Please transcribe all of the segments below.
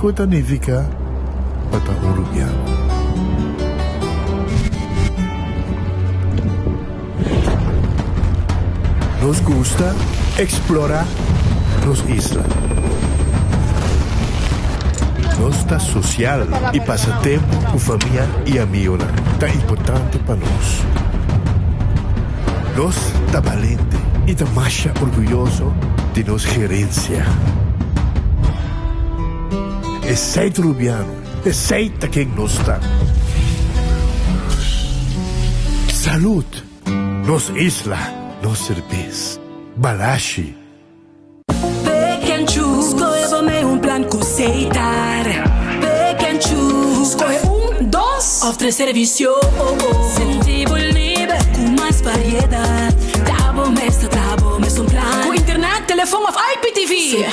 kiko ta nifiká pa ta un rubiano. Nos gusta eksplorá nos isla. Nos ta sosial i pasa tempu ku famia i amionan ta importante pa nos. Nos ta balente i ta masha orguyoso di nos gerensia. Esei ta Rubiano, esei ta ken nos ta. Salud! Nos isla, nos serbes. Balashi. Pick and choose, skohe bo mei un plan ku Setar. Pick and choose, skohe un, dos òf tres servisio. Sinti bo liber ku mas variedat. Ta bo mes ta traha bo mes un plan. Ku internet, telefon òf IPTV. Pick,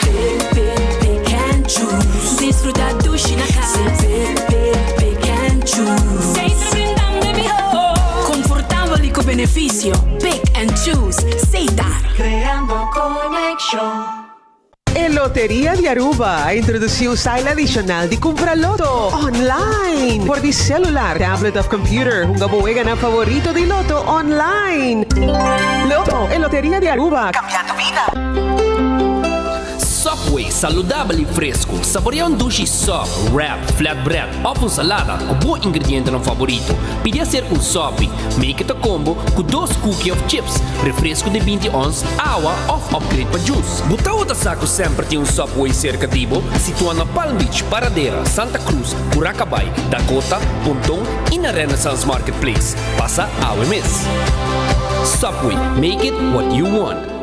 pick, pick and choose. Disfruta dushi na kas. Pick, pick, pick and choose. Setar brindando e mihó. Konfortabel i ku benefisio. Pick and choose. Setar. Creando conexion. E Loteria di Aruba a introduci un style adicional di cumpra loto online. Por di celular, tablet of computer, hunga bo weganan favorito di loto online. Loto, e Loteria di Aruba, cambiando bida. Subway, saludabel y fresco. Saborea un dushi sub, wrap, flatbread of un salada cu bo ingredientenan favorito. Pidi hacer un sopi. Make it a combo cu dos cookie of chips, refresco di 20 ons, awa of upgrade pa juice. Bo tawata sa cu semper tin un Subway cerca di bo? Situa na Palm Beach, Paradera, Santa Cruz, Curacabai, Dakota, Ponton y na Renaissance Marketplace. Pasa awe mes. Subway, make it what you want.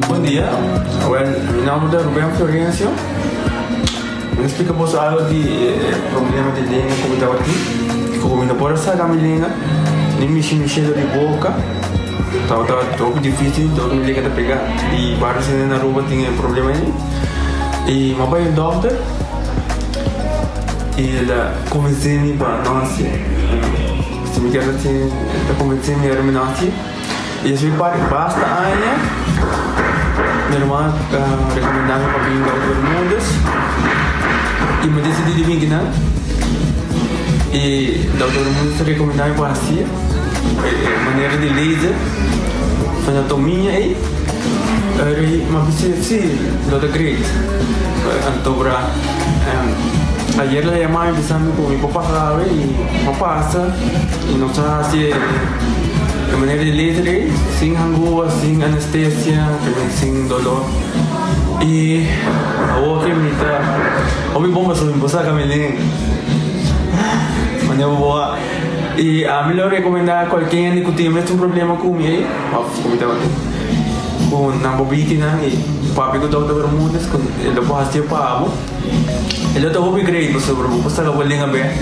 Bon dia, awel mi nomber ta Ruben Florencio. Mi ta splika boso algo di e problema di lenga ku mi tabatin. Ku mi no por a saka mi lenga, ni mishi mi shelo di boka. Tabata hopi dificil, dor mi lenga ta pega. I varios hende na Aruba tin e problema ei. I mi a bai un dokter i el a konvensé mi pa no hasi. Si mi kier hasi, el a konvensé mi ora mi no hasi. I esei parti basta aña mi hermano a rekomendá mi pa bin Dokter Bermudez i mi desidí di bin kinan. I Dokter Bermudez a rekomendá mi pa hasi e manera di laser fenotomia ei. Eri mi a bisa si lo ta great. Anto bra ayer el a yama mi bisa mi ku mi por pasa awe i mi a pasa i nos a hasi e. E manera di laser ei, sin hangua, sin anestesia, sin dolor. I awor ke mi ta hopi bon pasobra mi por saka mi lenga. Manera bo bo a. I ami lo rekomendá kualke hende ku tin e mesun problema ku mi ei, òf ku mi tabatin, ku nan por bini kinan i papia ku Dòkter Bermudez ku e lo por hasié pa bo. E lo ta hopi great pasobra bo por saka bo lenga bèk.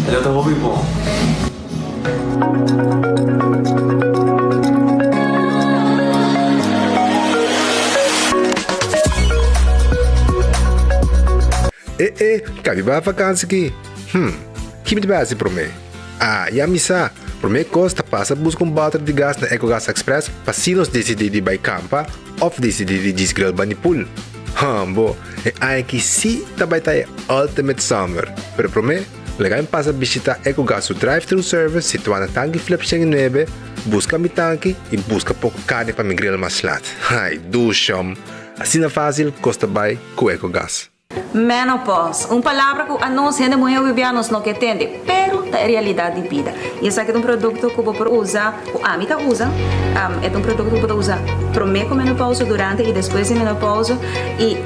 E lo ta hopi bon. E e, kabi bai vakansi ki? Hm, ki mi ta bai hasi promé? Ah, ya mi sa! Promé kos ta pasa buska un bòter di gas na Ecogas Express pa si nos disidí di bai kampa òf disidí di djis grill bani pool. Hòmbo, e aña aki sí ta bai ta e ultimate summer! Pero promé, Laga mi pasa bishita Ecogas su drive-thru service situá na Tanki Flip 109, buska mi tanki i buska poko karni pa mi grill mas lat. Ai, dushom! Asina fásil kos ta bai ku Ecogas. Menopause, un palabra ku anos hende muhé hopi bia nos no ke tende, pero ta e realidat di bida. I esaki ta un produkto ku bo por usa, ku ami ta usa, e ta un produkto ku bo ta usa promé ku menopause, durante i despues di menopause, i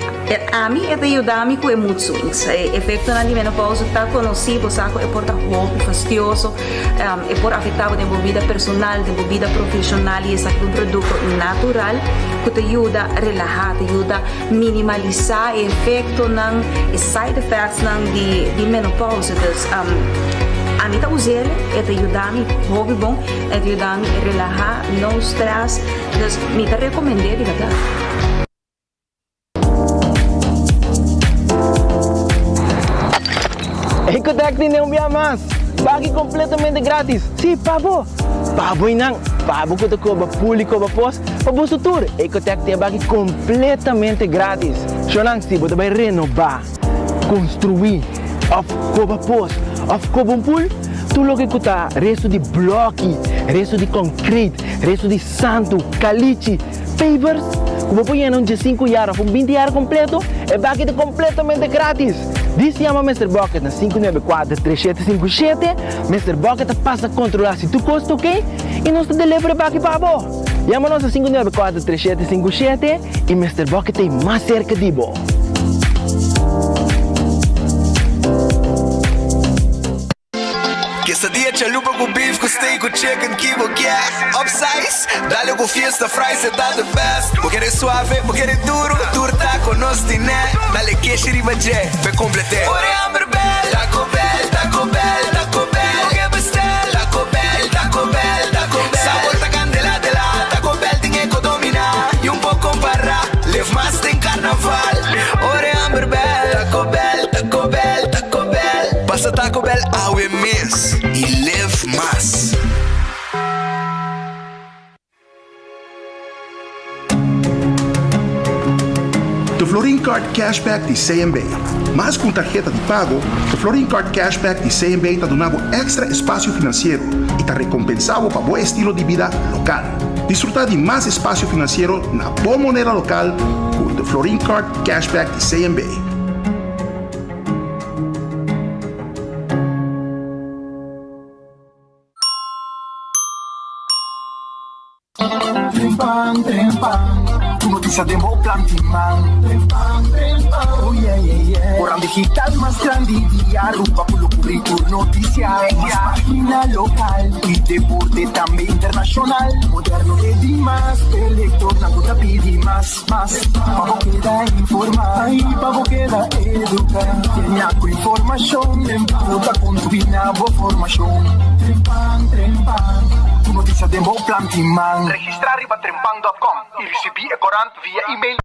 ami e ta yuda mi ku e mood swings. E efektonan di menopause ta konosí, bo sa ku e por ta hopi fastioso, e por afektá bo den bo bida personal, den bo bida profeshonal i esaki ta un produkto natural ku ta yuda relahá, ta yuda Minimalisá e efektonan, e side effectsnan di di menopausa. Dus ami ta us'el, e ta yuda mi hopi bon, e ta yuda mi relahá, no stress. Dus mi ta rekomend'é di bèrdat. Ecotec tene un bia mas! Baki completamente gratis! Si, pa bo! Pa bo y nan! Pa bo cu ta coba pul y coba pos, pa boso tur! Ecotec tin e baki completamente gratis! Shownan, si bo ta bay renoba, construi, of coba pos, of coba un pul, tur loke cu ta resto di bloki, resto di concrete, resto di santu, calichi, Pavers ku bo por yena un diesinku yar òf un binti yar kompleto, e baki ta kompletamente gratis! Dis yama Mister Bucket na 594 3757, Mister Bucket ta pasa kontrolá si tur kos ta oke i nos ta deliver e baki pa bo! Yama nos na 594 3757 i Mister Bucket ta ei mas serka di bo! Quesadilla chalupa cu beef cu steak cu chicken ki bo kier Upsize, dale cu fiesta fries e ta the best Bo kere suave, bo kere duro, tur taco nos tine Dale keshi riba dje, p'e complete Ora e hamber bel, Taco Bell, Taco Bell, Taco Bell Bo ke bestel, Taco Bell, Taco Bell, Taco Bell Sabor ta candela de la, Taco Bell tin e cu domina Y un por compara, live mas den carnaval Ora e hamber bel, Taco Bell, Taco Bell, Taco Bell. Pasa Taco Bell awe mes y live mas. The Florin Card Cashback di CMB. Mas ku un tarheta di pago, The Florin Card Cashback di CMB ta duna bo èkstra espasio finansiero i ta rekompensá bo pa bo estilo di bida lokal. Disfrutá di mas espasio finansiero na bo moneda lokal ku The Florin Card Cashback di CMB. Trempan, trempan, tur noticia den bo plan tin man. Trempan, trempan, oh yeah, yeah, yeah. Koran digital mas grandi di Aruba cu lo cubri tur noticia. Mas pagina local y deporte tambe internacional. Moderno e di mas, e lectornan cu ta pidi mas. Mas pa bo keda informá i pa bo keda eduká. Tenia ku informashon ku ta kontribuí na bo formashon. Trempan, trempan, tur notisia den bo plan tin man. Registrá riba trempan dòt kòm i risibí e korant via email.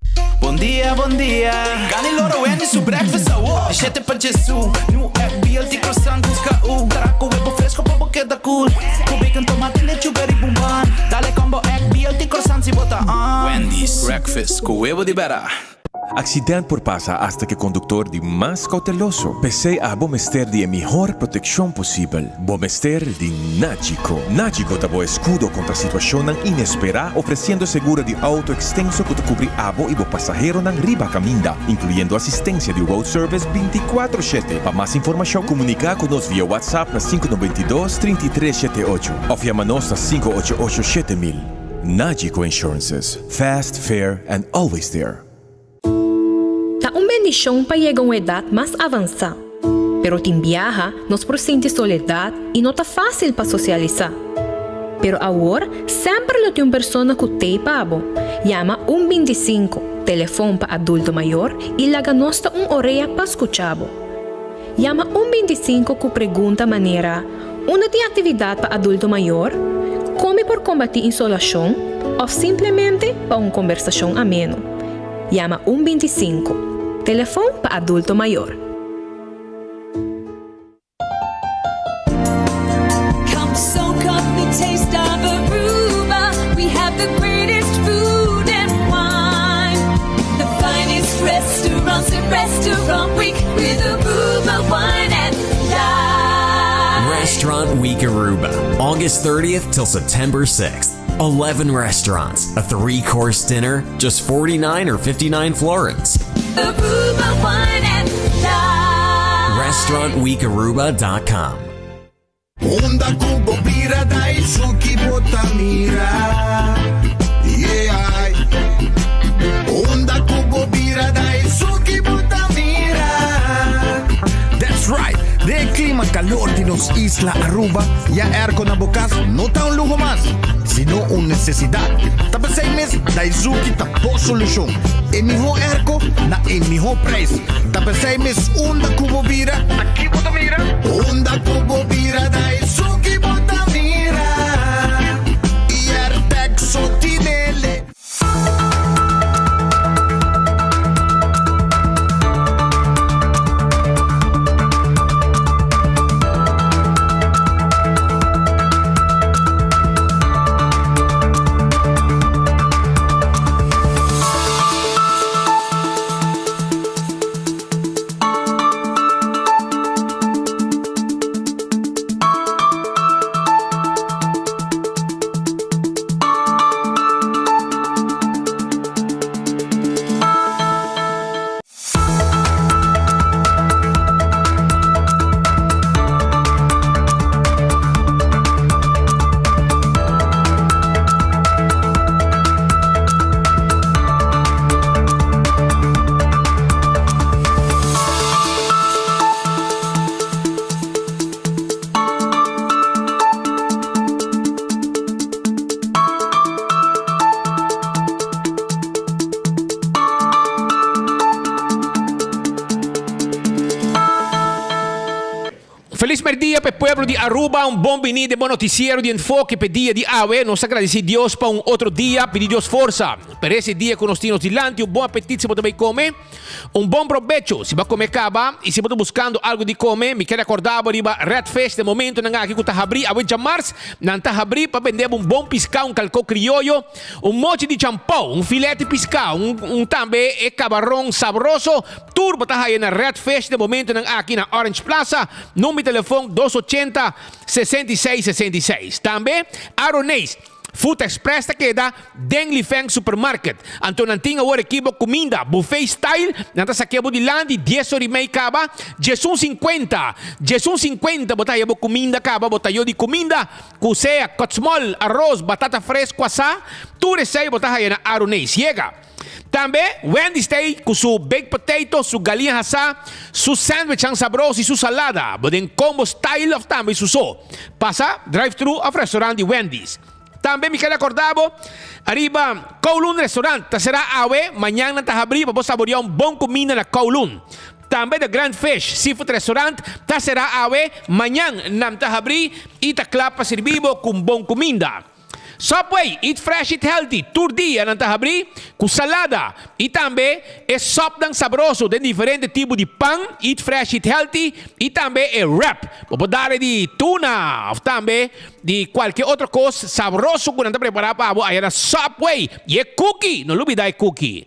Bon dia, bon dia. Gani loro Wendy su breakfast awo. Di shete pa djesu. New egg, BLT, croissant, busca u. Traha webo fresco pa bo keda cool. Ku bacon, tomate, lechuga riba un bun. Dale combo egg, BLT, croissant si bo ta on. Wendy's breakfast ku webo di bera. Accident por pasa hasta ke conductor di mas cauteloso. P'esey abo mester di e mihor proteccion posibel. Bo mester di Nagico. Nagico ta bo escudo contra situacionnan inespera ofreciendo seguro di auto extenso cu ta cubri abo y bo pasaheronan riba caminda, incluyendo asistencia di road service binticuatro shete. Pa mas informacion comunica cu nos via WhatsApp na sinku nobenta i dos, trinta i tres shete ocho of yama nos na sinku ocho ocho shete mil. Nagico Insurances, fast, fair and always there. Ta un bendishon pa yega un edat mas avansá, pero tin biaha nos por sinti soledat i no ta fásil pa sosialisá. Pero awor semper lo tin un persona ku t'ei pa bo. Yama un bintisinku, telefon pa adulto mayor, i laga nos ta un orea pa skucha bo. Yama un bintisinku ku pregunta manera, Unda tin aktividat pa adulto mayor? Kon mi por kombatí insolashon? Òf simplemente pa un kombersashon ameno. Yama un bintisinku, telefon pa adulto mayor. Come soak up the taste of Aruba. We have the greatest food and wine. The finest restaurants at Restaurant Week with Aruba wine and dine. Restaurant Week Aruba, August 30th till September 6th. 11 restaurants, a three course dinner, just 49 or 59 florins. Aruba wine and dine. EventWeekAruba.com. Unda ku bo bira Daisuki bo ta mira Yeah Unda ku bo bira Daisuki bo ta mira That's right! Den e klima kalor di nos isla Aruba, ya airco na bo kas no ta un luho mas, sino un nesesidat. Ta p'esei mes Daizuki ta bo solushon, e mihó airco na e mihó preis. Ta p'esei mes unda ku bo bira, ta ki bo ta mira? Unda ku bo bira Daizuki bo ta mira I Airtec so tinele. Felis merdia p'e pueblo di Aruba, un bon bini den bo noticiero di Enfoke p'e dia di awe. Nos ta gradici Dios pa un otro dia, pidi Dios forsa pa resta e dia cu nos tin nos dilanti. Un bon apetit si bo ta bay come. Un bon probecho si bo a come caba y si bo ta buscando algo di come, mi kere acorda bo riba Red Fish den momentonan aki cu ta habri awe djamars, nan ta habri pa bende bo un bon pisca, un calco crioyo, un mochi di champou, un filet di pisca, un un tambe e cabaron sabroso, tur bo ta haya na Red Fish den momentonan aki na Orange Plaza, number di telefon dos ochenta, 66 66. Tambe Aroneis. Food Express ta keda den Li Feng Supermarket. Anto nan tin awor aki bo kuminda buffet style, nan ta sak'é bo dilanti dies ora i mei kaba, diesun sinkuenta, diesun sinkuenta bo ta haya bo kuminda kaba, bo tayo di kuminda ku sea kotsmòl, aros, batata fresku asá, tur esei bo ta haya na Aruneis. Yega! Tambe Wendy's ta ei ku su baked potato, su galiña hasá, su sandwichnan sabroso i su salada, bo den combo style òf tambe su so. Pasa drive-thru òf restaurant di Wendy's. Tambe mi kere akorda bo ariba Kowloon Restaurant ta será awe, mañan nan ta habrí pa bo saboreá un bon kuminda na Kowloon. Tambe The Grand Fish Seafood Restaurant ta será awe, mañan nan ta habrí i ta kla pa sirbi bo ku un bon kuminda. Subway, eat fresh eat healthy, tur dia nan ta habrí ku salada i tambe e sòpnan sabroso den diferente tipo di pan, eat fresh eat healthy, i tambe e wrap. Bo por dale di tuna òf tambe di kualke otro kos sabroso ku nan ta prepará pa bo aya na Subway. I e cookie, no lubidá e cookie.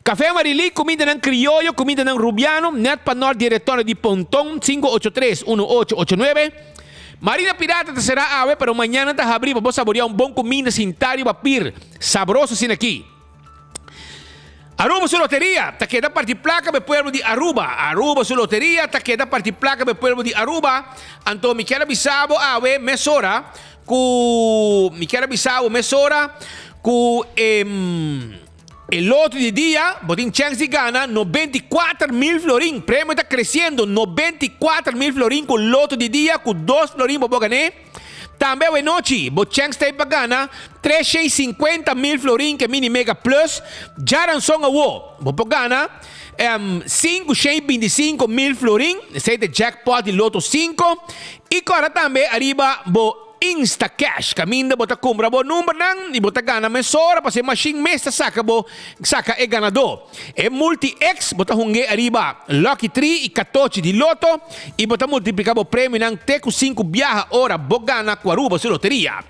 Café Marilí, kumindanan krioyo, kumindanan rubiano, nèt pa nòrt di e retorno di Ponton, 583 1889. Marina Pirata ta será awe, pero mañana ta habrí pa bo saboreá un bon kuminda sintá riba pir sabroso asina aki. Aruba su loteria ta keda parti plaka pa e pueblo di Aruba. Aruba su loteria ta keda parti plaka pa e pueblo di Aruba. Anto mi kier a bisa bo awe mesora ku mi kier a bisa bo mesora ku e. E loto di dia, bo tin chèns di gana 94 mil florin. Premio ta kresiendo, 94 mil florin ku loto di dia, ku dos florin bo por gan'é. Tambe awenochi, bo chèns ta ei pa gana 350 mil florin ku e Mini Mega Plus. Djaranson awo, bo por gana 525 mil florin. Esei ta e jackpot di Loto sinku. I kòrda tambe ariba bo Instacash, kaminda bo ta kumpra bo numbernan i bo ta gana mesora pasobra e mashin mes ta saka bo saka e ganadó. E Multi X bo ta hung'é ariba Lucky Tree i katochi di Lotto i bo ta multipliká bo premionan te ku sinku biaha ora bo gana ku Aruba su loteria.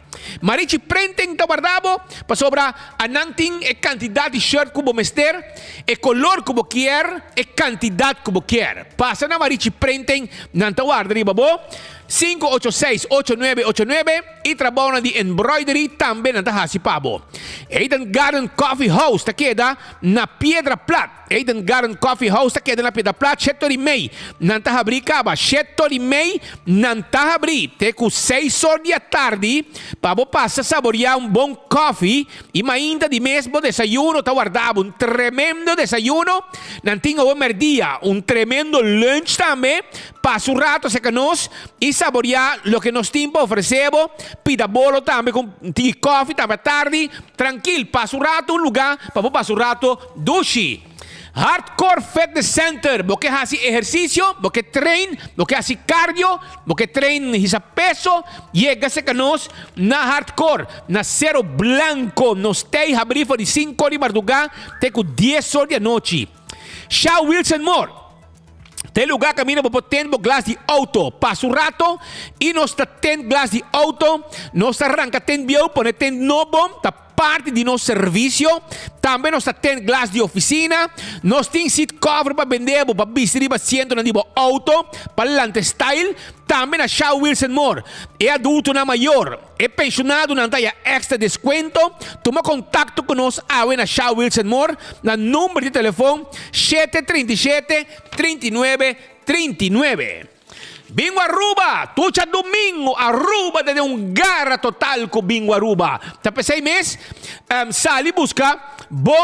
Marichi Printing ta warda bo pasobra anan tin e kantidat di shirt ku bo mester, e kolor ku bo kier, e kantidat ku bo kier. Pasa na Marichi Printing, nan ta warda riba bo. 586 8989 i trabounan di embroidery tambe nan ta hasi pa bo. Eden Garden Coffee House ta keda na Piedra Plat. Eden Garden Coffee House ta keda na Piedra Plat shetor i mei. Nan ta habrí kaba shetor i mei nan ta habrí te ku seis or di atardi pa bo pasa saboriá un bon koffie i mainta di mes bo desayuno ta warda bo un tremendo desayuno. Nan tin awe merdia un tremendo lunch tambe. Pasa un rato serka nos i saboriá loke nos tin pa ofresé bo. Pida bolo tambe ku un tiki koffie tambe atardi. Trankil, pasa un rato un lugá pa bo pasa un rato dushi. Hardcore Fitness Center, bo ke hasi ehersisio, bo ke train, bo ke hasi cardio, bo ke train hisa peso, yega serka nos na Hardcore, na Cero Blanco. Nos tei habrí for di sinku or di mardugá te ku dies or di anochi. Sha Wilson Moore. Ta e lugar caminda bo por tent bo glas di auto. Pasa un rato y nos ta tent glas di auto. Nos ta ranca tent bieu pone tent nobo. Ta parti di nos servicio. Tambe nos ta tent glas di oficina. Nos tin seat cover pa bende bo pa bisti riba asientonan di bo auto pa lanta style. Tambe na Shaw Wilson Moore. E adultonan mayor. E penshonadonan ta haya extra descuento. Tuma contacto cu nos awe na Shaw Wilson Moore na number di telefon 737 39 39. Bingo Aruba! Tucha domingo Aruba ta den un gara total cu Bingo Aruba. Ta pesey mes sali busca bo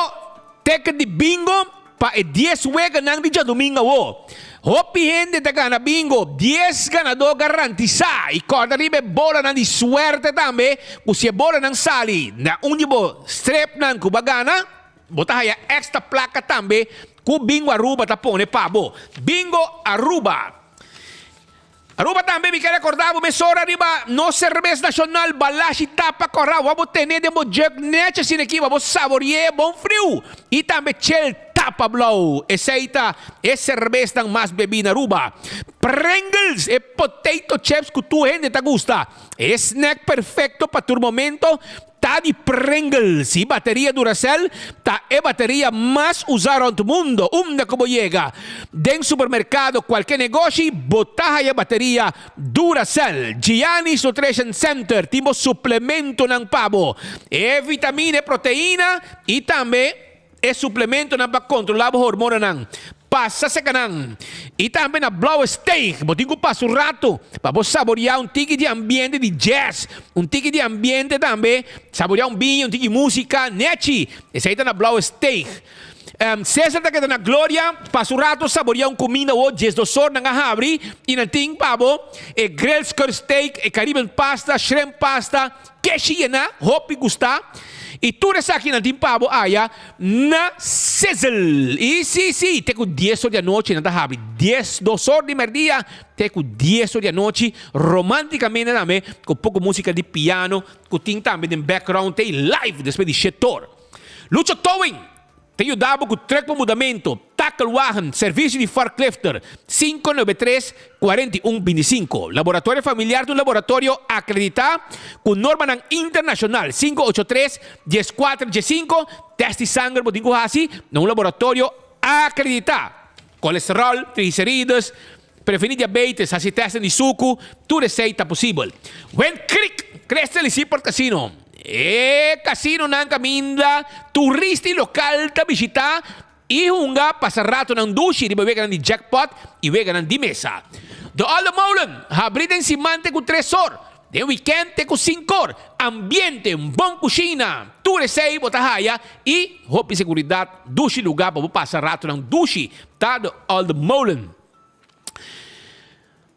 ticket di bingo. Pa e dies weganan di djadumingu awo, hopi hende ta gana bingo, dies ganadó garantisá i kòrda riba e bolanan di suerte tambe ku si e bolanan sali na un di bo strepnan ku bo a gana, bo ta haya èkstra plaka tambe ku Bingo Aruba ta pone pa bo. Bingo Aruba! Aruba tambe mi ke recorda bo mesora riba nos cerbes nacional Balashi Tapa Cora wa bo tene den bo jug nechi asina aki pa bo saborie bon friu y tambe Chel Tapa Blauw esey ta e cerbesnan mas bebi na Aruba. Pringles e potato chips cu tur hende ta gusta e snack perfecto pa tur momento Ta di Pringles y bateria Duracell ta e bateria mas usa rond mundo. Unda cu bo yega, den supermercado, cualke negoshi, bo ta haya bateria Duracell. Gianni's Nutrition Center tin bo suplementonan pa bo. E vitamina, e proteina y tambe E suplementonan pa kontrolá bo hormonanan. Pasa seka nan. I tambe na Blauwe Steeg bo tin ku pasa un ratu pa bo saboriá un tiki di ambiente di jazz, un tiki di ambiente tambe, saboriá un biña, un tiki músika nechi. Esei ta na Blauwe Steeg. Cesar ta keda na Gloria, pasa un ratu saboriá un kuminda awor diesdos or nan a habri i nan tin pa bo e grilled skirt steak, e Caribbean pasta, shrimp pasta, Keshi yená, hopi gustá, i tur esakinan tin pa bo aya na Sizzle. I sí, sí, te ku dies or di anochi nan ta habri. Diesdos or di mèrdia te ku dies or di anochi, romántikamente tambe, ku poko músika di piano ku tin tambe den background te live despues di shetor. Lucho Towing! Ta yuda bo ku trek pa mudamentu, takelwagen, servisio di forklifter, 593 41 25. Laboratorio Familiar ta un laboratorio akreditá ku normanan internashonal, 583 14 15. Tèst di sanger bo tin ku hasi na un laboratorio akreditá. Kolesteròl, triglicerides, prevení diabetes, hasi tèstnan di suku, tur esei ta posibel. Wind Creek, Crystal i Seaport Casino, e kasinonan kaminda turista i lokal ta bishitá i hunga pasa ratonan dushi riba weganan di jackpot i weganan di mesa. De Olde Molen, habrí den siman te ku tres or, den wikènt te ku sinkor. Ambiente, un bon kushina, tur esei bo ta haya i hopi seguridat, dushi lugá pa bo pasa ratonan dushi ta De Olde Molen.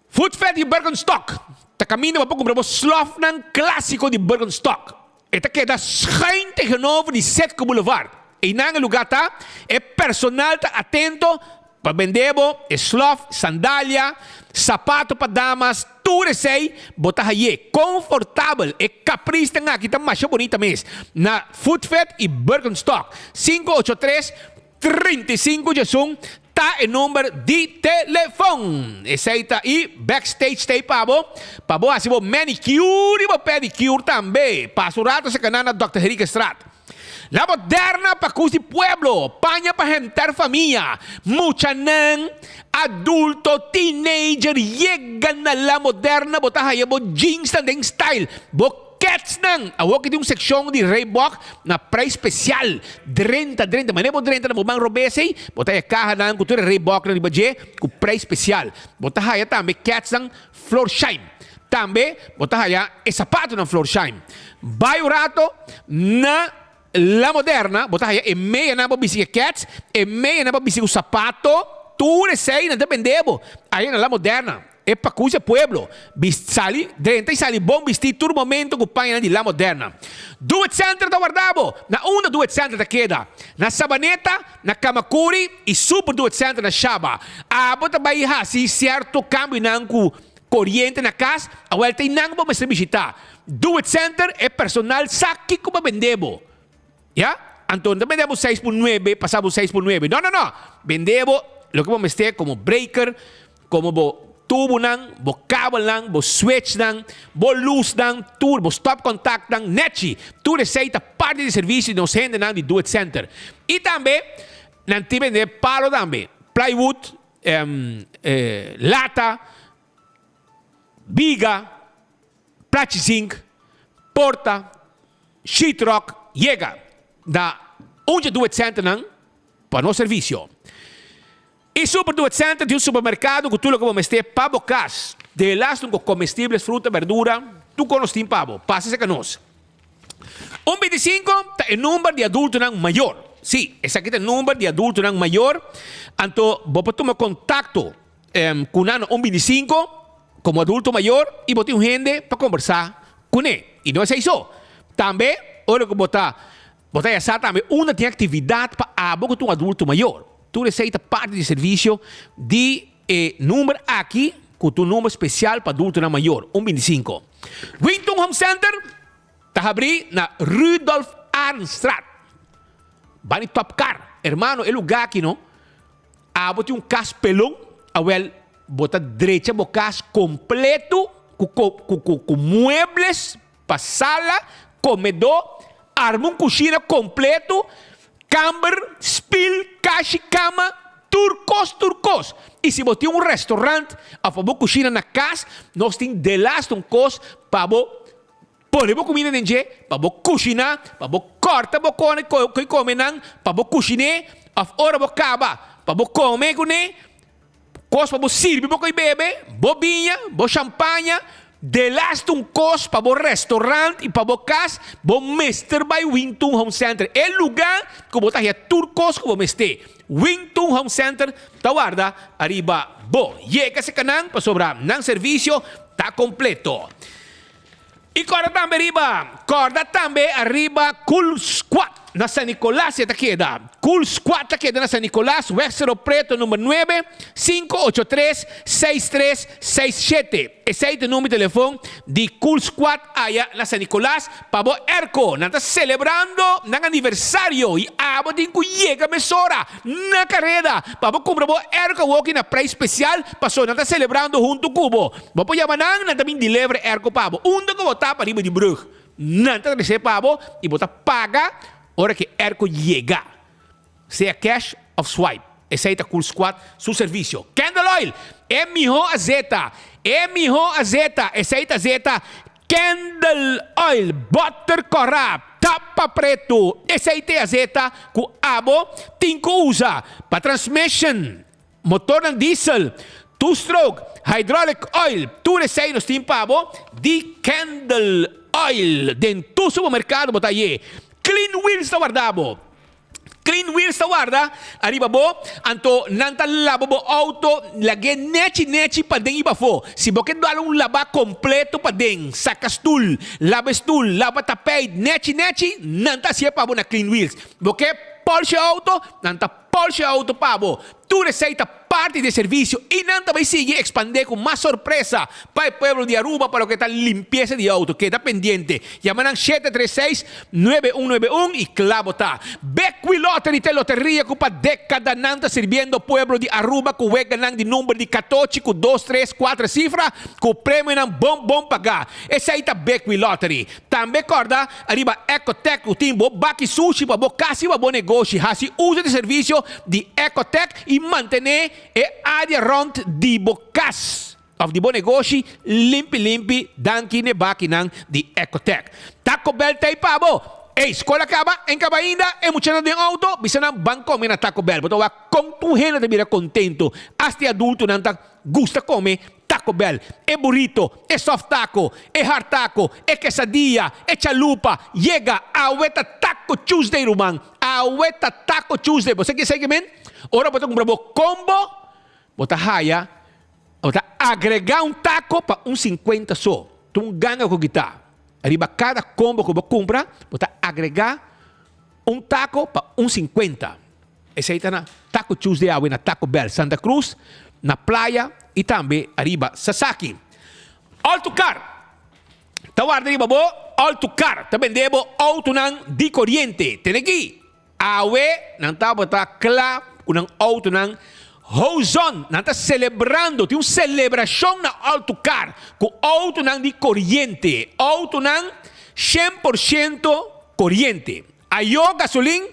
Foodfed di Birkenstock ta kaminda pa por kumpra bo slòfnan klásiko di Birkenstock. E ta keda schuin tegenover di Citgo Boulevard. Einan e lugá ta, e personal ta atento pa bende bo e slòf, sandalia, sapato pa damas, tur esei bo ta haye konfortabel. E kaprisnan aki ta masha bunita mes na Foodfed i Birkenstock. 583 35 djesun ta e number di telefon. Esei ta i backstage stay pa bo, pa bo hasi bo manicure i bo pedicure tambe. Pasa un rato serka nan na Dòkter Henriquezstraat. La Moderna pa cus di pueblo, paña pa henter famia, muchanan, adulto, teenager yega na La Moderna bo ta haya bo jeansnan den style, bo ketsnan. Awor ki tin un seccion di Reebok na prijs special. Drenta, drenta, manera bo drenta na bo man robes ey, bo ta haya cahanan cu tur e Reeboknan riba dje cu prijs special. Bo ta haya tambe ketsnan Florsheim. Tambe bo ta haya e sapatonan Florsheim. Bai un rato na La Moderna, bo ta haya e meyanan pa bisti ku e kèts, e meyanan pa bisti ku sapato, tur esei nan ta bende bo aya na La Moderna. E pakus e pueblo. Bis sali, drenta i sali bon bistí tur momento ku pañanan di La Moderna. Do It Center ta warda bo! Na unda Do It Center ta keda? Na Sabaneta, na Kamakuri i Super Do It Center na Shaba. Abo ta bai hasi sierto kambionan ku Coriente na cas, awel ta einan bo mester bishita. Do It Center, e personal sa kico pa bende bo. Ya? Anto no ta bende bo seis por nuebe, pasa bo seis por nuebe. No, no, no. Bende bo loke bo mester como breaker, como bo tubonan, bo kabelnan, bo switchnan, bo luznan, tur, bo stopcontactnan, nechi. Tur esey ta parti di servicio di nos hendenan di Do It Center. Y tambe nan tin bende palo tambe, plywood, lata, biga, plachi zink, porta, sheetrock yega na un dje Duet Centernan pa nos servicio. E Super Duet Center tin un supermercado cu tur loke bo mester pa bo cas, de lastu cu comestibles, fruta, berdura, tur cos nos tin pa bo. Pasa cerca nos. Un bintisinko ta e number di adultonan mayor. Sí, esaki ta e number di adultonan mayor. Anto bo por tuma kontakto ku nan na un bintisinko komo adulto mayor i bo tin un hende pa kombersá kuné. I no esei so. Tambe ora ku bo ta bo ta yasa tambe unda tin aktividat pa abo ku ta un adulto mayor. Tur esei ta parti di servisio di e number aki ku ta un number spesial pa adultonan mayor, un bintisinko. Winton Home Center ta habrí na Rudolf Arnstraat. Bani Top Car. Hermano, e lugá aki no. Abo tin un kas pelon, awel bo ta drecha bo kas kompleto ku ku ku ku muebles pa sala, komedó, arma un kushina kompleto, kamber, spil, kashi, kama, tur kos, tur kos. I si bo tin un restaurant òf bo kushina na kas, nos tin delaste un kos pa bo pone bo kumida den dje, pa bo kushiná, pa bo kòrta bo kone koi kome nan, pa bo kushiné, òf ora bo kaba pa bo kome kuné. Kos pa bo sirbi bo koi bebe, bo biña, bo shampaña, delaste un kos pa bo restaurant i pa bo kas, bo mester bai Wingtun Home Center, e luga ku bo ta haña tur kos ku bo mester. Wingtun Home Center ta warda ariba bo. Yega serka nan pasobra nan servisio ta kompleto. I kòrda tambe riba, kòrda tambe ariba Cool Squad na San Nicolas e ta keda. Cool Squad ta keda na San Nicolas, Weg Cerro Preto number nuebe, sinku ocho tres, seis tres seis shete. Esei ta e number di telefon di Cool Squad aya na San Nicolas pa bo airco. Nan ta celebrando nan aniversario i abo tin cu yega mesora na careda pa bo cumpra bo airco awoki na prijs special pasobra nan ta celebrando hunto cu bo. Bo por yama nan, nan ta bin deliver airco pa bo. Unda ku bo ta pariba di brug, nan ta trese pa bo i bo ta paga ora ku e airco yega. Sea cash of swipe. Esei ta Cool Squad su servisio. Candle Oil, e mihó azeta, e mihó azeta, esei ta azeta Candle Oil, bòter kòrá, tapa pretu, esei ta e azeta ku abo tin ku usa pa transmission. Motornan diesel, two stroke, hydraulic oil, tur esei nos tin pa bo di Candle Oil. Den tur supermercado bo ta haye. Clean Wheels ta warda bo. Clean Wheels ta warda ariba bo, anto nan ta laba bo auto lag'é nechi nechi paden i pafó. Si bo ke dal un laba completo paden, saca stoel, laba e stoel, laba tapijt nechi nechi, nan ta hacié pa bo na Clean Wheels. Bo ke polish e auto, nan ta. Porsche auto pa bo. Tur esei ta parti di e servisio i nan ta bai sigui ekspandé ku mas sorpresa pa e pueblo di Aruba pa loke ta limpiesa di auto. Keda pendiente. Yama nan 736 9191 i kla bo ta. Bequi Lottery ta e loteria ku pa dekadanan ta sirbiendo pueblo di Aruba ku weganan di number di katochi ku dos, tres, kuater sifra ku premionan bon bon pagá. Esei ta Bequi Lottery. Tambe kòrda riba Ecotec ku tin bo baki sushi pa bo kas i pa bo negoshi. Hasi uso di servisio di Ecotec i mantené e área rònt di bo kas òf di bo negoshi limpi limpi danki n'e bakinan di Ecotec. Taco Bell ta ei pa bo! Ey, skol a kaba? En kaba ainda? E muchanan den outo? Bisa nan ban kome na Taco Bell. Bo ta wak kon tur hende ta bira kontento. Asta e adultonan ta gusta kome Taco Bell, e burrito, e soft taco, e hard taco, e quesadilla, e chalupa, yega, awe ta Taco Tuesday ruman, awe ta Taco Tuesday, bo sa ke esei ke men? Ora bo ta kumpra bo combo, bo ta haya, bo ta agrega un taco pa un sinkuenta so, ta un ganga ku kita, riba kada combo ku bo kumpra, bo ta agrega un taco pa un sinkuenta. Esei ta na Taco Tuesday awe na Taco Bell Santa Cruz, na Playa y tambe ariba Sasaki. Alto Car ta warda riba bo Alto Car ta bende bo autonan di coriente. Tene aki, awe nan tabata cla cu nan autonan Hozon. Nan ta celebrando, tin un celebracion na Alto Car cu autonan di coriente, autonan 100% coriente. Ayo gasolin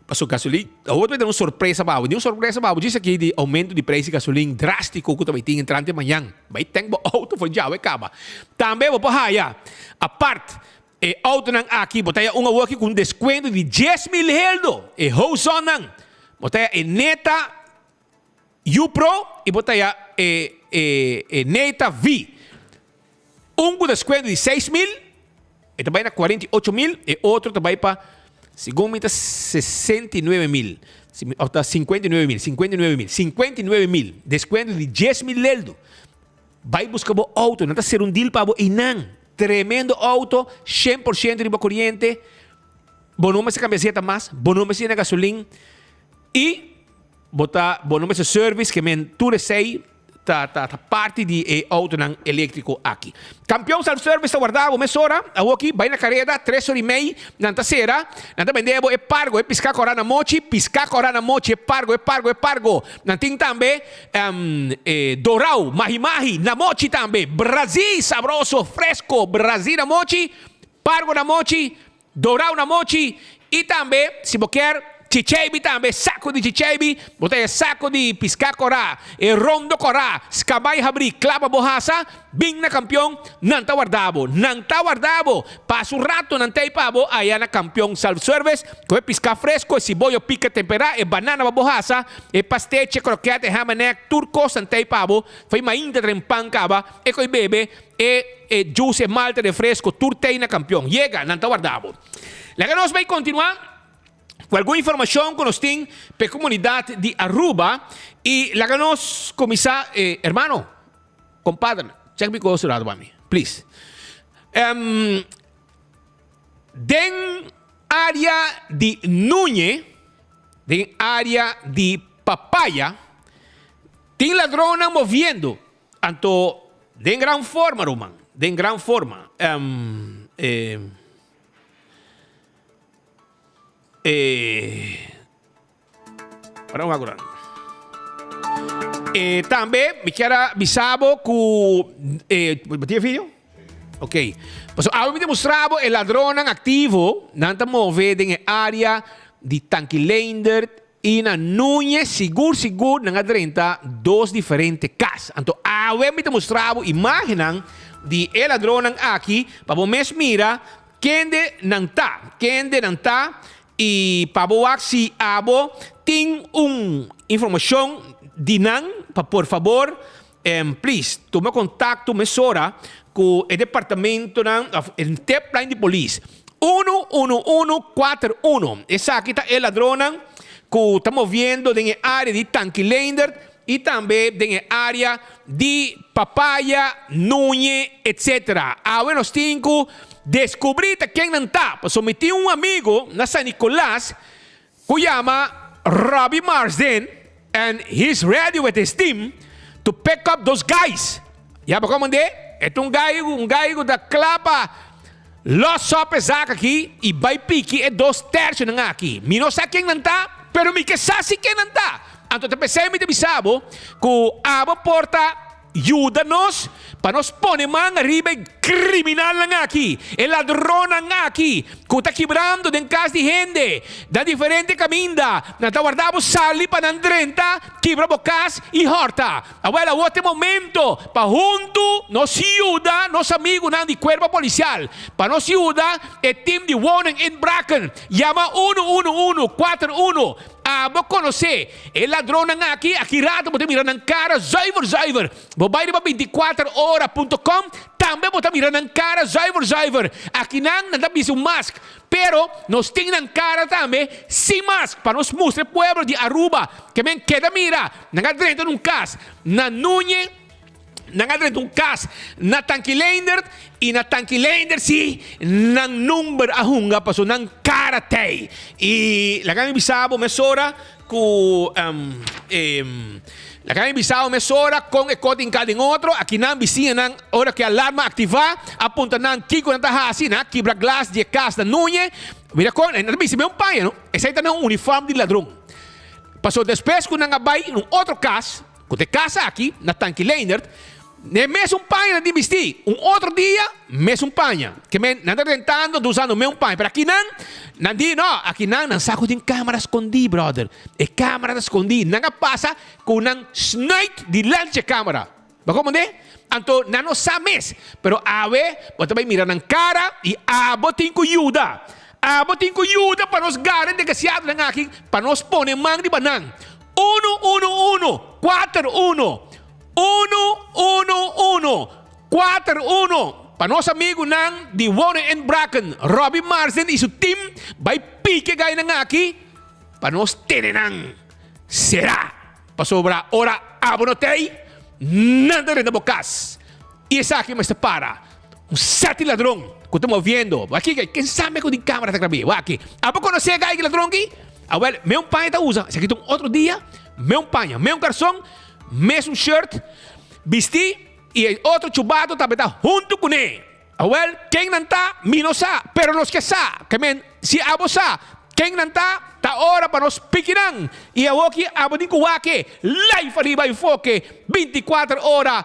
Paso gasolin, awor ta un sorpresa pa abo. Di un sorpresa pa abo djis aki di aumento di prijs di gasolin drástico ku ta bai tin entrante mañan. Bai tank bo auto for djawe kaba. Tambe bo por haya apart e autonan aki, bo ta haya un awor aki ku un descuento di 10,000 heldo. E Hozonnan, bo ta haya e Neta U Pro i bo ta haya e e Neta V. Un ku deskuento di 6000, e ta bai na 48000, e otro ta bai pa, segun mi ta 69000, of ta 59000, 59000, 59000, deskuento di 10000 leldo. Bai buska bo auto, nan ta ser un deal pa bo einan. Tremendo auto, 100% riba koriente, bo no mester kambia zeta mas, bo no mester yena gasolin i bo ta bo no mester service, ke men tur esei ta ta ta parti di e autonan eléktriko aki. Kampion Self Service ta warda bo mesora awoki, bai na kareda, tres ora i mei nan ta sera, nan ta bende bo e pargo, e piská kòrá na mochi, piská kòrá na mochi, e pargo, e pargo, e pargo. Nan tin tambe e dorau, mahi mahi, na mochi tambe, brazí sabroso, fresko, brazí na mochi, pargo na mochi, Dorau na mochi y tambe si bo kier chicheibi tambe saco di chicheibi bo ta e saco di pisca cora e rondo cora scabay habri cla pa bo hasa bin na campeon nan ta warda bo nan ta warda bo pasa un rato nan ta ey pa bo aya na campeon self service cu e pisca fresco e siboyo pica tempera e banana pa bo hasa e pastechi e croquet e ham and egg tur cos nan ta ey pa bo fai mainta traen pan caba e coy bebe E e juice, e malta, refresco, tur tei na Campeon. Yega, nan ta warda bo. Laga nos bay continua cu algun informacion cu nos tin p'e comunidad di Aruba y laga nos cuminsa, eh, hermano, compadre, check mi cos un rato pa mi, please. Um, den area di Nuñe, den area di Papaya, tin ladronnan moviendo. Anto den gran forma ruman, den gran forma. E e Para un aguran. E tambe mi kier a bisa bo ku e bo tin e video? Ok. Pasobra awe mi ta mustra bo e ladronnan aktivo, nan ta move den e área di Tanki Leendert I na Nuñez sigur sigur nan a drenta dos diferente kas. Anto awe mi ta mustra bo imagennan di e ladronnan aki pa bo mes mira kende nan ta, kende nan ta i pa bo wak si abo tin un informashon di nan pa por fabor please tuma kontakto mesora ku e departamentonan of e tipline di polis. Unu unu unu kuater unu. Esaki ta e ladronnan ku ta moviendo den e área di Tanki Leendert i tambe den e área di Papaya, Nuñe, etc. Awe nos tin ku deskubrí ta ken nan ta, pasobra mi tin un amigu na San Nicolas ku yama. Robbie Marsden and he's ready with his team to pick up those guys. Ya bo komandé? E ta un guy, un guy ku ta kla pa los op e zak aki i bai piki e dos tercionan aki. Mi no sa ken nan ta, pero mi ke sa si ken nan ta. Anto ta p'esei mi ta bisa bo ku abo por ta Yuda nos pa nos pone man riba e kriminalnan aki, e ladronnan aki ku ta kibrando den kas di hende na diferente kaminda. Nan ta warda bo sali pa nan drenta, kibra bo kas i hòrta. Awèl, awor ta e momento pa huntu nos yuda nos amigunan di Kuerpo Polisial, pa nos yuda e tim di Wonen Inbraken. Yama unu unu unu kuater unu. Abo konosé e ladronnan aki? Aki rato bo ta mira nan kara zuiver zuiver. Bo bai riba bintikuater ora punto com, tambe bo ta mira nan kara zuiver zuiver. Akinan nan ta bisti un mask, pero nos tin nan kara tambe sin mask pa nos mustra e pueblo di Aruba ke men keda mira. Nan a drenta un kas na Nuñe. Nan a drenta un kas na Tanki Leendert i na Tanki Leendert si nan number a hunga paso nan kara tei. I laga mi bisa bo mesora ku laga mi bisa bo mesora kon e kos tin ka den otro. Aki nan bisiñanan ora ku e alarma aktivá a puntra nan kiko nan ta hasi. Nan a kibra glas di e kas na Nuñe. Mira kon nan ta bisti un paña no. Esei ta nan uniform di ladron. Paso despues ku nan a bai un otro kas. Ku ta e kas aki na Tanki Leendert, n'e mesun paña nan tin bistí. Un otro dia, mesun paña. Ke men, nan ta rentando, ta usando meun paña. Pero akinan, nan di, no, akinan nan sa ku tin kamera skondí, bròder. E kamera ta skondí. Nan a pasa ku nan snuit dilanti dje kamera. Bo a komprendé? Anto nan no sa mes. Pero awe, bo ta bai mira nan kara i abo tin ku yuda. Abo tin ku yuda pa nos gara e desgrasiadonan aki, pa nos pone man riba nan. Unu, unu, unu, kuater, unu. Unu, unu, unu, kuater, unu. Pa nos amigunan di Wonen en Braken, Robbie Marsden i su tim bai pike gainan aki pa nos tene nan será. Pasobra ora abo no t'ei, nan ta renta bo kas. I esaki mester para. Un sèt di ladron ku ta moviendo. Wak aki, ken sa me ku tin kamera ta grab'é? Wak aki. Abo konosé e gai ki ladron aki? Awel, me un paña ta usa. Esaki ta un otro dia, me un paña, me un karson, mes un shirt, bistí, i e otro chubato tambe ta huntu kuné. Awel, ken nan ta, mi no sa, pero nos ke sa. Ke men, si abo sa ken nan ta, ta ora pa nos piki nan. I awoki abo tin ku wak e live ariba Enfoke 24 ora,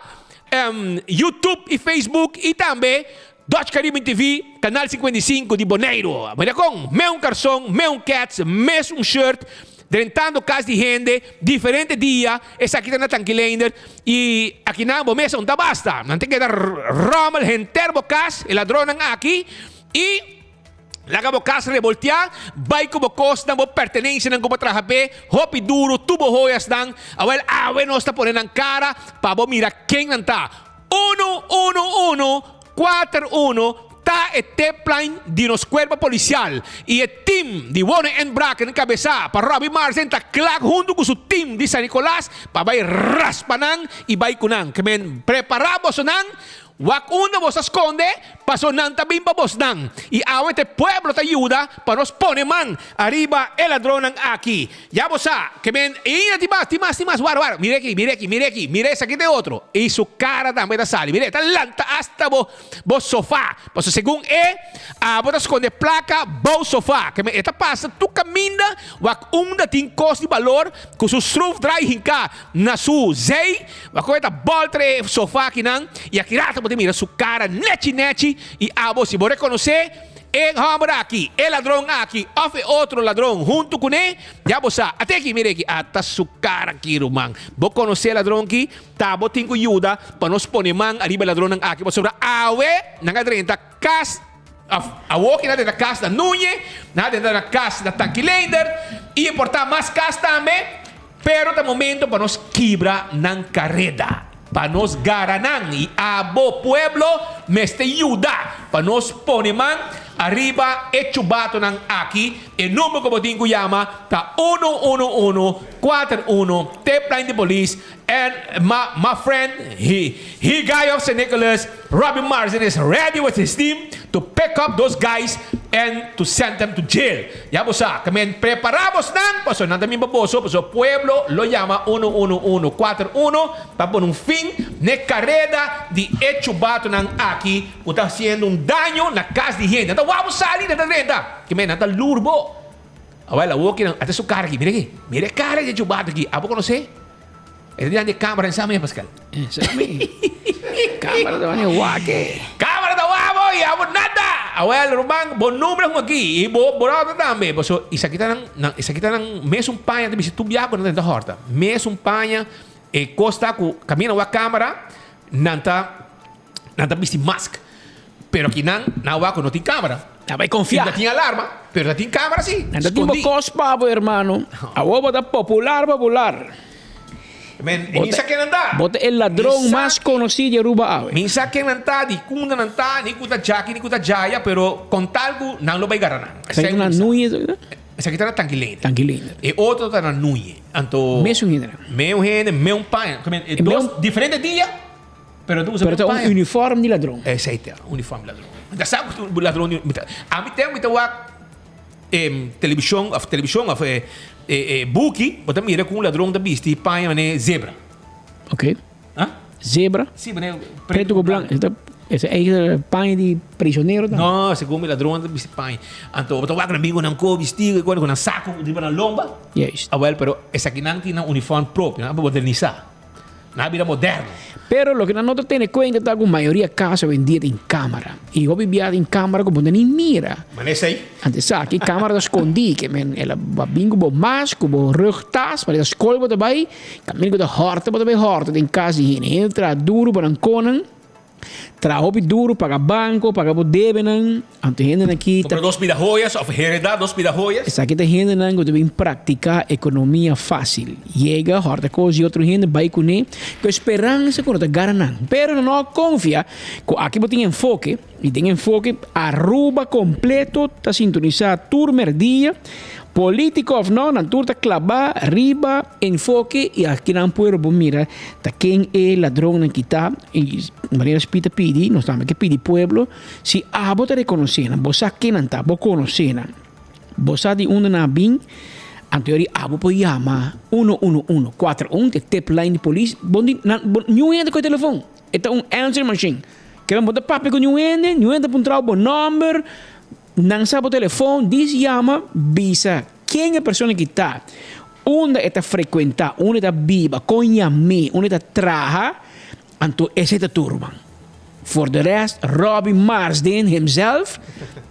YouTube i Facebook i tambe Dutch Caribbean TV, Canal 55 di Boneiru. Mira kon, me un karson, me un kets, mes un shirt, drentando kas di hende, diferente dia, esaki ta na Tanki Leendert, i akinan bo mesa un ta basta. Nan ta keda rommel henter bo kas, e ladronnan aki, i laga bo kas rebolteá, bai ku bo kosnan, bo pertenensianan ku bo traha p'e, hopi duru, tur bo hoyasnan. Awel, awe nos ta pone nan kara pa bo mira ken nan ta. Unu, unu, unu, kuater, unu ta e tipline di nos kuerpo polisial i e tim di Wonen en Braken kabesá pa Robbie Marsden ta kla huntu ku su tim di San Nicolas pa bai raspa nan i bai ku nan. Ke men prepará bosonan, wak unda bos ta skonde paso nan ta bin pa bosnan i awe te pueblo ta yuda pa nos pone man ariba e ladronnan aki. Ya bo sa, ke men ainda tin mas, tin mas, tin mas, wara, wara, mira aki, mira aki, mira aki, mira esaki ta e otro. I su kara tambe ta sali, mira, e ta lanta asta bo, bo sofá. Pasobra segun e, abo ta skonde plaka bou sofá. Ke men e ta pasa tur kaminda wak unda tin kos di balor ku su schroefdraai hinká na su zei, wak e ta bòlter e sofá akinan, i aki rato bo ta mira su kara nechi nechi, i abo si bo rekonosé, E hòmber aki, e ladron aki, òf e otro ladron huntu kuné, ya bo sa. Ate aki, mira aki, ata su kara aki, ruman. Bo konosé e ladron aki? Ta bo tin ku yuda pa nos pone man ariba e ladronnan aki, pasobra awe nan a drenta kas, òf awoki nan a drenta kas na Nuñe, nan a drenta na kas na Tanki Leendert, i e por ta mas kas tambe, pero ta momento pa nos kibra nan kareda. Pa nos gara nan i abo pueblo mester yuda pa nos pone man ariba e chubatonan aki. E number ku bo tin ku yama ta uno uno uno kuater uno Tipline di polis and my my friend he he guy of San Nicolas Robbie Marsden is ready with his team to pick up those guys. And to send them to jail. Ya bo sa, ke men prepara bosnan, pasobra nan ta bin pa boso, pasobra pueblo lo yama uno uno uno kuater uno pa pone un fin n'e kareda di e chubatonan aki ku ta hasiendo un daño na kas di hende. Nan ta wak bo sali, nan ta drenta. Ke men nan ta lur bo. Awel awor ki nan ata su kara aki, mira aki, mira e kara di e chubato aki. Abo konosé? E ta dilanti e camera en sa Pascal. Camera ta wani wak. Camera ta wak bo y abo nada. Awel ruman bo numero con aki y bo bo auto tambe. Paso esaki ta nan nan esaki ta nan mesun paña ta bisti tur biaha cu nan ta horta. Mesun paña e cos ta cu camina wak camera nan ta nan ta bisti mask. Pero aki nan nan wak cu no tin camera. Nan bay confia. Ta tin alarma pero ta tin camera si. Nan ta tin bo cos pa bo hermano. Awor bo ta popular popular. Men, mi sa ken nan ta. Bo ta e ladron mas konosí di Aruba awe. Mi sa ken nan ta, di kunda nan ta, ni ku ta djaki ni ku ta djaya, pero kon tal ku nan lo bai gara nan. Esaki ta na Nuñe? Esaki ta na Tanki Leender. Tanki Leender. E otro ta na Nuñe. Anto. Mesun hende nan. Mesun hende, meun paña. E dos diferente dia, pero ta usa Pero meun ta un paña. uniform di ladron. Esei ta, uniform di ladron. Mi ta sa ku ladron di, ami ten mi ta wak. Televishon of televishon of e buki bo ta mira ku un ladron ta bisti paña manera zebra. Ok. Ah? Zebra? Si, manera preto ku blanco. Esa e paña di prisionero tambe. No, segun mi ladron ta bisti paña. Anto bo ta wak nan bin ku nan ko bisti ku nan saku riba nan lomba. Juist. Awel pero esakinan tin nan uniform propio, nan a modernisá. Nan a bira moderno. Pero loke nan no ta tene cuenta ta cu mayoria casa hoy-en-dia tin camara. Y hopi bia tin camara cu bo no ni mira. Ma n'esey. Anto esaki camara ta scondi. Ke men el a bin cu bo mas, cu bo rugtas, pa e scol bo ta bay, caminda cu ta horta bo ta bay horta den cas di hende. Hende ta traha duro pa nan conan. Traha hopi duru, paga banko, paga bo debenan. Anto hendenan aki ta. Kumpra dos pida hoyas òf heredá dos pida hoyas. Esaki ta hendenan ku ta bin praktiká ekonomia fásil. Yega, hòrta kos di otro hende, bai kuné ku e speransa ku no ta gara nan. Pero nan no a konfia ku aki bo tin enfoke, i den enfoke Aruba kompleto ta sintonisá tur mèrdia, polítiko òf no, nan tur ta klabá riba. Enfoke y aki nan pueblo bo mira ta ken e ladronnan ki ta y manera Spi ta pidi nos tambe ke pidi pueblo si abo ta reconoce nan bo sa ken nan ta bo conoce nan bo sa di unda nan a bin anto yori abo por yama uno uno uno cuatro un te tip line di polis bo di nan bo niun hende koe telefon e ta un answer machine kiba bo ta papia ku niun hende niun hende ta puntra bo nomber nan sa bo telefon dis yama bisa Ken e persona ki ta? Unda e ta frekuentá? Unda e ta biba? Kon yam'é? Unda e ta traha? Anto esei ta tur, ruman. For de rest, Robbie Marsden himself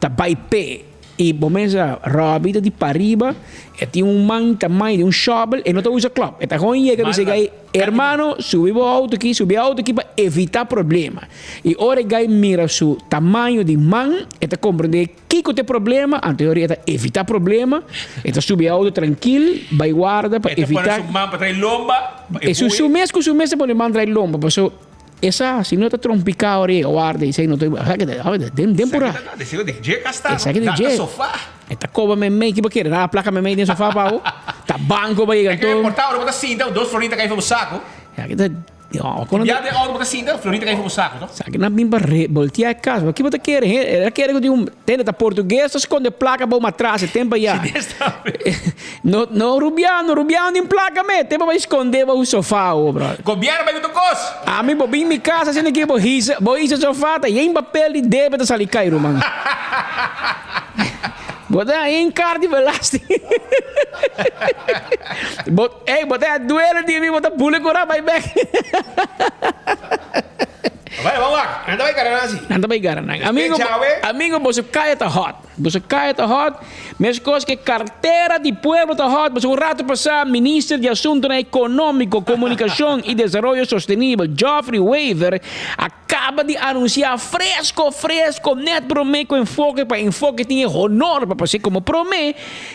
ta bai p'e. I bo mesa, Robbie ta di pariba, e tin un man tamaño di un shòbel, e no ta usa klòp. E ta gewoon yega bisa e gai, Hermano, subi bo auto aki, subi e auto aki pa evitá problema. I ora e gai mira su tamaño di man, e ta komprendé Kiko ta e problema? Anto e ta evita problema, e ta subi e auto trankil, bai warda pa E ta pone evita. su man pa trae lomba, pa e E su su bui. mes ku su mes ta pone man trae lomba, paso e sa si no ta trompiká ora e warda esei no ta sa ke ta den den pura. Esaki ta de seguro di dje kasta, Esaki di na dje. sofa. E ta koba meimei, kiba kere? Nan a plaka meimei den sofa pa bo? Ta banko pa yega E ke anto. porta ora bo ta sinta, dos florin ta kai for bo sako. Esaki ta No, kono Bia den auto bo ta sinta, Florita kai for bo saco, to? Sa ki nan bin pa revoltea e cas. Ki bo ta kere? He, el a kere ku tin un tende ta portugues ta skonde plaka bou matras e tempo ya. No, no Rubiano, Rubiano tin plaka me, te bo bai skonde bou sofa awo, brother. Gobierno bai ku tur kos. Ami bo bin mi cas asina ki bo hisa, bo hisa sofa ta yen papel di debe ta sali kai, ruman. Bo ta yen kar di belasting. Bo. Ey, bo ta e duele di mi, bo ta bule cura bay bek. Bay, ban wak. Nan ta bay gara nan si. Nan ta bay gara nan. Amigo, amigo, boso caya ta hot. Boso caya ta hot. Mescos ke cartera di pueblo ta hot. Boso un rato pasa, Minister di Asuntonan Economico, Comunicacion y Desaroyo Sostenibel, Geoffrey Wever, a caba di anuncia fresco, fresco, net prome cu Enfoke, pa Enfoke tin e honor pa pase como prome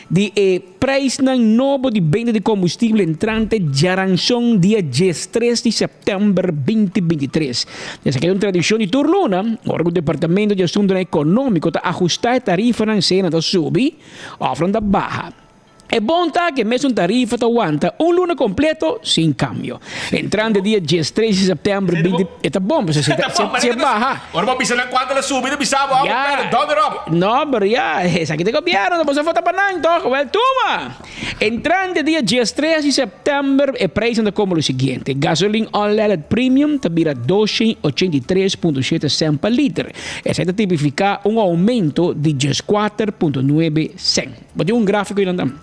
di e. Prijsnan nobo di benta di kombustibel entrante djaranson dia diestres di sèptèmber 2023. Esaki ta un tradishon di tur luna, ora ku Departamento di Asuntunan Ekonómiko ta ahustá e tarifanan sea nan ta subi òf nan ta baha. E bon ta ku e mesun tarifa ta wanta un luna kompleto sin kambio. Entrante dia diestres di sèptèmber binti e ta bon pasobra si ta si e baha. Ora bo bisa nan kuantu el a subi ta bisa bo abo pèrdè dònder op. No pero ya esaki ta gobièrnu ta boso vota pa nan tòg wèl tuma. Entrante dia diestres di sèptèmber e preisnan ta komo lo siguiente, gasolin unleaded premium ta bira 283.7 sènt pa liter esei ta tipifiká un oumento di 14.9 sènt. Bo tin un gráfiko ei nan?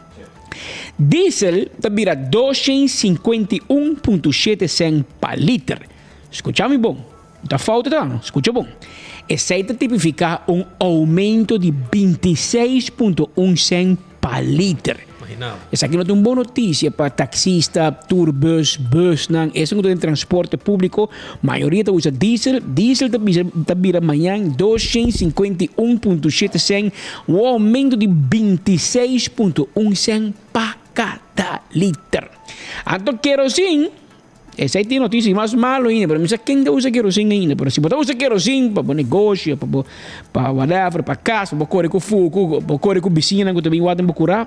Diesel ta bira 251.7 sèn pa liter. Skucha mi bon. Ta fout ta? Skucha bon. Esei ta tipifiká un oumento di 26.1 sèn pa liter. Esaki no ta un bon notisia pa taksista, tourbus, busnan, esun ku ta den transporte públiko. Mayoria ta usa diesel. Diesel ta bisa ta bira mañan 251.7 cent, un aumento di 26.1 cent pa cada liter. Anto kerosin, esei tin noticia mas malo ainda, pero mi sa ken ta usa kerosin ainda, pero si bo ta usa kerosin pa bo negocio, pa bo pa whatever, pa cas, pa bo kore ku fuku, bo kore ku bisiñanan ku ta bin wak den bo kura,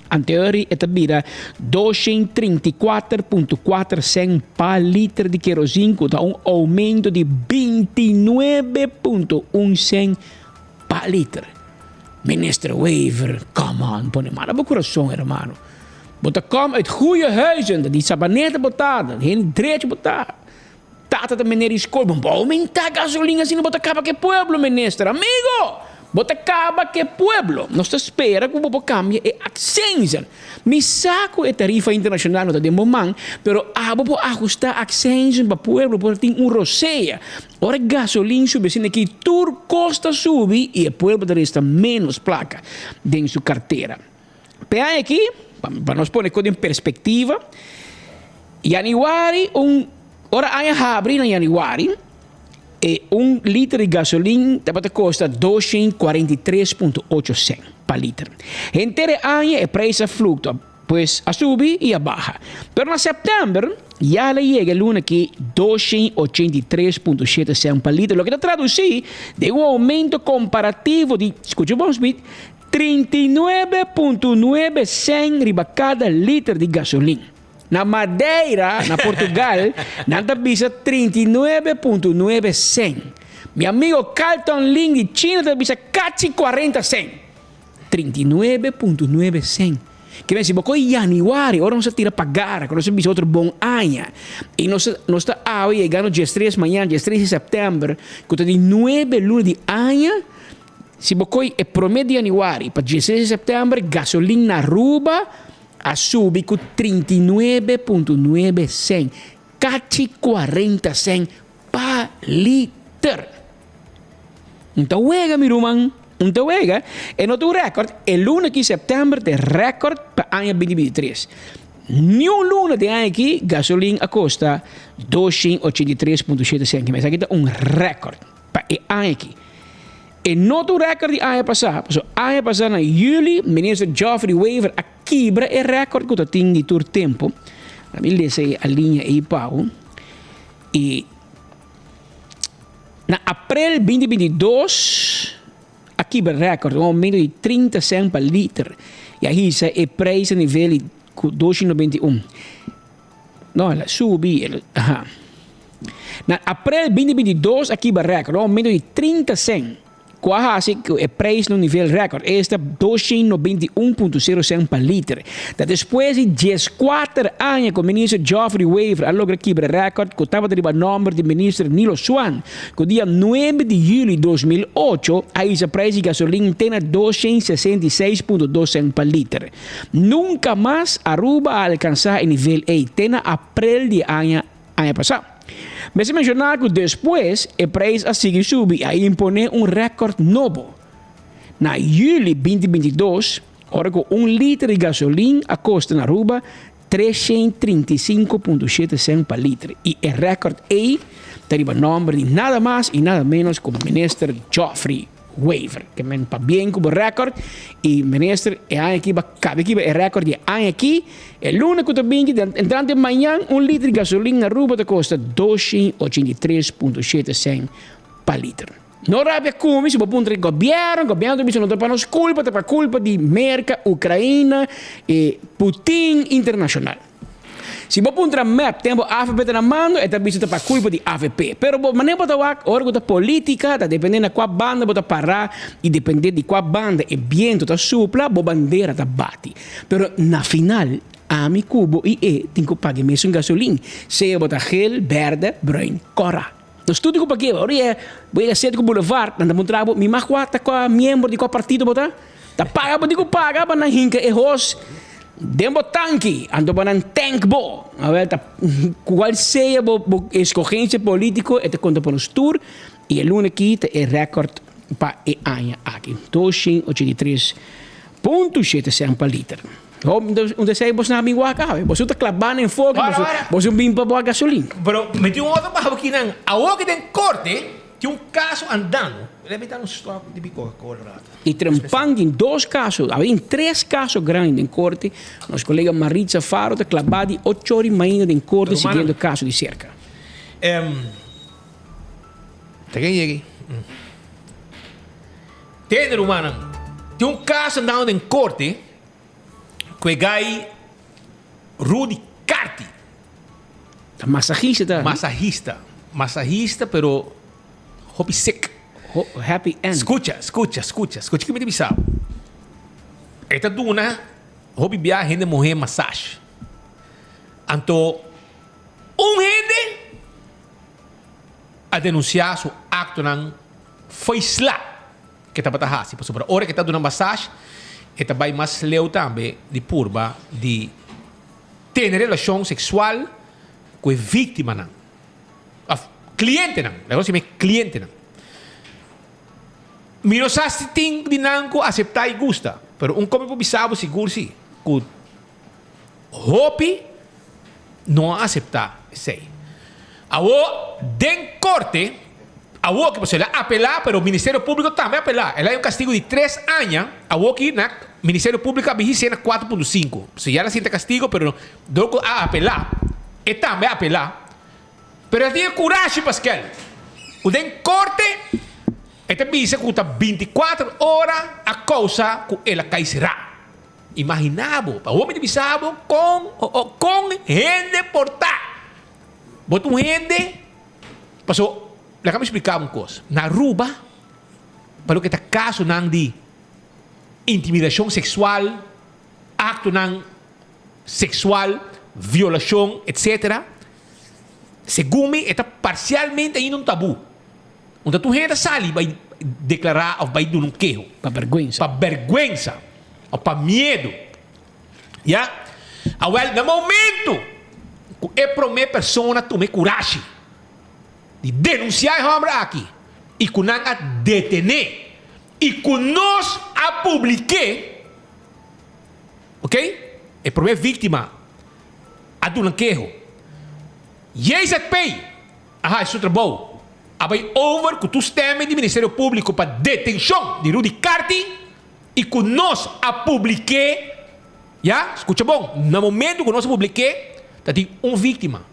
Anteori e ta bira 234.4 cent pa liter di kerozin ku ta un oumento di 29.1 cent pa liter. Minister Wever, come on, pone man na bo kurason hermano. Bo ta kom uit goeie huizen, di Sabaneta bo ta, di hende drechi bo ta. Tata ta meneer di skol, bo oumentá gasolin asina bo ta kaba ku e pueblo minister, amigo! Bo ta kaba ku e pueblo. Nos ta spera ku bo por kambia e aksensen. Mi sa ku e tarifa internashonal no ta den bo man, pero abo por ahustá aksensen pa pueblo por tin un rosea. Ora e gasolin subi asina aki tur kos ta subi i e pueblo ta resta ménos plaka den su kartera. P'e aña aki, pa nos pone kos den perspektiva, yanüari un ora aña habri na yanüari e un liter di gasolin tabata kosta 243.8 sènt pa liter. Henter e aña e preis a fluktua, pues a subi i a baha. Pero na sèptèmber ya el a yega e luna aki 283.7 sènt pa liter, loke ta tradusí den un oumento komparativo di, skucha bon Smith, 39.9 cent riba kada liter di gasolin. Na Madeira, na Portugal, nan ta bisa 39.9 cent. Mi amigo Carlton Lin di China ta bisa kachi 40 cent. 39.9 cent. Ke men si bo koe januari, ora nos a tira pagar, ku nos a bisa otro bon aña, i nos nos ta awe yegando diestres mañana, diestres di sèptèmber, ku ta di nuebe luna di aña, Si bo koy e prome di januari pa dieseis di september gasolin na Aruba a subi ku 39.9 cent, kachi 40 cent pa liter. Un ta wega mi ruman, un ta wega. E no ta un record, e luna aki september ta e record pa aña 2023. Niun luna den aña aki gasolin a kosta 283.7 cent, esaki ta un record. Pa e aña aki. E no ta un rèkòrt di aña pasá, pasobra aña pasá na yüli minister Geoffrey Wever a kibra e rèkòrt ku ta tin di tur tempu. Mi lesa e aliña ei pau. I na aprel 2022 a kibra rèkòrt, un oumento di 30 sènt pa liter i a hisa e preis na nivel di 291. No, el a subi, el, aha. Na aprel 2022 a kiba rèkòrt, un oumento di 30 sènt, ku a hasi ku e preis na un nivel rèkòrt, esta 291.0 sènt pa liter. Ta despues di dieskuater aña ku minister Geoffrey Wever a logra kibra rèkòrt ku tabata riba nòmber di minister Nilo Swan, ku dia nuebe di yüli 2008 a hisa preis di gasolin te na 266.2 sènt pa liter. Nunka mas Aruba a alkansá e nivel ei te na aprel di e aña aña pasá. Mester menshoná ku despues e preis a sigui subi i a imponé un rèkòrt nobo. Na yüli 2022, ora ku un liter di gasolin a kosta na Aruba 335.7 sènt pa liter i e rèkòrt ei ta riba nòmber di nada mas i nada ménos ku Minister Geoffrey Wever. Ke men pabien ku bo rèkòrt i Minister e aña aki ba kabe kiba e rèkòrt di e aña aki. E luna ku ta binti entrante mañan un liter di gasolin na Aruba ta kosta 283.7 sènt pa liter. No rabia ku mi si bo puntra e gobièrnu, gobièrnu ta bisa no ta pa nos kulpa, ta pa kulpa di Merka, Ukraina, e Putin internashonal. Si bo puntra mep tempu avp ta na mando, e ta bisa ta pa kulpa di avp. Pero bo manera bo ta wak ora ku ta politika ta depende na kua banda bo ta para i depende di kua banda e bientu ta supla, bo bandera ta bati. Pero na final ami ku bo i e tin ku paga e mesun gasolin, sea bo ta gel, berde, bruin, kòrá. Nos tur tin ku pag'é. Ora e bo yega Cédrico Boulevard nan ta puntra bo, mi mag kua ta kua miembro di kua partido bo ta? Ta paga bo tin ku paga pa nan hinka e hos den bo tanki, anto pa nan tank bo. Awel ta kual sea bo bo eskogensia politiko e ta konta pa nos tur i e luna aki ta e rekòrt pa e aña aki, 283.7 sènt pa liter. Ho, un ta esei bos na bin wak awe. Boso ta klabá na enfoke, boso, boso bin pa boa gasolin. Pero mi tin un otro baho aki nan. Awor ki den korte tin un kaso andando. Lei mi ta un stop di mi Coca-Cola rato. I trempan tin dos kaso, awe tin tres kaso grandi den korte. Nos kolega Maritza Faro ta klabá di ocho ora i mainta den korte siguiendo e kaso di serka. Ta ken yega ei? Tende rumannan, tin un kaso andando den korte. Ku e gai Rudy Carty. Ta masahista ta. Masahista. Masahista pero hopi sik. Happy end. Skucha, skucha, skucha. Skucha ki mi ta bisa bo. E ta duna hopi bia hende muhé masash. Anto un hende a denunsiá su aktonan fo'i sla. Ke tabata hasi pasobra ora ke ta duna masash e ta bai mas leu tambe di purba di tene relashon seksual ku e víktimanan òf klientenan, laga nos yama e klientenan. Mi no sa si tin di nan ku aseptá i gusta, pero un kos mi por bisa bo sigur si ku hopi no a aseptá esei. Awor den korte, awor ki pasobra el a apelá pero Ministerio Públiko tambe a apelá. El a haña un kastigu di tres aña, awor ki na Ministerio Públiko a bihi sena kuater punto sinku. So ya el a sinta kastigu pero dor ku a apelá, e tambe a apelá. Pero el a tin e kurashi Paskel ku den korte e ta bisa ku ta binti kuater ora a kousa ku el a kai será. Imaginá bo, pa hopi ta bisa bo kon kon hende por ta. Bo ta un hende, paso laga mi splika bo un kos, na Aruba pa loke ta kasonan di intimidashon seksual, aktonan seksual, violashon etsetera, segun mi e ta parsialmente ainda un tabú. Unda tur hende ta sali bai deklará òf bai duna un keho. Pa bèrgwensa. Pa bèrgwensa òf pa miedu. Ya. Awèl, na momentu ku e promé persona tuma e kurashi di denunsiá e hòmber aki i ku nan a detené i ku nos a publik'é, oké, e promé víktima a duna keho. JZP a haci su trabou, a bay over cu tur stemming di Ministerio Publico pa detencion di Rudy Carty y cu nos a publike, ya, scucha bon, na momento cu nos a publike ta tin un victima.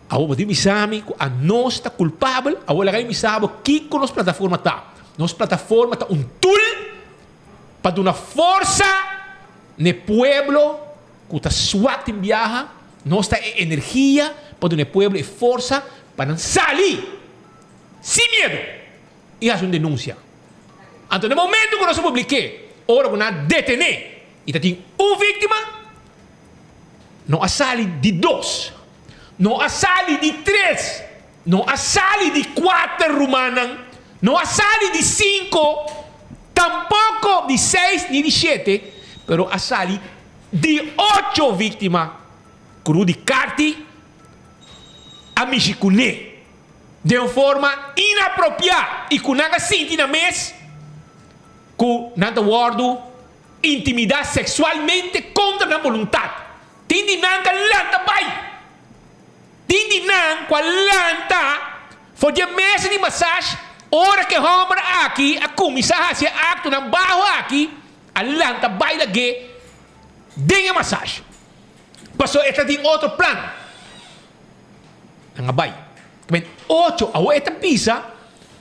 Awor bo tin bisa mi cu a nos ta culpabel, awor laga mi bisa bo kico nos plataforma ta. Nos plataforma ta un tool pa duna forsa n'e pueblo Ku ta swak tin biaha, nos ta e energia pa duna e pueblo e forsa pa nan sali sin miedu i hasi un denunsia. Anto na momentu ku nos a publik'é, ora ku nan a detené i ta tin un víktima, no a sali di dos, no a sali di tres, no a sali di kuater rumannan, no a sali di sinku, tampoko di seis ni di shete, pero a sali Di ocho víktima ku Rudy Carty a mishi kuné den un forma inapropiá i ku nan a sinti nan mes ku nan ta wòrdu intimidá seksualmente kontra nan boluntat. Tin di nan ku a lanta bai. Tin di nan ku a lanta for di e mesa di masash ora ku e hòmber aki a kuminsá hasi e aktonan baho aki. A lanta bai lag'é den e masashi. Pasobra e ta tin otro plan. Nan a bai. Men ocho, awor e ta bisa.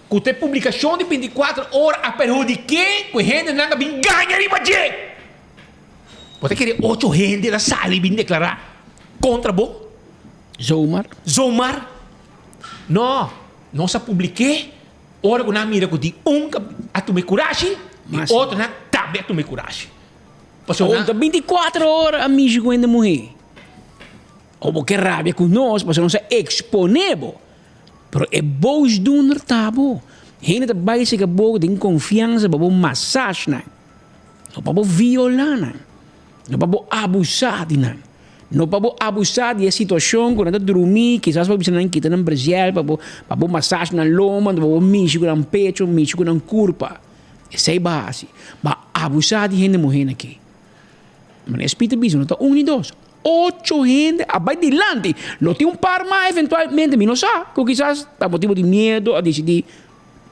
Ku ta e publikashon di bintikuater ora a perhudik'é ku e hendenan a bin gaña riba dje. Bo ta kere ocho hende ta sali bin deklará kontra bo? Zomaar. Zomaar? No, nos a publik'é ora ku nan a mira ku tin un a tuma e kurashi i otronan tambe a tuma e kurashi. Pasobra nan. Ta bintikuater ora a mishi ku hende muhé. O bo ke rabia ku nos pasobra nos a eksponé bo. Pero e boosdoener ta bo. Hende ta bai seka bo den konfiansa pa bo massage nan. No pa bo violá nan. No pa bo abusá di nan. No pa bo abusá di e situashon ku nan ta drumí, kisas bo bisa nan kita nan brasier pa bo pa bo massage nan lomba, pa bo mishi ku nan pecho, mishi ku nan kurpa. Esei bo a hasi. Bo a abusá di hende muhénan aki. Manera Speed ta bisa, no ta un ni dos. Ocho hende a bai dilanti. Lo tin un par mas eventualmente, mi no sa, ku kisas pa motibu di miedu a disidí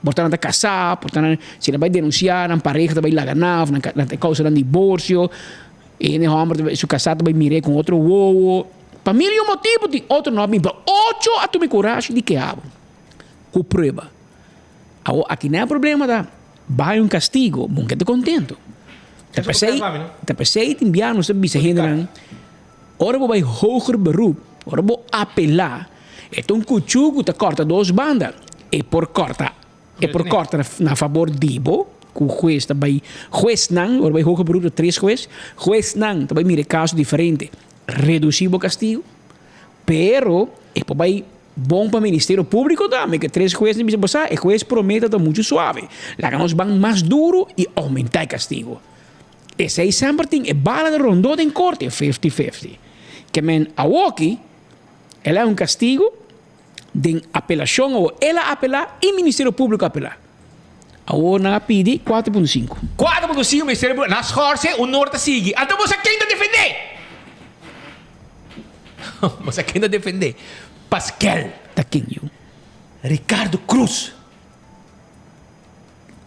por ta nan ta kasá, por ta nan si nan bai denunsiá nan pareha ta bai laga nan òf nan ta kousa nan diborsio. E hende hòmber ta bai su kasá ta bai mir'é ku otro wowo. Pa mil i un motibu tin otro no a bin, pero ocho a tuma e kurashi di keha bo ku prueba. Awor aki nan e problema ta. Bai un castigo, bon ke ta contento. Ta pesey, ta pesey tin bia nos ta bisa hendenan, ora bo bai hoger beroep, ora bo apela, e ta un cuchu cu ta corta dos banda. E por corta, e por corta na fabor di bo, cu hues ta bai, huesnan, ora bai hoger beroep ta tres hues, huesnan ta bai mira e caso diferente, reduci bo castigo, pero e por bai Bon pa Ministerio Públiko tambe ke tres hues bisa bo sa e hues promé ta ta muchu suave. Laga nos ban mas duru i oumentá e kastigu. Esei semper tin e bala ta rondó den korte, fifty fifty. Ke men awoki el a un kastigu den apelashon awor el a apelá i Ministerio Públiko a apelá. Awor nan a pidi 4.5. 4.5 Ministerio Públiko nan a schorse un nor ta sigui. Anto bo sa ken ta defendé? Bo sa ken ta defendé? Paskel. Ta ken yu? Ricardo Cruz.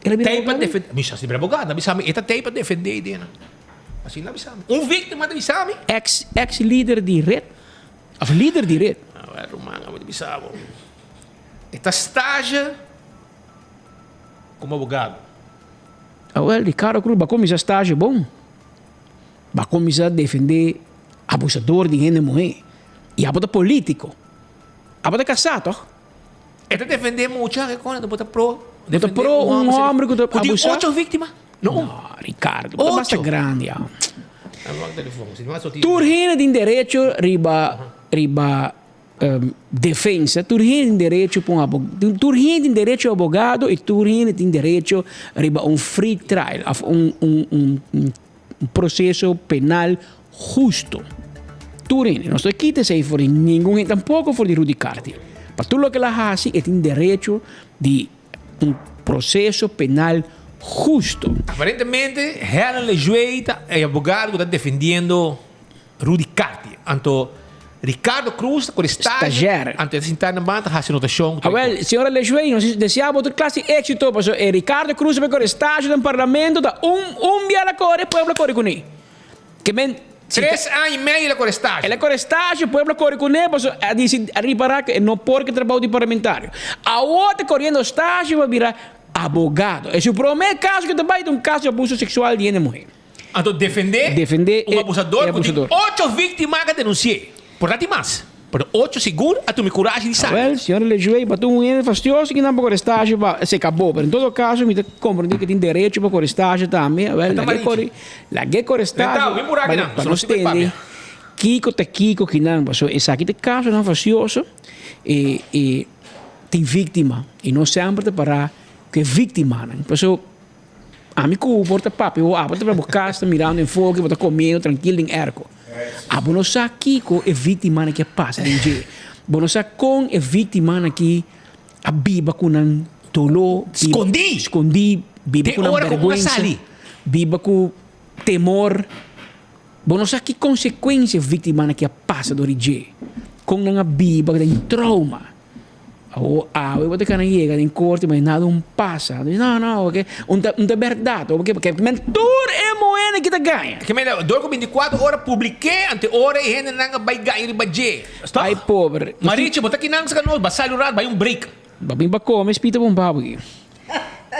El a bira Tei pa abogado? defendé. Mi sa si bira abogado. A bisa mi e ta tei pa defendé e ideanan. Asina a bisa mi. Un víktima ta bisa mi. Ex ex lider di red of lider di red. Awel ruman a bisa bo. E ta stage. Como abogado. Awel, Ricardo Cruz, bo a cuminsa stage bon. Bo a cuminsa defende abusador di hende muhe. Y abo ta politico. Abo ta casa, toch? E ta defende mucha, ke con bo ta pro. Bo ta pro un homber cu ta abusa. Cu tin ocho victima. No un. No, Ricardo, bo ta basta grandi ya. Tur hende tin derecho riba riba Defensa, tur hende tin derecho pa un abogado, tur hende tin derecho abogado y tur hende tin derecho riba un free trial of un un un un proceso penal husto. Tur hende, nos no kita esey for di ningun hende, tampoco for di Rudy Cartier. Pa tur loke el a haci e tin derecho di un proceso penal husto. Aparentemente Helen Lejuey ta e abogado cu ta defendiendo Rudy Cartier. Anto Ricardo Cruz ta kore stage. Anto e ta sinta na banda ta hasi anotashon. Awel, señora Lejuey, nos desea bo tur klase di éxito, pasobra e Ricardo Cruz ta bai kore stage den parlamento, ta un un bia el a kore, pueblo a kore kuné. Ke men, si ta. Tres aña y medio el a kore stage. El a kore stage, pueblo a kore kuné, pasobra a disi, a ripará ku e no por ku e trabou di parlamentario. Awor ta koriendo stage pa bira abogado. E su promé kaso ku ta bai ta un kaso di abuso seksual di hende muhé. Anto defendé Defendé un e abusador e ku tin abusador. ocho víktima ku a denunsi'é. Por ta tin mas, pero ocho sigur a tuma e kurashi di sali. Awel, señor Lejuey, pa tur un hende fastioso ki nan pa kore stasje pa se kabó. Pero en todo kaso mi ta komprendé ku tin derecho pa kore stasje tambe. Awel, Ta lag'é marichi. kore, lag'é kore stasje Rentao, bin por aki pa nan, pa pasobra nos nos tin ku e tende papia. kiko ta kiko kinan. Pasobra esaki ta kasonan fastioso i i tin víktima i nos semper ta pará ku e víktimanan. Pasobra Ami ku por ta papia bo abo ta bo kas ta mirando enfoke bo ta komiendo trankil den erko. Abo no sa kiko e víktimanan aki a pasa den dje. Bo no sa kon e víktimanan aki a biba ku nan doló. Skondí! Skondí, biba ku nan bèrgwensa, biba ku temor. Bo no sa ki konsekuensia e víktimanan aki a pasa dor di dje. Kon nan a biba den trauma. Awo awe bo ta kana yega den korte ma nada un pasa. Dice no no oke un ta un ta berdad oke porque men tur e muhene ki ta gaña. Ke men dor ku 24 ora publike ante ora e hendenan a bai gaña riba dje. Stop. Ay pober. Marichi bo ta kinan saka nos ba sali un rat bai un break. Ba bin pa come spita bon pabo aki.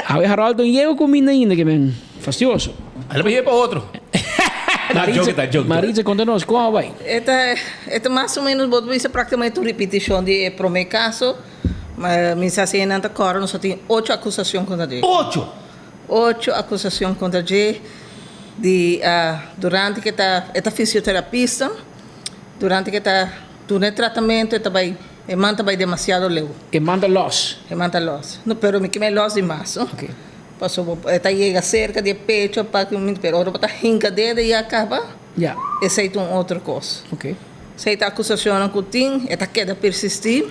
Awe Harold no yega cuminda ainda ke men fastioso. Ala pa yega pa otro. Maritza, Maritza conta nos con a bay? E ta e ta mas o menos bo ta bisa practicamente un ripiticion di e prome caso. Ma mi sa si nan ta corda nos a tin ocho acusacion contra dje. Ocho! Ocho acusacion contra dje di durante ke ta e ta fisioterapista durante ke ta duna e tratamento e ta bay E man ta bai demasiado leu. E man ta los. E man ta los. No, pero mi keme los di mas, no. Ok. Pasobra bo e ta yega serka di e pecho pa ki momento, pero ora bo ta hinka dede ya kaba, Ya. esei ta un otro kos. Ok. Esei ta akusashonnan ku tin, e ta keda persistí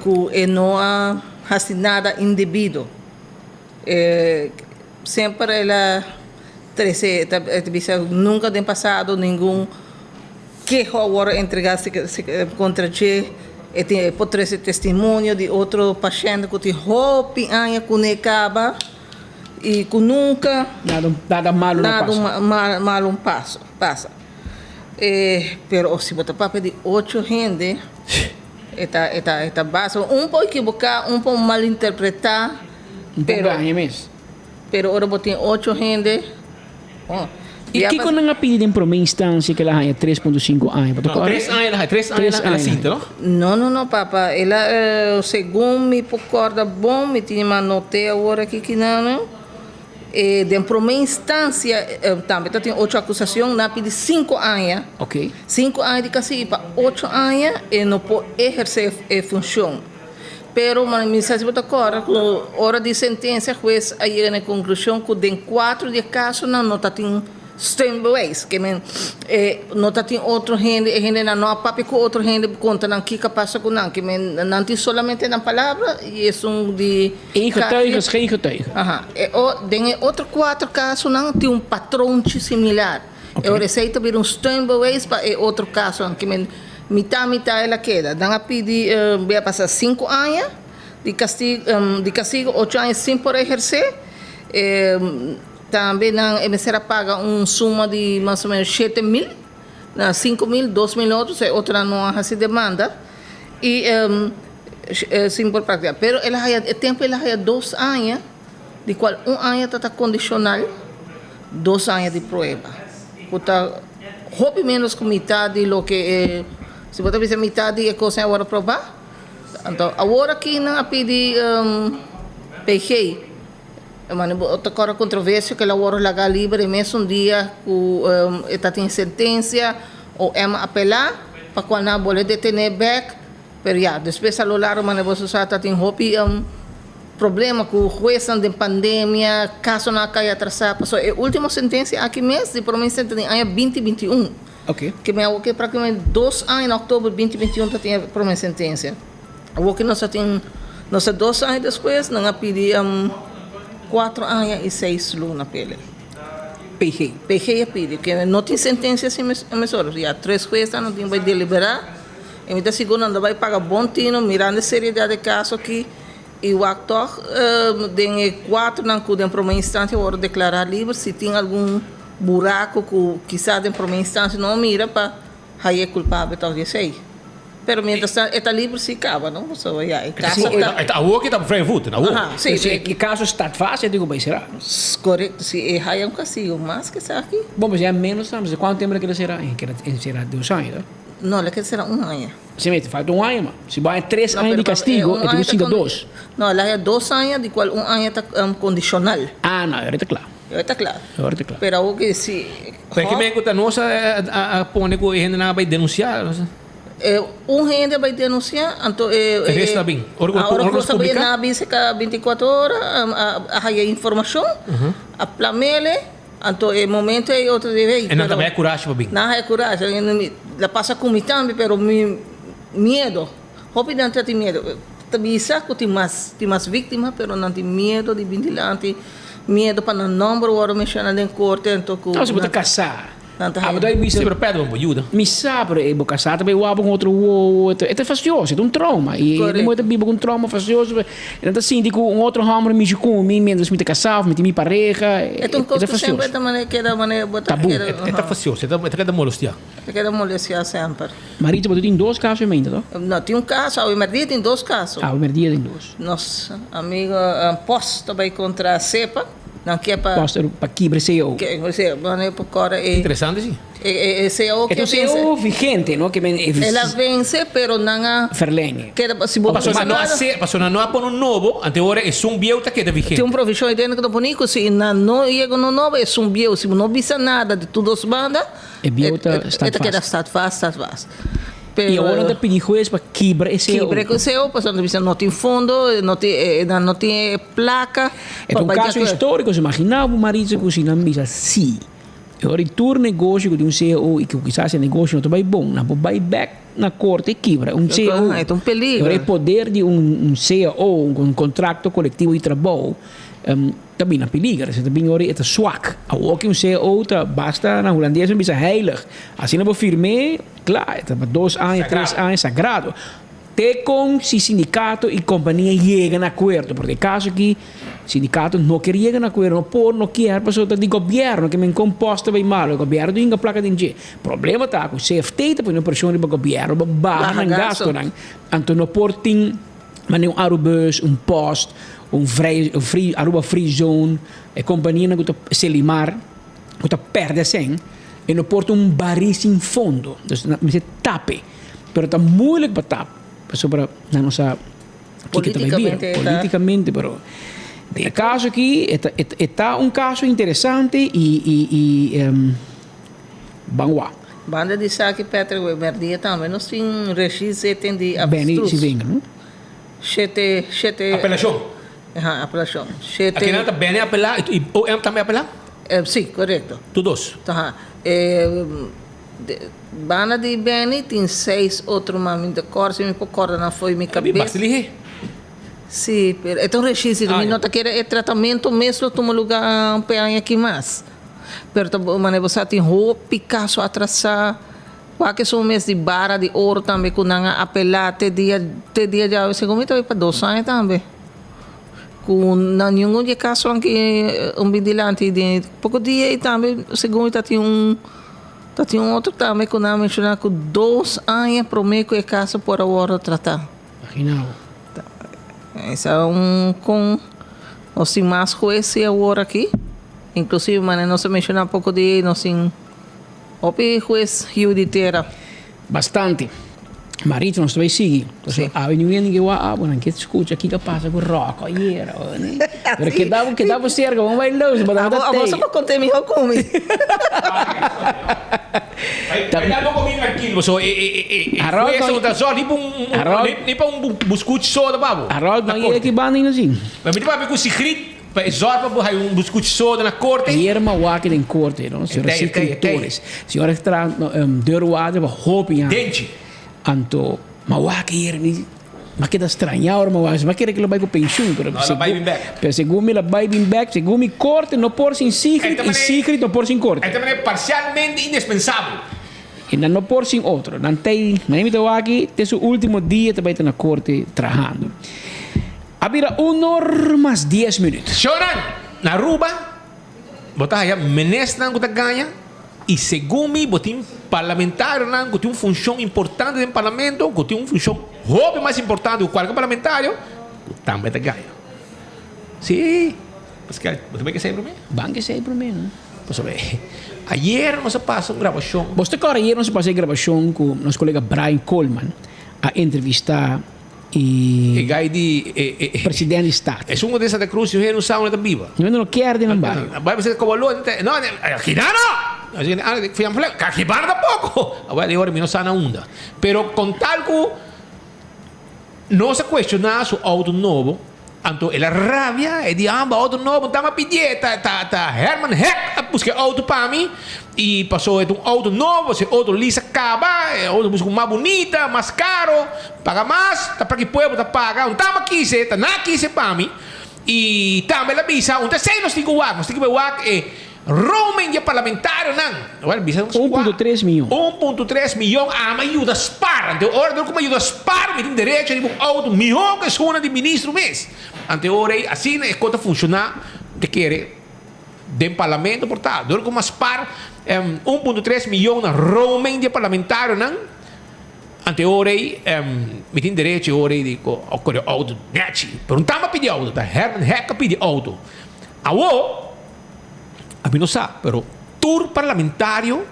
ku e no a hasi nada indebido. E semper el a trese, e ta bisa nunka den pasado ningun. Keho a wòrdu entregá kontra dje, e tin e por trese testimonio di otro pashènt ku tin hopi aña kuné kaba i ku nunka Nada malu no pasa. Nada malu pasa. Pero si bo ta papia di ocho hende e ta e ta e ta basta. Un por ekiboká, un por malinterpretá, Un por gaña mes. Pero ora bo tin ocho hende. I kiko nan a pidi den prome instansia ku el a haña tres punto sinku aña? Bo ta kòrda? Tres aña el a haña, tres aña el a sinta, no? No, no, no, papa. El a, segun mi por kòrda bon, mi tin mi anoté awor aki kinan, e den prome instansia tambe ta tin ocho akusashon, nan a pidi sinku aña. Oké. Sinku aña di kasi i pa ocho aña e no por ehersé e funshon. Pero mi sa si bo ta kòrda ku ora di sentensia hues a yega na e konklushon ku den kuatro di e kasonan no ta tin steunbewijs, ke men e no ta tin otro hende, e hendenan no a papia ku otro hende konta nan kiko a pasa ku nan, ke men nan tin solamente nan palabra i esun di Eén getuige is geen getuige. Aha. E o den e otro kuatro kasonan tin un patronchi similar. E ora esei ta bira un steunbewijs pa e otro kasonan, ke men Mitá mitá el a keda. Nan a pidi bia pasa sinku aña di kastigo, di kastigo ocho aña sin por ehersé. Tambe nan e mester a paga un suma di mas o menos 7000, na 5000, 2000 otro, so e otronan no a hasi demanda i sin por praktiká. Pero el a haya, e tempu el a haya dos aña, di kual un aña ta ta kondishonal, dos aña di prueba, ku ta. Hopi ménos ku mitá di loke e, si bo ta bisa mitá di e kosnan a wòrdu aprobá. Anto awor aki nan a pidi PG. Mane bo ta kòrda kontroversia ku el a wòrdu lagá liber e mesun dia ku e ta tin sentensia OM a apelá pa kual nan a bolbe detené bèk. Pero ya, despues a lo largo mane bo sa ta tin hopi problema ku huesnan den pandemia, kasonan a kai atrasá. Pasobra e último sentensia aki mes di prome instante den aña binti binti un. Ke men awoke praktikamente dos aña na oktober binti binti un ta tin e prome sentensia. Awoke nos a tin, nos ta dos aña despues nan a pidi kuatro aña i seis luna p'e. PG. PG a pidi, ke no tin sentensia sin mesora. Ya tres huesnan nan tin bai deliberá. I mi ta sigur nan ta bai paga bon tino mirando e seriedad e kaso aki i wak tog den e kuatronan ku den prome instansia wòrdu deklará liber si tin algun buraku ku kisas den prome instansia no a mira pa haña e kulpabel tòg di esei. Pero mientras tanto e ta liber si kaba no pasobra ya e kaso ta. E ta awor ke ta vrije voeten awor. Aha si. Si e kaso staat vast e tin ku bai será no? Korekto si e haña un kastigo mas ke esaki. Bon pero si a menos tambe kuantu tempu lo keda será? E keda enserá dos aña no? No, el a keda sera un aña. Si mester falta un aña ma. Si bo haña tres aña di castigo, e tin cu sinta dos. No, el a haña dos aña, di cual un aña ta condicional. Ah, no, ahora ta cla. Ahora ta cla. Ahora ta cla. Pero awor ke si. Pero ke men cu ta nos a pone cu e hendenan a bay denuncia? Un hende a bay denuncia, anto e. E resto a bin. Ora cu Ora cu nos a bay nan a bin cerca binticuatro ora, a haya informacion, a plamele. Anto e momento ei otro di rei. E nan ta bay a curashi pa bin. Nan haya curashi. La pasa cu mi tambe pero mi miedo. Hopi nan ta tin miedo. Ta bisa cu tin mas tin mas victima pero nan tin miedo di bin dilanti. Miedo pa nan nomber worde menciona den corte anto cu. No si bo ta casa. Nan ta Abo ta bisa. Sí, pero Pedro bo yuda. Mi sa, pero e bo kasá ta bai wak ku otro wowo. E ta fastioso, e ta un trauma. I e muhé ta biba ku un trauma fastioso. E nan ta sinti ku un otro hòmber mishi ku mi miéntras mi ta kasá òf mi tin mi pareha. E ta un kos ku semper ta manera keda manera bo ta Tabú. keda. E ta fastioso, e ta keda molestiá. E ta keda molestiá semper. Maritza, bo ta tin dos kaso ainda, to? No, tin un kaso. Awe merdia tin dos kaso. Awe merdia tin dos. Nos amigo Post ta bai kontra Sepa. Nan ke pa. Post pa kibra e cao. Ke e manera pa kore e. Interesante si. E cao ke vense. E cao vigente, no? Ke men. El a vense, pero nan a. Verlenge. Keda si bo. Pasobra nan no a ser, pasobra nan no a pone un nobo, ante ora esun bieu ta keda vigente. Tin un provishon ei den ku ta pone ku si nan no yega un nobo, esun bieu, si bo no bisa nada di tur dos banda. E bieu ta E ta keda staat vast, staat vast. I awor nan ta pidi hues pa kibra e cao. Kibra e cao pasobra nan ta bisa no tin fondo, no tin, nan no tin e plaka. E ta un kaso historico, si imagina bo Maritza ku si nan bisa si. E ora di tur negoshi ku tin un cao i ku kisas e negoshi no ta bai bon, nan por bai bek na korte i kibra un cao. E ta un peligro. E ora e poder di un cao, un kontrakto kolektivo di trabou, ta bin na peliger, esei ta bin ora e ta swak. Awor ki un cao ta basta na hulandes men bisa heilig. Asina bo firm'é, kla, e ta pa dos aña, tres aña, sagrado. Te kon si sindikato i kompania yega na akuerdo, porque e kaso aki sindikato no kier yega na akuerdo, no por, no kier, pasobra ta di gobièrnu ke men kon pòst ta bai malo, e gobièrnu tin hinka plaka den dje. Problema ta ku CFT ta pone preshon riba gobièrnu pa baha nan gastonan, anto no por tin. Mane un Arubus, un Post, un vrij, un free, Aruba Free Zone, e companianan cu ta Selimar, cu ta perde cen, e no por ta un bari sin fondo. Dus nan mester tape. Pero ta moeilijk pa tap, pasobra nan no sa kiko ta bay bira. Politicamente e ta. Politicamente, pero den e caso aki e ta, e ta un caso interesante y, y, y ban wak. Banda di esaki Patrick we merdia tambe nos tin regie zitting di Benny avestruz. Sivinga no? Shete shete. Apelashon. Aha apelashon. Shete. Aki nan ta Benny apelá i OM tambe apelá? Si korekto. Tur dos. Aha banda di Benny tin seis otro ma mi ta kòrda si mi por kòrda nan fo'i mi kabes. Basta lihé. Si pero e ta un regie zitting mi no ta kere e tratamento mes lo tuma lugá un pe aña aki mas. Pero ta bo manera bo sa tin hopi kaso atrasá. Wak esun mes di bara di oro tambe ku nan a apelá te dia te dia djawe segun mi ta bai pa dos aña tambe. Ku na ningun di e kasonan ki un bin dilanti den poko dia ei tambe segun mi ta tin un ta tin un otro tambe ku nan a menshoná ku dos aña promé ku e kaso por a wòrdu tratá. Imagina bo. Esa un kon nos tin mas hues si awor aki. Inclusive manera nos a menciona poco di nos tin hopi hues yiu di tera. Bastante. Marito nos ta bay sigui. Pasobra awe niun hende ke wak abo nan ke scucha kiko a pasa ku Rocco ayera. Pero keda bo keda bo cerca bo bay los bo tabata Abo tey. sa por conte miho ku mi. Keda bo komi trankil pasobra e e e e Harold hues no no ta zor ni pa un Harold ni pa un buscuchi soda pa bo. Harold Na no yega korte. ki banda ainda si. Mi ta papia ku Sigrid. Pa e zòrg pa bo haña un buskuchi soda na korte. Ayer mi a wak den korte, no? Señora Etei, etei, Sigrid etei. Torres. Señora a traha deurwaarder pa hopi aña. Denchi. Anto, mi a wak ayer, mi mi a keda strañá ora mi a wak. Mi a kere ku el a bai ku penshun, pero No, el a bai bin bèk. Pero segun mi el a bai bin bèk, segun mi korte no por sin Sigrid i Sigrid no por sin korte. E ta manera parsialmente indispensabel. I nan no por sin otro. Nan ta ei, manera mi ta wak aki, te su último dia ta bai ta na korte trahando. A bira un or mas dies minuut. Shownan, na Aruba bo ta haya ministernan ku ta gaña i segun mi bo tin parlamentarionan ku tin un funshon importante den parlamento ku tin un funshon hopi mas importante ku kualke parlamentario ku tambe ta gaña. Si, paske bo ta bay kesey prome? Ban kesey prome no. Pasobra ayer nos a pasa un grabashon. Bo ta kòrda ayer nos a pasa e grabashon ku nos kolega Brian Coleman a entrevista E E guy di e e president di Staten. Esun ku den Santa Cruz si hende no sa unda ta biba. Hende no kier den nan bario. Bai bisa Coboloa no Gibano! Gibano tampoco! Awel e ora mi no sa na unda. Pero con tal ku nos a cuestiona su auto nobo Anto el a rabia, e di, Amba, auto nobo, ta mi a pidié, ta, ta, ta Herman Heck a buska e auto pa mi, i paso e ta un auto nobo, si e auto lisa kaba, e auto buska un mas bunita, mas karo, paga mas, ta pa ki pueblo ta paga, un ta mi a kise, ta nan a kise pa mi, i tambe el a bisa, un ta esei nos tin ku wak, nos tin ku bai wak e. Roaming di e parlamentarionan, well, bisa nos kua. 1.3 miyon. 1.3 miyon ami a yuda spar. Ante ora dor ku mi a yuda spar mi tin derecho riba un outo mihó ku esunnan di ministro mes. Ante ora ei asina e kos ta funshoná te kere den parlamento por ta. Dor ku mi a spar 1.3 miyon na roaming di e parlamentarionan ante ora ei mi tin derecho e ora ei di kore outo nechi. Pero un tamba pidi outo ta Herman Hek a pidi outo. Awo ami no sa pero tur parlamentario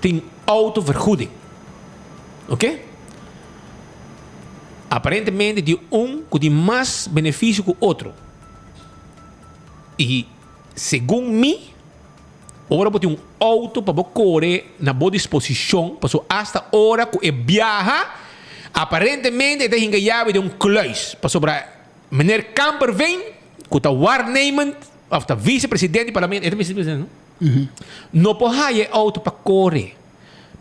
tin autovergoeding. Oke? Aparentemente tin un ku tin mas benefisio ku otro. I segun mi, ora bo tin un outo pa bo kore na bo disposishon, pasobra asta ora ku e biaha, aparentemente e ta hinka yabi den un kluis, pasobra meneer Kamperveen, ku ta waarnemend òf ta visepresidente di parlamento, e ta visepresidente no? No por haya e outo pa kore,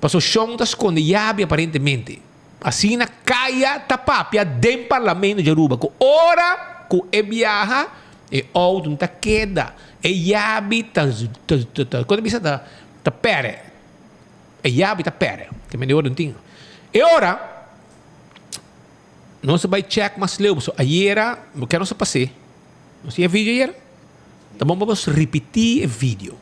pasobra shon ta skonde yabi aparentemente. Asina Kaya ta papia den Parlamento di Aruba ku ora ku e biaha e outo no ta keda, e yabi ta ta kon ta bisa ta ta pèrdè, e yabi ta pèrdè, te mende ora no tin. E ora nos a bai chèk mas leu pasobra ayera bo kier nos a pas'é, nos tin e video ayera? Ta bon pa bo ripití e video.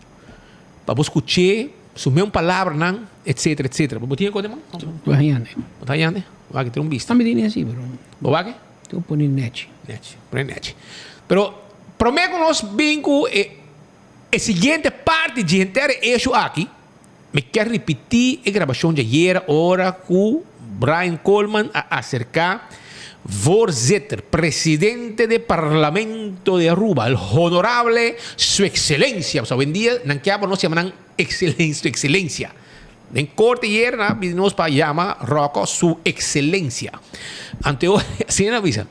Pa bo skuch'é su meun palabranan, etsetera, etsetera. Bo tin e kos den man? Bo haña. Bo ta haña? Wak, tin un bista. Ami tin así, pero. Bo wak? Tin pone nechi. Nechi, pone nechi. Pero promé ku nos bin ku e e siguiente parti dje henter e eshu aki, mi kier ripití e grabashon dje ayera ora ku Brian Coleman a aserká Voorzitter, Presidente de Parlamento de Aruba, el Honorable Su Excelencia, pasobra awendia nan kia pa nos yama nan Excelen, Su Excelencia. Den korte ayer nan a bini nos pa yama Rocco Su Excelencia. Anto asina nan a bisa.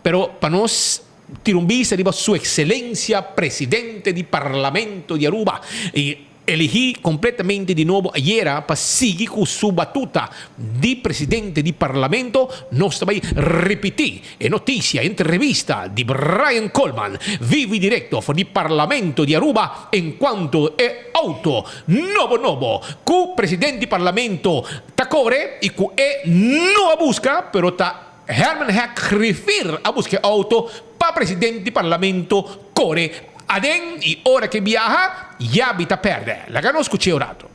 Pero pa nos tira un bista riba Su Excelencia Presidente di Parlamento di Aruba y Eligí completamente di nobo ayera pa sigui cu su batuta di presidente di Parlamento, nos ta bay ripiti e noticia entrevista di Brian Coleman vivo y directo for di Parlamento di Aruba en cuanto e auto nobo nobo cu presidente di Parlamento ta core y cu e no a busca pero ta Herman Hek Griffier a busca e auto pa presidente di Parlamento core aden y ora ke biaha yabi ta perde. Laga nos scuch'e un rato.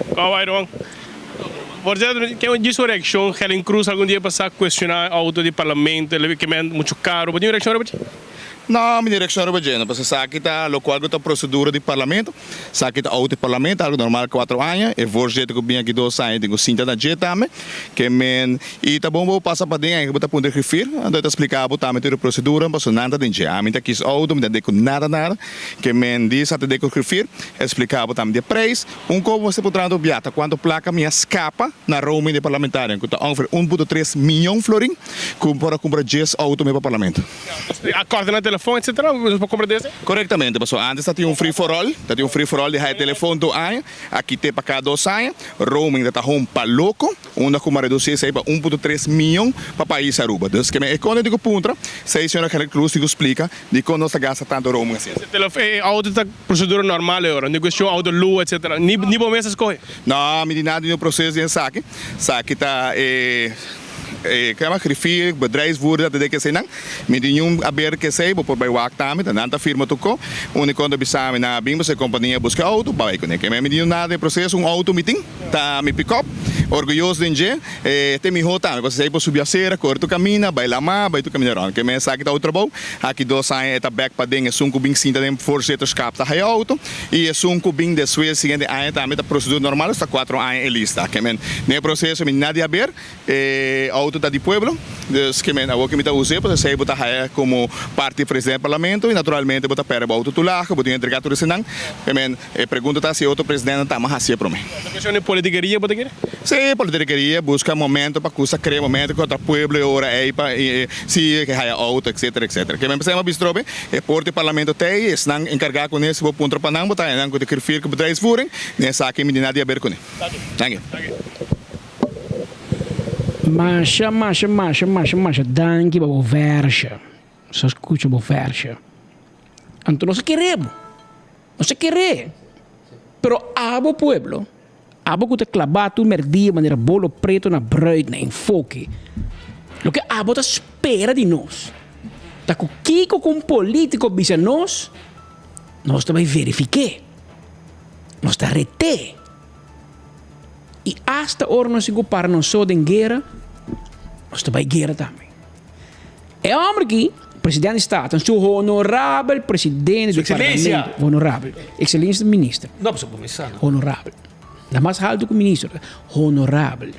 Con bai Ron? Por cierto, ken dje su reaccion Helen Cruz algun dia pasa cuestiona e auto di parlamento, el a ke men mucho caro, bo tin un reaccion riba dje? No, mi tin reaccion riba dje no, pasobra esaki ta locual cu ta procedura di parlamento, esaki ta auto di parlamento, algo normal cuatro aña, e voorzitter cu bin aki dos aña tin cu sinta na dje tambe, Ke men i ta bon bo pasa paden ei bo ta puntra grifir, anto e ta splika bo tambe tur e prosedura pasobra nan ta den dje. Ami ta kis outo, mi ta deko nada nada. Ke men di sa ta deko grifir, e splika bo tambe di e preis. Un kop bo mester puntra anto bia ta kuantu plaka mi a skapa na roaming di parlamentarionan ku ta ongeveer un punto tres miyon florin ku por a kumpra djes outo mi pa parlamento. Akòrda na telefòn etsetera, bo por kumpra dese? Korektamente, pasobra antes ta tin un free for all, ta tin un free for all di haya telefòn tur aña. A kit'é pa kada dos aña. Roaming ta ta hon pa loko, unda ku a redusí esei pa un punto tres mion pa pais Aruba. Dus ke men e kòne di ku puntra, sei señora Gerrit Cruz di ku splika dikon nos ta gasta tantu roaming asina. E auto ta prosedura normal e ora, no kuestion auto luho etcetera. Ni bo mes a skohe? No, mi di nada di no proseso di esaki. Esaki ta e. E ke yama griffier, bedrijfsvoerder ta dek eseinan. Mi tin niun aber ke esei, bo por bai wak tambe, ta nan ta firma tur ko. Uniko nan ta bisa mi nan a bin pasobra e kompania buska e outo, bai kuné. Ke mi tin nada den proseso, un outo mi tin, ta mi pikòp, orguyoso den dje, e ta e mihó tambe pasobra esei por subi asera, kore tur kaminda, bai lamá, bai tur kaminda rònt. Ke mi esaki ta otro trabou, aki dos aña e ta bèk paden, esun ku bin sinta den voorzitterschap ta haya outo i esun ku bin despues siguiente aña tambe ta prosedura normal, esta kuatro aña e lista. Ke men den e proseso mi tin nada di aber. E auto ta di pueblo, dus ke men awor ke mi ta us'é, pues esei bo ta haya komo parti di presidente di parlamento i naturalmente bo ta pèrdè bo auto tulahe, bo tin entrega tur esenan. Ke men e pregunta ta si e otro presidentenan tamba hasié promé. Ta kuestion di politikeria bo ta kere? Sí, politikeria, buska momento pa kusa krea momento kontra pueblo e ora ei pa si ke haya auto etcetera etcetera. Ke men p'esei mi a bisa trobe, e por di parlamento t'ei, esnan enkargá kuné si bo puntra pa nan bo ta haña nan ku ta grifir ku bedrijfsvoering, den esaki mi tin nada di haber kuné. Danki. Masha masha masha masha masha danki pa bo versha. Nos a skucha bo versha. Anto nos a kere bo. Nos a ker'é. Pero abo pueblo, abo ku ta klabá tur mèrdia manera bolo preto na bruid na enfoke, loke abo ta spera di nos ta ku kiko ku un polítiko bisa nos, nos ta bai verifik'é, nos ta ret'é. I asta ora nos tin ku para nos so den guera, nos ta bai guera tambe. E hòmber aki, presidente di Staten, su honorabel presidente di parlamento, honorabel, ekselensia minister, honorabel, na mas haltu ku minister, honorabel,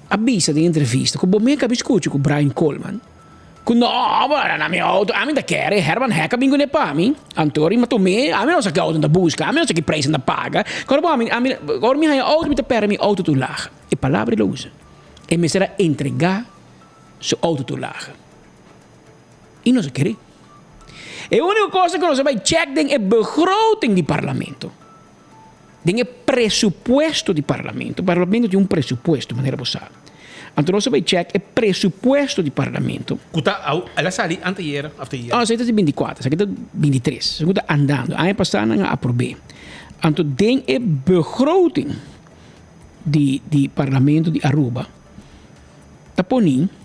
a bisa den entrevista ku bo mes a skucha ku Brian Coleman, ku no, na mi outo, ami ta kere, Herman Heck a bin kuné pa mi, anto ora mi a tum'é, ami no sa ki outo mi ta buska, ami no sa ki prijs mi ta paga, ora bo ami, ami, ora mi haña outo mi ta pèrdè mi outo tur laga. E palabra el a usa. E mester a entregá su autotoelage. I nos a kere. E úniko kos ku nos a bai chèk den e begroting di parlamento, den e presupuesto di parlamento, parlamento tin un presupuesto manera bo sa. Anto nos a bai chèk e presupuesto di parlamento. Ku ta el a sali anteayer of te ayer? Oh, esaki ta di bintikuater, esaki ta bintitres, esaki ta andando. Aña pasá nan a aprob'é. Anto den e begroting di di parlamento di Aruba, ta poni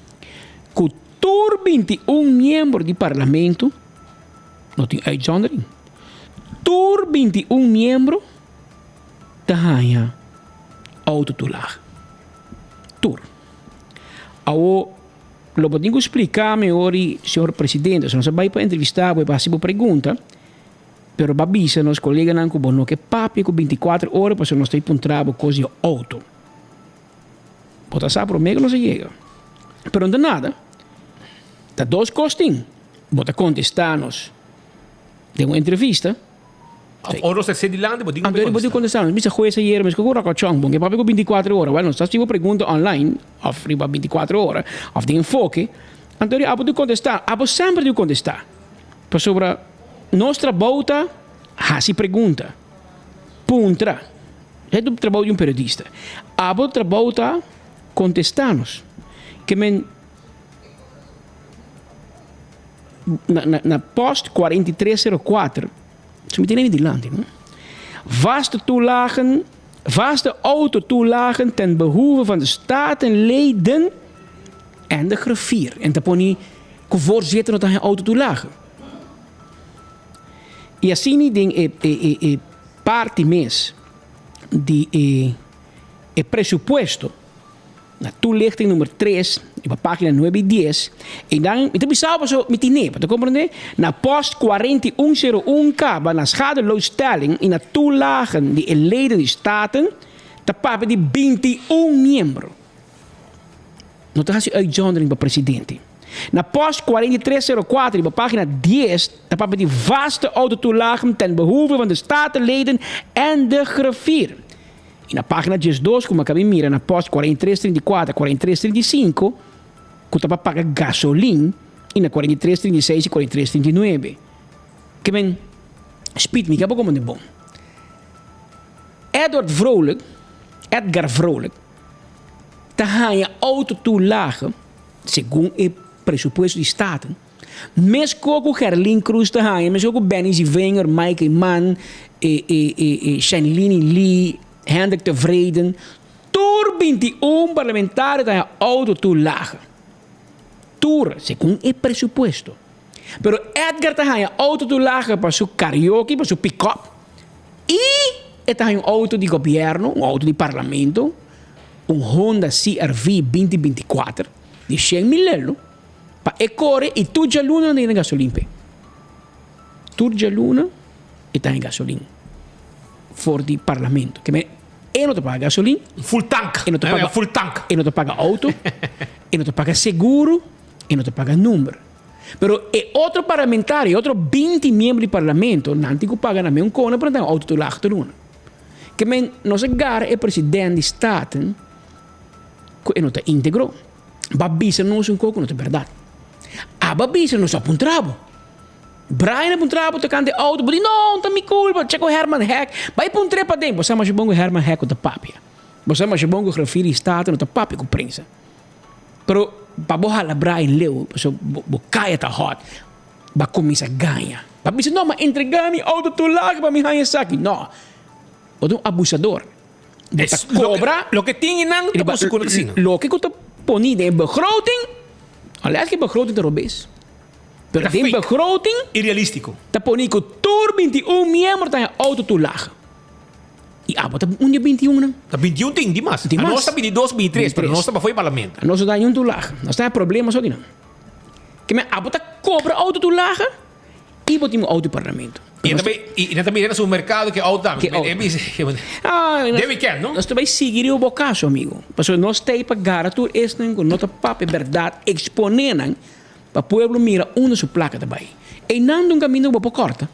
ku tur 21 miembro di parlamento, no tin uitzondering, tur 21 miembro ta haña autotoelage. Tur. Awo lo bo tin ku splika mi ori, señor presidente, si nos a bai pa entrevista bo i pa hasi bo pregunta, pero bo a bisa nos koleganan ku bo no ke papia ku 24 ora pasobra nos ta puntra bo kos di outo. Bo ta sa promé ku nos a yega. Pero no ta nada. Ta dos kos tin. Bo ta kontestá nos den un entrevista. Òf ora nos ta sedi dilanti bo tin ku kontestá. Bo tin ku kontestá nos. Mi sa hues ayera mi skohe ròkòchòn. Bo ke papia ku bintikuater ora. Wèl nos ta hasi bo pregunta online òf riba bintikuater ora òf den enfoke. Anto abo tin ku kontestá. Abo semper tin ku kontestá. Pasobra nos trabou ta hasi pregunta. Puntra. E ta trabou di un periodista. Abo trabou ta contesta nos. Ke men na, na, na post 4304, so mi tene mi dilanti, no? Vaste toelagen, vaste autotoelagen ten behoeve van de statenleden en de griffier. En ta poni ku voorzitter no ta hen autotoelage. I asina den e, e, e, e parti mes di e, e presupuesto, na toelichting nummer tres, riba pagina nuebe i dies, i dan mi ta bisa bo pasobra mi tine, bo ta komprende? Na post 4101 kaba na schadeloosstelling i na toelagen di e leden di Staten ta papia di 21 miembro. No ta hasi uitzondering pa presidente. Na post 4304 riba pagina 10 ta papia di vaste autotoelagen ten behoeve van de Statenleden en de griffier. I na pagina 12 ku mi a kabi mira na post 4334, 4335 ku ta pa paga gasolin i na 4336 i 4339. Ke men spit mi ke bo komo bon. Edward Vrolijk, Edgar Vrolijk, ta haña autotoelage segun e presupuesto di Staten, meskos ku Gerlin Cruz ta haña, meskos ku Benny Zievinger, Mike Eman, e e e e Shanlini Lee, Hendrik Tevreden, tur 21 parlamentario ta haña autotoelage. Tur, segun e presupuesto. Pero Edgar ta haña autotoelage pa su karaoke, pa su pick-up i e ta haña un auto di gobièrnu, un auto di parlamento, un Honda CRV binti bintikuater di shen mil lelo pa e kore i tur djaluna nan ta yena gasolin p'e. Tur djaluna e ta haña gasolin for di parlamento. Ke men e no ta paga gasolin. Full tank. E no ta paga full tank. E no ta paga auto, e no ta paga seguro, e no ta paga number. Pero e otro parlamentario, e otro binti miembro di parlamento, nan tin ku paga nan meun kona pa nan ta un auto toelage te luna. Ke men nos a gara e president di Staten ku e no ta integro. Ba bisa nos un kos ku no ta bèrdat. Aba bisa nos a puntra bo. Brian a puntra bo tokante e auto, bo di no, no ta mi kulpa, cheko Herman Heck. Bai puntr'é paden. Bo sa masha bon ku Herman Heck ku ta papia. Bo sa masha bon ku grafir di Staten no ta papia ku prensa. Pero pa bo hala Brian leu, pasobra bo kaya ta hot. Bo a kuminsá gaña. Bo a bisa, no, mi a entregá mi outo toelage pa mi haña esaki. No. Bo ta un abusador. Bo ta kobra. Loke tin i nan ta boso ku no ta asina. Loke ku ta poni den e begroting, alès ku e begroting ta robes. Pero den begroting. Irrealístiko. Ta poni ku tur 21 miembro ta haña outo toelage. I abo ta un di e 21 nan. Ta 21 tin, di mas. Di mas. Anos ta 22, 23, pero nos ta pafó e parlamento. Anos no ta haña un toelage. Nos ta haña problema so di nan. Ke men abo ta kobra outo toelage i bo tin un outo di parlamento. I nan ta bai, i nan ta mira na supermerkado ke outo tambe. Ke outo. E bisa, Ah, den weekend, no? Nos ta bai sigui riba bo kaso, amigo. Pasobra nos ta ei pa gara tur esnan ku no ta papia bèrdat, eksponé nan pa pueblo mira unda su plaka ta bai. Einan ta un kaminda ku bo por kòrta.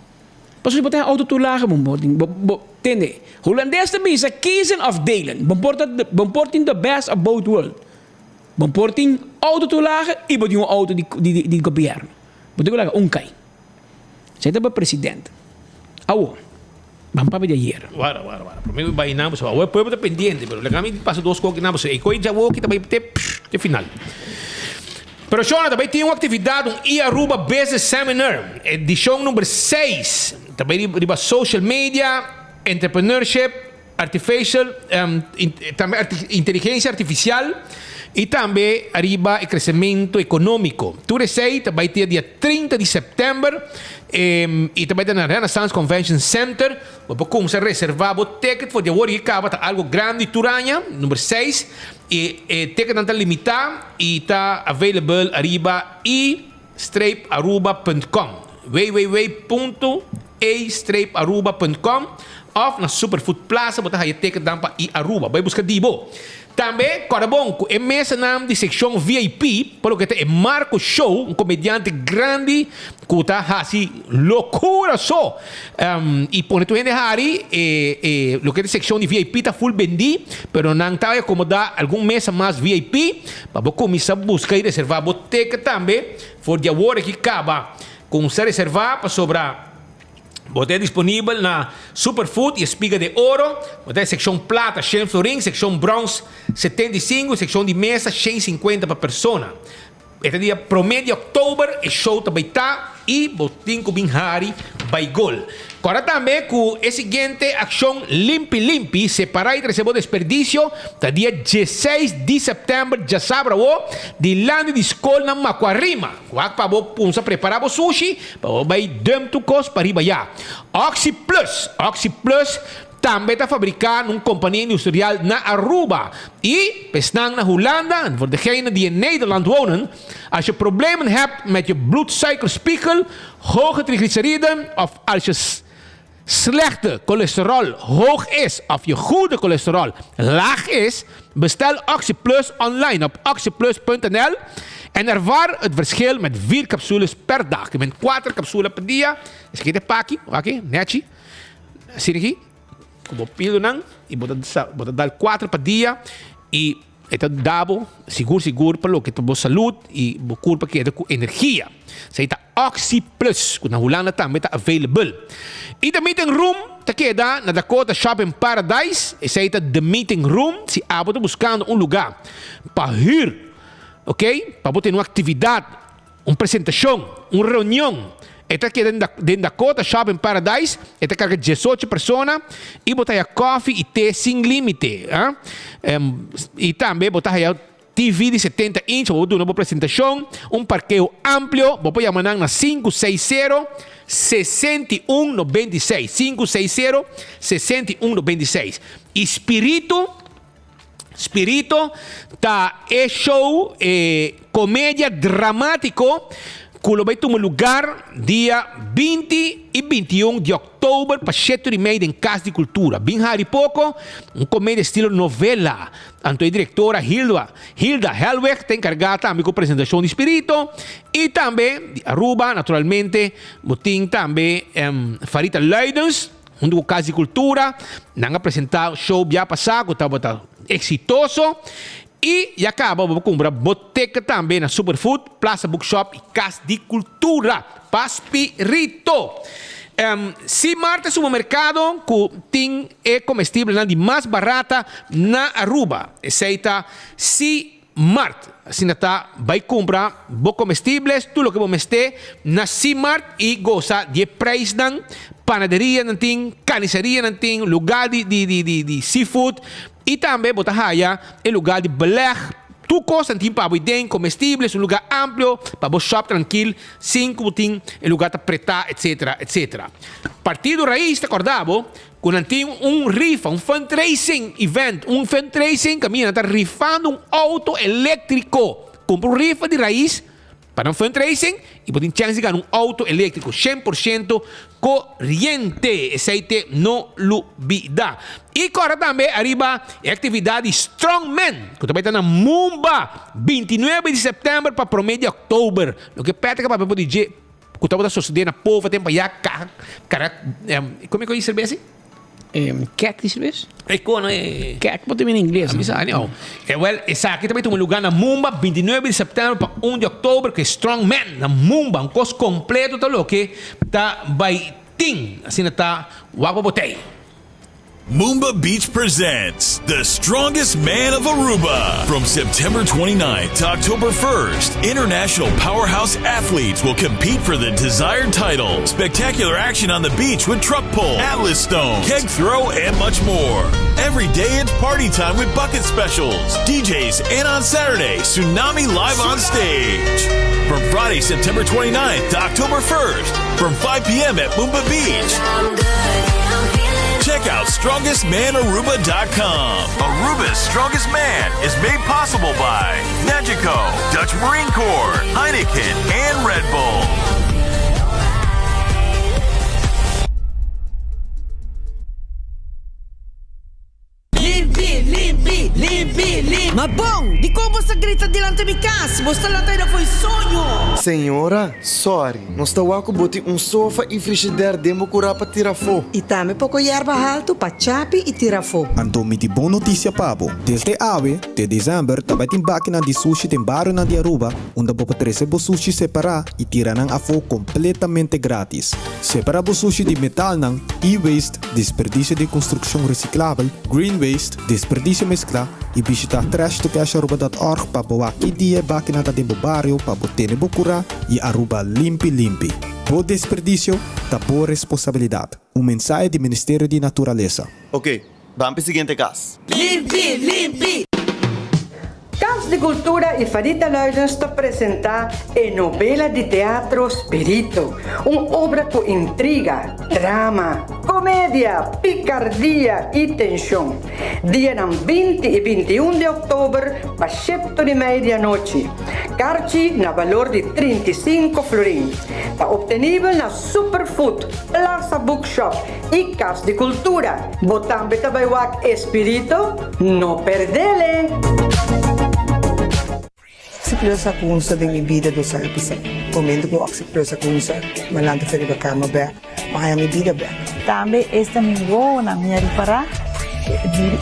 Pasobra si bo ta den auto toelage bo por tin, bo, bo, tende, Hulandes ta bisa kiezen of delen. Bo por ta, bo por tin the best of both world. Bo por tin auto toelage y bo tin un auto di, di, di gobierno. Bo tin ku laga un kai. Esei ta pa president. Awo, ban papia di ayer. Wara, wara, wara. Prome mi bai nan, pasobra awo e pueblo ta pendiente, pero laga mi pasa dos koki nan, pasobra e koe djawoki ta bai te, te final. Pero Shona, ta bai tin un actividad, un e-Aruba Business Seminar, edicion number seis. Ta bai riba social media, entrepreneurship, artificial, tambe inteligencia artificial y tambe ariba e crecemento economico. Tur esey ta bai tin dia 30 di september y ta bai ta na Renaissance Convention Center. Bo por cuminsa reserva bo ticket for di awor y caba ta algo grandi tur aña, number seis. E e ticketnan ta limitá i ta available ariba e-aruba.com, www.e-aruba.com, òf na Superfood Plaza bo ta haya ticketnan pa e-Aruba. Bai buska di bo. Tambe kòrda bon ku e mesanan di sekshon VIP pa loke ta e Marco Show, un komediante grandi ku ta hasi lokura so i pone tur hende hari. E e loke ta sekshon di VIP ta full bendí, pero nan ta akomodá algun mesa mas VIP pa bo kuminsá buska i reservá bo teket tambe for di awor aki kaba. Kuminsá reservá pasobra bo ta disponibel na Superfood i Espiga de Oro. Bo ta sekshon plata shen florin, sekshon brons 75 i sekshon di mesa 150 pa persona. E ta dia promé di òktober e show ta bai ta i bo tin ku bin hari bai gol. Kòrda tambe ku e siguiente akshon Limpi Limpi, Separá i Trese Bo Desperdisio ta dia dieseis di sèptèmber djasabra awo dilanti di skol na Makuarima. Wak pa bo punsa prepará bo sushi pa bo bai dùmp tur kos pariba ya. Oxi Plus, Oxi Plus Tambe ta fabriká na un kompania industrial na Aruba i pa esnan na Hulanda en voor degenen die in Nederland wonen, als je problemen hebt met je bloedsuikerspiegel, hoge triglyceriden of als je slechte cholesterol hoog is of je goede cholesterol laag is, bestel OxyPlus online op oxyplus.nl en ervaar het verschil met vier capsules per dag. Je bent kuater capsule per dia. Esaki ta e paki, wak, nechi. Asina aki, ku bo pildonan i bo ta bo ta dal kuater pa dia i e ta da bo sigur sigur pa loke ta bo salud i bo kurpa keda ku energia. Esei ta Oxi Plus ku na Hulanda tambe ta available. I The Meeting Room ta keda na Dakota Shopping Paradise. Esei ta The Meeting Room si abo ta buskando un luga pa hür, ok, pa bo tene un aktividat. Un presentashon, un reunion. E ta keda den Dakota Shopping Paradise. E ta karga diesocho persona i bo ta haya kòfi i te sin límite. I tambe bo ta haya TV di setenta inch pa bo duna bo presentashon, un parkeo amplio. Bo por yama nan na 560 61 96, 560 61 96. I Spiritu. Spirito ta e show, e comedia dramatico cu lo bay tuma lugar dia 20 y 21 di october pa shete ora y media den Cas di Cultura. Bin hari poco, un comedia estilo novela. Anto e directora Hilda, Hilda Helweg ta encarga tambe cu presentacion di Spirito y tambe di Aruba naturalmente bo tin tambe Farita Luidens. Huntu ku Kas di Kultura, nan a presentá show bia pasá ku tabata eksitoso i ya kaba bo por kumpra bo teket tambe na Superfood, Plaza Bookshop i Kas di Kultura. Pa Spirito! Simar ta e supermerkado ku tin e komestiblenan di mas barata na Aruba. Esei ta Simart. Asina ta bai kumpra bo comestibles, tur loke bo mester na Simart i gosa di e prijsnan. Panaderia nan tin, carniceria nan tin, lugar di di di di di seafood i tambe bo ta haya e lugar di beleg. Tur kos nan tin pa bo i den, comestibles, un lugar amplio pa bo shop trankil sin ku bo tin e lugar ta pretá etcetera etcetera. Partido Raiz ta korda bo Ku nan tin un rifa, un fundraising event, un fundraising kaminda nan ta rifando un outo eléktriko. Kumpra un rifa di Raiz pa nan fundraising i bo tin chèns di gana un outo eléktriko 100% koriente. Esei te no lubidá. I kòrda tambe ariba e aktividat di Strongman ku ta bai ta na Mumba 29 di sèptèmber pa promé di òktober. Loke Patrick a papia por di dje. Ku tabata sosodé na pova tempu ayá ka kara komo e kos di serbes ei? Kek di serbes? E kono e. Kek bo ta bini ingles. Mi sa anyhow. E wèl esaki ta bai tuma lugá na Mumba 29 di sèptèmber pa 1 di òktober ku e Strong Man na Mumba. Un kos kompleto ta loke ta bai tin. Asina ta wak pa bo tei. Mumba Beach presents The Strongest Man of Aruba. From September 29th to October 1st, international powerhouse athletes will compete for the desired title. Spectacular action on the beach with truck pull, atlas stone, keg throw, and much more. Every day it's party time with bucket specials, DJs, and on Saturday, Tsunami live on stage. From Friday, September 29th to October 1st, from 5 p.m. at Mumba Beach. Check out StrongestManAruba.com. Aruba's Strongest Man is made possible by Nagico, Dutch Marine Corps, Heineken, and Red Bull. Limpi, limpi, limpi, limpi. Ma bon, dikon bo sa grita dilanti mi kas? Bo sta lanta aida fo'i soño. Señora, sorry, nos ta wak ku bo tin un sofa i frishider den bo kurá pa tira afó. I tambe poko yerba haltu pa chapi i tira afó. Anto mi tin bon notisia pa bo. Desde awe te december ta bai tin bakinan di sushi den barionan di Aruba unda bo por trese bo sushi separá i tira nan afó kompletamente gratis. Separá bo sushi di metalnan, e-waste, Desperdisio di konstrukshon resiklabel, green waste, desperdisio mesklá i bishitá trashtocasharuba.org pa bo wak ki dia e bakinan ta den bo bario pa bo tene bo kurá i Aruba limpi limpi. Bo desperdisio ta bo responsabilidat. Un mensahe di Ministerio di Naturalesa. Ok, ban p'e siguiente kas. Limpi, limpi! Cas di Cultura y Farita Luidens ta presenta e novela di teatro Spirito, un obra cu intriga, drama, comedia, picardia y tension. Dianan 20 y 21 di october pa shepto di media anochi. Carchi na balor di 35 florin. Ta obtenibel na Superfood, Plaza Bookshop y Cas di Cultura. Bo tambe ta bay wak Espirito? No perdele! Oxyplus a cunsa den mi bida dos aña pasa. Momento cu Oxyplus a cunsa, mi a lanta for riba cama bek, mi a haña mi bida bek. Tambe esta mi wowonan mi a ripará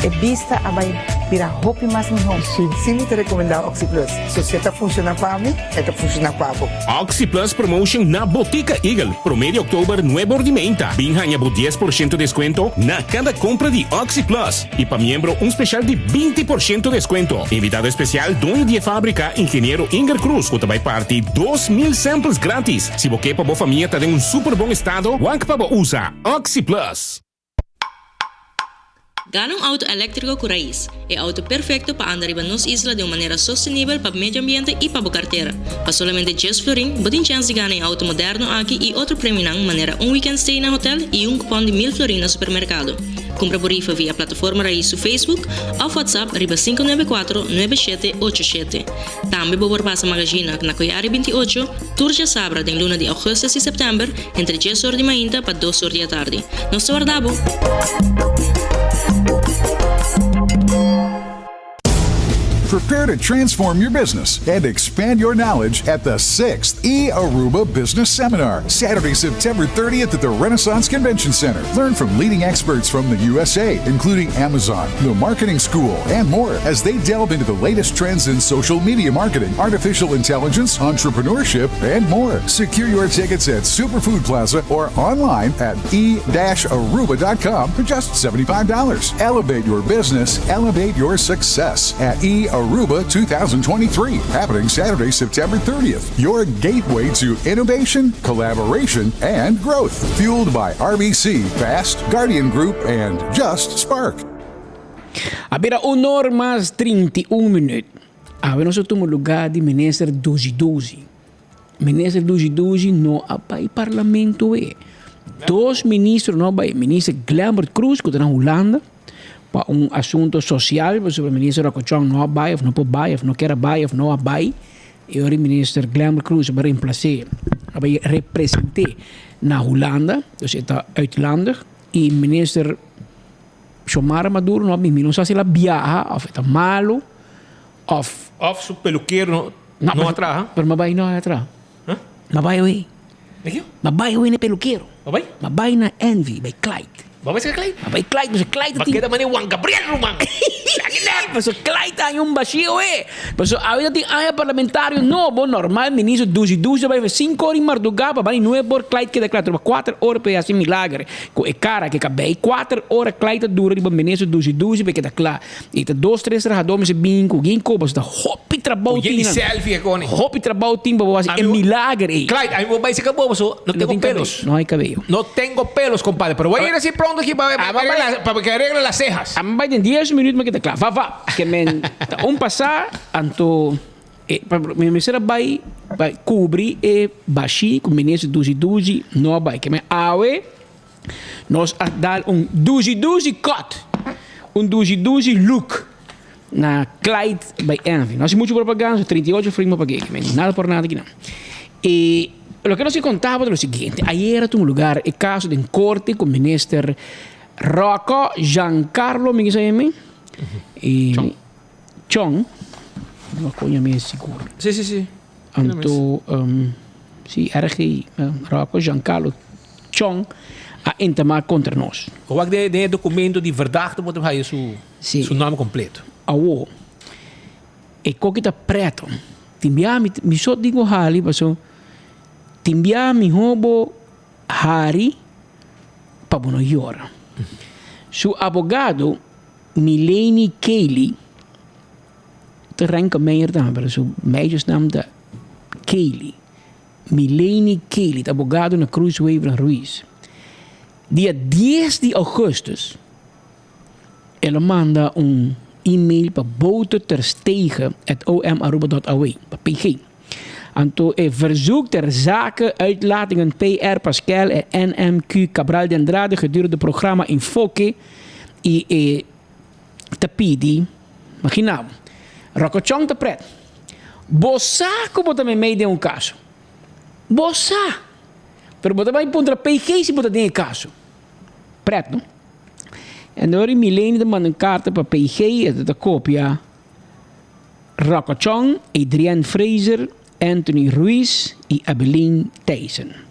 e bista a bai bira hopi mas mihó. Si mi ta recomendá Oxyplus. So si e ta funciona pa mi, e ta funciona pa bo. Oxyplus Promotion na Botica Eagle, prome di oktober nuebe or di meinta. Bin haña bo 10% descuento na cada compra di Oxyplus y pa miembro un special di 20% descuento. Invitado especial doño di e fabrica Ingeniero Inger Cruz cu ta bay parti 2000 samples gratis. Si bo ke pa bo famia ta den un super bon estado, wak pa bo usa Oxyplus. Gana un auto eléktriko ku rais, e auto perfekto pa anda riba nos isla den un manera sostenibel pa medio ambiente i pa bo kartera. Pa solamente djes florin, bo tin chèns di gana e auto moderno aki i otro premionan manera un weekend stay na hotel i un kupòn di mil florin na supermerkado. Kumpra bo rifa via plataforma Rais su Facebook òf WhatsApp riba 594 9787. Tambe bo por pasa Magazina na Koyari 28, tur djasabra den luna di augustus i sèptèmber entre djes or di mainta pa dos or di atardi. Nos ta warda bo! Prepare to transform your business and expand your knowledge at the 6th E Aruba Business Seminar, Saturday, September 30th at the Renaissance Convention Center. Learn from leading experts from the USA, including Amazon, the Marketing School, and more as they delve into the latest trends in social media marketing, artificial intelligence, entrepreneurship, and more. Secure your tickets at Superfood Plaza or online at e-aruba.com for just $75. Elevate your business, elevate your success at earuba.com. Aruba 2023, happening Saturday, September 30th. Your gateway to innovation, collaboration, and growth. Fueled by RBC, Fast, Guardian Group, and Just Spark. A bira un or mas 31 minuut. Awe nos a tuma lugar di minister Duzi Duzi. Minister Duzi Duzi no a bai parlamento e. Dos ministro no a bai. Minister Glenbert Croes cu ta na Hulanda pa un asunto social pasobra minister Rocco Chong no a bai of no por bai of no kier a bai of no a bai. E ora minister Glenbert Croes a bai reemplac'e, a bai represent'e na Hulanda. Dus e ta uitlandig. Y minister Xiomara Maduro no a bin. Mi no sa si el a biaha of e ta malo of. Of su pelukero no no a traha. Pero m'a bai no a traha. Huh? M'a bai awey. Na kio? M'a bai awey na pelukero. M'a bai? M'a bai na Envy, bai Clyde. Bo bai saka Clyde? M'a bai Clyde, pasobra Clyde ta tin. M'a keda manera Juan Gabriel ruman. Pasobra Clyde ta haña un bashio awey. Pasobra awe ta tin aña parlamentario nobo, normal ministro dushi dushi ta bai for sinku ora di mardugá pa bani nuebe or Clyde keda kla. Tropa kuater ora pa e hasi milager ku e kara ku e kabei. Kuater ora Clyde ta dura riba ministro dushi dushi pa e keda kla. I ta dos tres trahadó mester bin ku gin koba pasobra ta hopi trabou tin nan. Hopi trabou tin pa bo hasi e milager ei. Clyde, ami bo bai seka bo pasobra no tengo pelos. No hay cabello. No tengo pelos, compadre. Pero voy a ir así pronto aquí pa pa que arregle las cejas. Ami bai den dies minuut mi keda kla. Va va. Ke men ta un pasá anto e mi mester a bai pa kubri e bashí ku minister dushi dushi no a bai. Ke men awe nos a dal un dushi dushi cut, un dushi dushi look na Clyde by Envy. No hasi muchu propaganda, so 38 florin bo pag'é. Ke men nada por nada kinan. E loke nos ke konta bo ta lo siguiente, ayer a tuma lugar e kaso den korte ku minister Rocco Giancarlo, mi kisa yami? E Chong. Chong. No coño mi es sigur. Sí, sí, sí. Anto, um, sí, RG, Rocco Giancarlo Chong a entamá contra nos. Wak den den e documento di verdachte bo ta haya su Sí. su nomber completo. Awo, e koki ta preto. Tin bia mi mi so digo hali paso tin bia miho bo hari pa bo no yora. Su abogado Mileni Kaylee ta Renke Meijer tambe, pero su meisjesnaam ta Kaylee. Mileni Kaylee ta abogado na Croes Wever en Ruiz. Dia dies di augustus el a manda un email pa Wouter ter Stege at omaruba.aw, pa PG. Anto e verzoek ter zake uitlatingen PR Pascal en NMQ Cabral de Andrade gedurende programa Enfoke y e ta pidi, imagina bo, Rocochon ta pret. Bo sa cu bo ta meimei den un caso. Bo sa. Pero bo ta bay puntra PG si bo ta den e caso. Pret no. En ora Mileni ta manda un carta pa PG e ta copia Rocco Chong, Adrienne Fraser, Anthony Ruiz y Abeline Thijssen.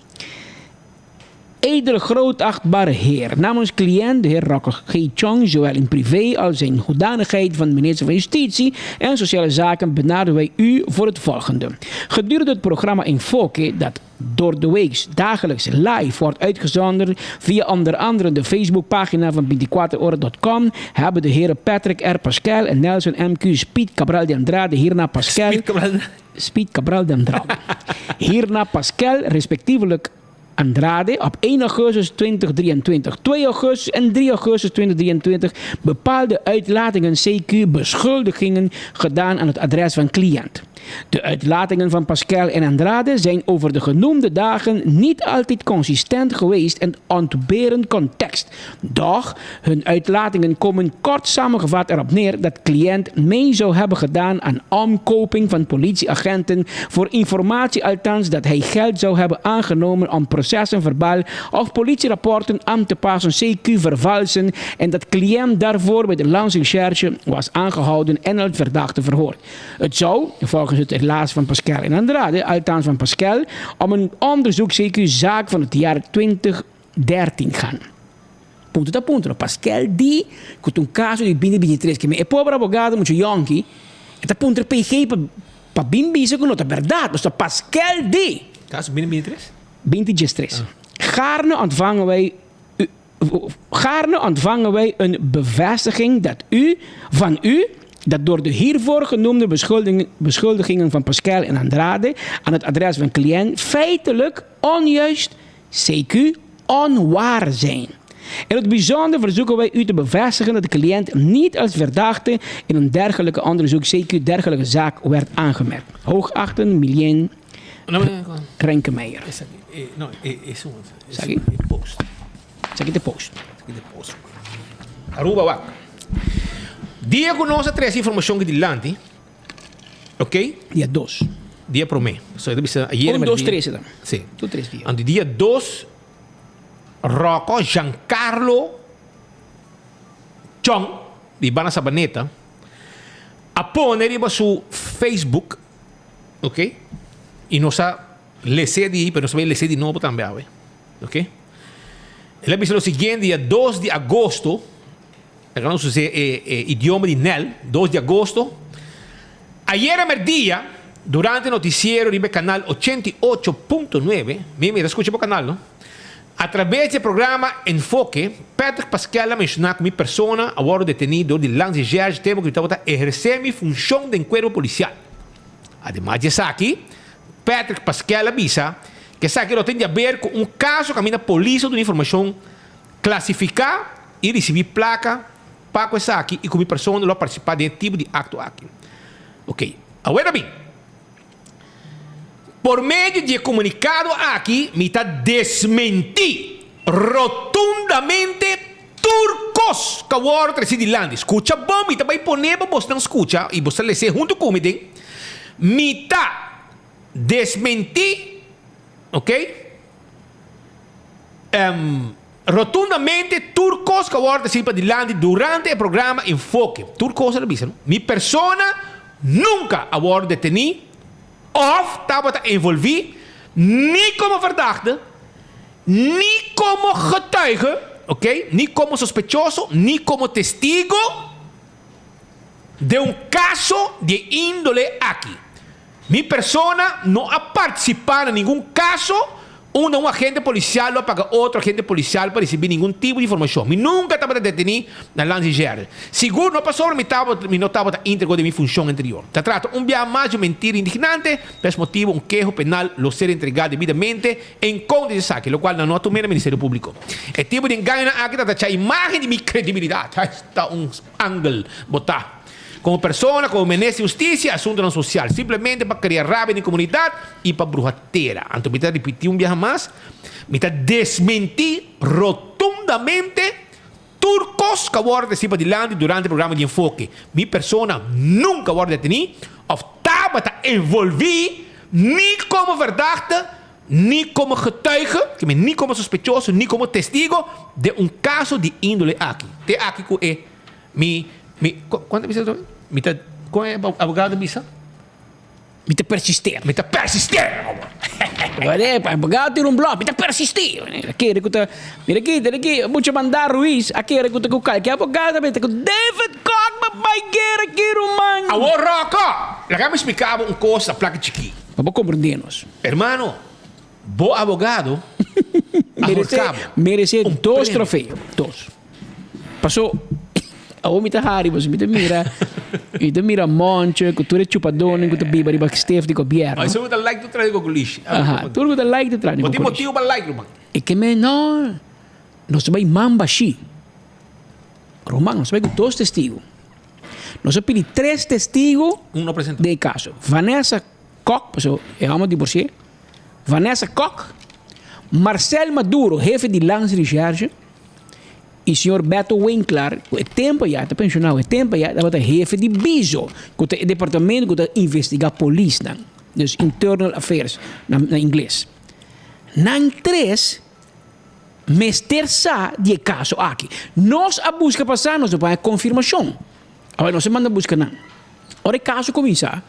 Edele grootachtbare heer, namens cliënt de heer Rocco G. Chong, zowel in privé als in hoedanigheid van minister van Justitie en Sociale Zaken, benaderen wij u voor het volgende. Gedurende het programma Enfoke, dat door de week dagelijks live wordt uitgezonden via onder andere de Facebookpagina van 24ora.com, hebben de heren Patrick R. Pascal en Nelson MQ Speed Cabral de Andrade, hierna Pascal. Speed Cabral. Speed Cabral de Andrade. Hierna Pascal, respectievelijk Andrade, op 1 augustus 2023, 2 augustus en 3 augustus 2023 bepaalde uitlatingen CQ beschuldigingen gedaan aan het adres van cliënt. De uitlatingen van Pascal en Andrade zijn over de genoemde dagen niet altijd consistent geweest en ontberen context. Doch, hun uitlatingen komen kort samengevat erop neer dat cliënt mee zou hebben gedaan aan omkoping van politieagenten voor informatie althans dat hij geld zou hebben aangenomen om processen verbaal of politierapporten aan te passen, CQ vervalsen en dat cliënt daarvoor bij de landsrecherche was aangehouden en als verdachte verhoord. Het zou, volgens het relaas van Pascal en Andrade, althans van Pascal, om een onderzoek CQ zaak van het jaar 2013 gaan. Punto ta punto no. Pascal di cu ta un caso di binti binti tres ke mi e pober abogado mucho yonki e ta puntra PG pa pa bin bisa cu no ta berdad pasobra Pascal di. Caso binti binti tres? Binti diestres. Gaarne ontvangen wij u gaarne ontvangen wij een bevestiging dat u van u. Dat door de hiervoor genoemde beschuldigingen van Pascal en Andrade aan het adres van cliënt feitelijk onjuist, CQ, onwaar zijn. In het bijzonder verzoeken wij u te bevestigen dat de cliënt niet als verdachte in een dergelijke onderzoek, CQ, dergelijke zaak werd aangemerkt. Hoogachtend, Milien Renkemeyer. No, e Esaki? post. Esaki ta post. Esaki ta post. Aruba wak. Dia ku nos a trese informashon ki dilanti, ok? Dia dos. Dia promé. So e ta bisa ayer Un, dos, tres e ta. Si. Tur tres dia. Anto dia dos, Rocco Giancarlo Chong di Banda Sabaneta a pone riba su Facebook, ok? I nos a Les'é di, pero nos ta bay les'é di nobo tambe awe. Ok? El a bisa lo siguiente dia dos di agosto, laga nos usa e e idioma di Nel, dos di agosto, Ayera merdia, durante noticiero riba e canal 88.9, mi mi ta scucha bo canal no, a traves di e programa Enfoke, Patrick Pascal a menciona cu mi persona a wordo deteni door di Landsrecherche tempo cu mi tabata eherce mi funcion den cuerpo policial. Ademas di esaki, Patrick Pascal a bisa ku esaki lo tin di aber ku un kaso kaminda polis a duna informashon klasifiká i risibí plaka pa ku esaki i ku mi persona lo a partisipá den e tipo di akto aki. Ok, awor ta bin. Por medio di e komunikado aki mi ta desmentí rotundamente tur kos ku a wòrdu trese dilanti. Skucha bon, mi ta bai pone pa bosnan skucha i bos ta les'é huntu ku mi den. Mi ta desmentí, ok, rotundamente tur kos ku a wòrdu trese padilanti durante e programa Enfoke. Tur kos el a bisa, no? Mi persona nunka a wòrdu detení òf tabata envolví ni komo verdachte, ni komo getuige, ok, ni komo sospechoso, ni komo testigo den un kaso di e índole aki. Mi persona no a partisipá na ningun kaso unda un agente polisial lo a paga otro agente polisial pa risibí ningun tipo di informashon. Mi nunka tabata detení na Landsrecherche. Sigur no pasobra mi tabata mi no tabata íntegro den mi funshon anterior. Ta trata un biaha mas di un mentira indignante, pa es motibu un keho penal lo ser entregá debidamente en kontra di esaki, lokual nan no a tum'é na Ministerio Públiko. E tipo di engañonan aki ta tachá imágen di mi kredibilidat. Ta un angel bo ta. Komo persona, komo minister di hustisia, asuntunan sosial, simplemente pa krea rabia den komunidat i pa bruha tera. Anto mi ta ripití un biaha mas, mi ta desmentí rotundamente tur kos ku a wòrdu desi padilanti durante e programa di enfoke. Mi persona nunka a wòrdu detení òf tabata envolví ni komo verdachte ni komo getuige, ke men ni komo sospechoso ni komo testigo den un kaso di índole aki. Te aki ku e mi mi kon ta bisa mi ta kon e abogado ta bisa? Mi ta persister. Mi ta persister. Wale, pa abogado tira un blòf, mi ta persistí. A kere ku ta, mira aki, mira aki, mucha mandá Ruiz, a kere ku ta ku kalke abogado ta mester ku David Kock pa bai guera aki ruman. Awor Rocco, laga mi splika bo un kos na plaka chikí. Pa bo komprendé nos. Hermano, bo abogado a horká bo. Merece dos trofeo. Dos. Paso, awor mi ta hari paso mi ta mira, mi ta mira Moncho ku tur e chupadónan ku ta biba riba stef di gobièrnu. Esei bo ta like tur traha di kokolishi. Aha, tur ku ta like tur traha di Bo tin kokolishi. motibu pa like, ruman. E ke men no, nos ta bai man bashí. Ruman, nos ta bai ku dos testigu. Nos a pidi tres testigu Un no presentá. den e kaso. Vanessa Kok, pasobra e hòmber divorsi'é, Vanessa Kok, Marcel Maduro, hefe di Landsrecherche, i señor Beto Winklaar, ku e tempu ayá, ta penshonado, e tempu ayá tabata hefe di Bizo, ku ta e departamento ku ta investigá polisnan, dus Internal Affairs na na ingles. Nan tres mester sa di e kaso aki. Nos a buska pa sa, nos no por haña konfirmashon. Awor nos a manda buska nan. Ora e kaso kuminsá,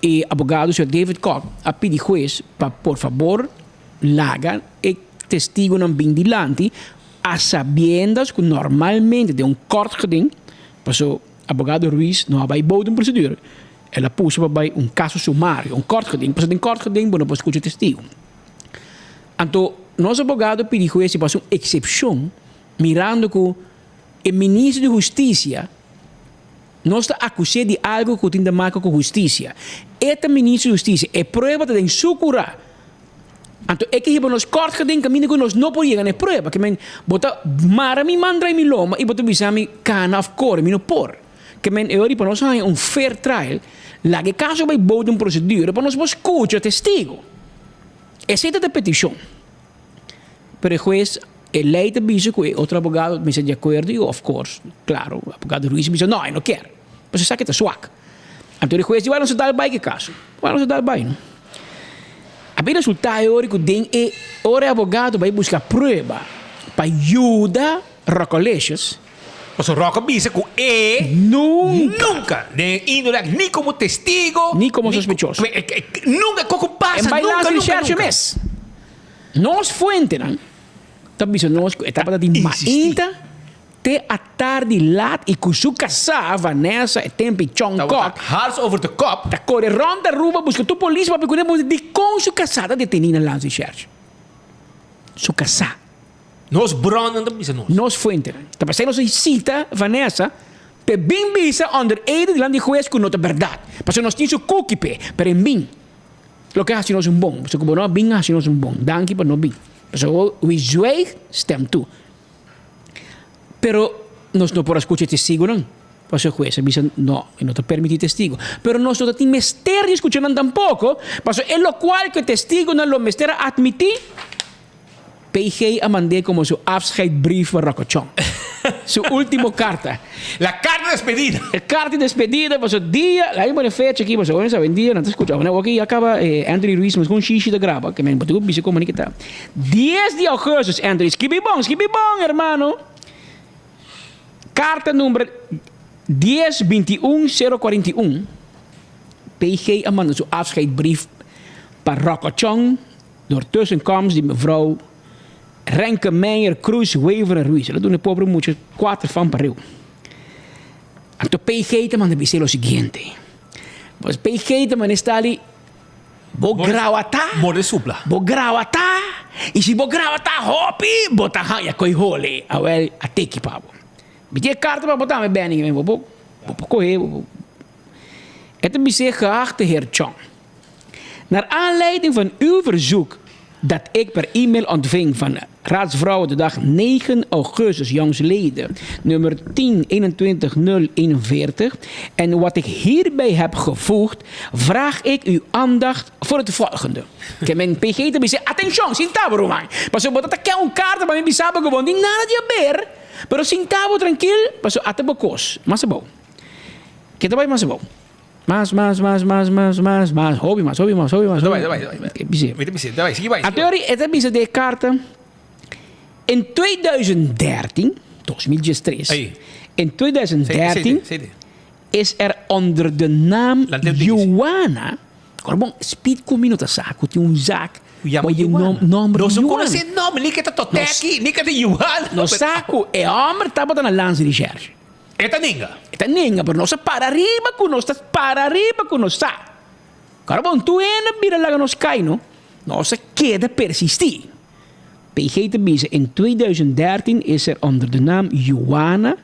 e abogado señor David Kok a pidi hues pa por fabor laga e testigonan bin dilanti a sabiendas ku normalmente den un kort geding, paso abogado Ruiz no a bai bou den procedura, el a puso pa bai un kaso sumario, un kort geding, paso den kort geding bo no por skucha testigo. Anto nos abogado pidi hues si por hasi un eksepshon mirando ku e ministro di hustisia. Nos ta akus'é di algu ku tin ta maka ku hustisia. E ta ministro di hustisia. E prueba ta den su kurá. Anto e ke hiba nos kort geding kaminda ku nos no por yega na e prueba. Ke men, bo ta mara mi man drai mi lomba i bo ta bisa mi kana òf kore, mi no por. Ke men e ora di pa nos haña un fair trial, laga e kaso bai bou di un prosedura pa nos por skucha testigu. Esei ta ta petishon. Pero e hues, e lei ta bisa ku e otro abogado mester di akuerdo i of course, klaro, abogado Ruiz a bisa no, e no kier. Pasobra esaki ta swak. Anto e hues di wak nos a dal bai ku e kaso. Wak nos a dal bai no. A bin resulta e ora ku den e ora e abogado bai buska prueba pa yuda Rockolicious. Pasobra Rock a bisa ku e nunka, nunka den e índole aki, ni komo testigo, ni komo sospechoso. Nunka, koko pasa, En bai nunka, laatste nunka, recherche nunka. mes. Nos fuentenan ta bisa nos ku e tabata di mainta te atardi laat i ku su kasá Vanessa e tempi Chong Kok Hals over de kop. ta kore rònt Aruba buska tur polis papia kuné bo dikon su kasá ta detení na Landsrecherche. Su kasá. Nos bronnan ta bisa nos. Nos fuentenan. Ta pasei nos a sita Vanessa p'e bin bisa onder ede dilanti di hues ku no ta bèrdat. Pasobra nos tin su kuki p'e, pero e bin. Loke a hasi nos un bon. Pasobra ku bo no a bin a hasi nos un bon. Danki pa no bin. Pasobra wie zwijgt, stemt toe. Pero nos no por a skucha e testigunan. Pasobra e hues a bisa no, e no ta permití testigu. Pero nos no ta tin mester di skucha nan tampoko, pasobra e lokual ku e testigunan lo mester a atmití, PG a mand'é komo su afscheidbrief pa Rocochon. Su último karta. La karta di despedida. E karta di despedida pasobra dia, laga mi pone fecha aki pasobra ora mi sa dia nan ta skucha. Awor aki ya kaba Anthony Ruiz mes kon shishi ta graba ke men bo tin ku bisa komo ni ke ta. Dies di augustus Anthony, skibi bon, skibi bon hermano. Karta number dies 21 0 41 PG a manda su afscheidbrief pa Rocochon. Door tussenkomst di mevrouw Renke Meijer Cruz Wever en Ruiz. El a duna e pobre mucha cuater fan pareu. Anto PG ta manda bis'é lo siguiente. Pues PG ta manda esta li, Bo grawatá. Morde supla. Bo grawatá. I si bo grawatá hopi, bo ta haña koe hole. Awel, a teki pa bo. Mi tin e karta pa bo tambe, Benny. Bo por bo por kohe. E ta bis'é, Geachte heer Chong. Naar aanleiding van uw verzoek dat ik per e-mail ontving van Raadsvrouwendag 9 augustus jongsleden, nummer 10-21-041, en wat ik hierbij heb gevoegd, vraag ik uw aandacht voor het volgende. Ke men PG ta bisa, atencion, sinta bo ruman. Pasobra bo ta ta ke un karta pa mi bisa bo gewoon di nada di haber, pero sinta bo trankil, pasobra ata bo kos. Mas abou. Ke ta bai mas abou? Mas, mas, mas, mas, mas, mas, mas, hopi mas, hopi mas, hopi mas. Ta bai, ta bai, ta bai. Ke bis'é? Mi ta bis'é, ta bai, sigui bai. Anto e ta bisa den e karta, In 2013, 2013, Ei. in 2013 Sei, sei, is er onder de naam Lant'e disi. Joana, Ora bon, speed ku mi no ta sa ku tin un zaak Ku yama ku e Joana. nomber Nos no Joana. konosé e nomber, ni ke ta Toteki, ni ke ta Joana. Nos sa ku e homber tabata na Landsrecherche. E ta ninga. E ta ninga, pero nos a para riba ku nos ta para riba ku nos sa. Kòrda bon, tur hende a bira laga nos kai, no? Nos a keda persistí. PG ta bisa, In 2013 is er onder de naam Joana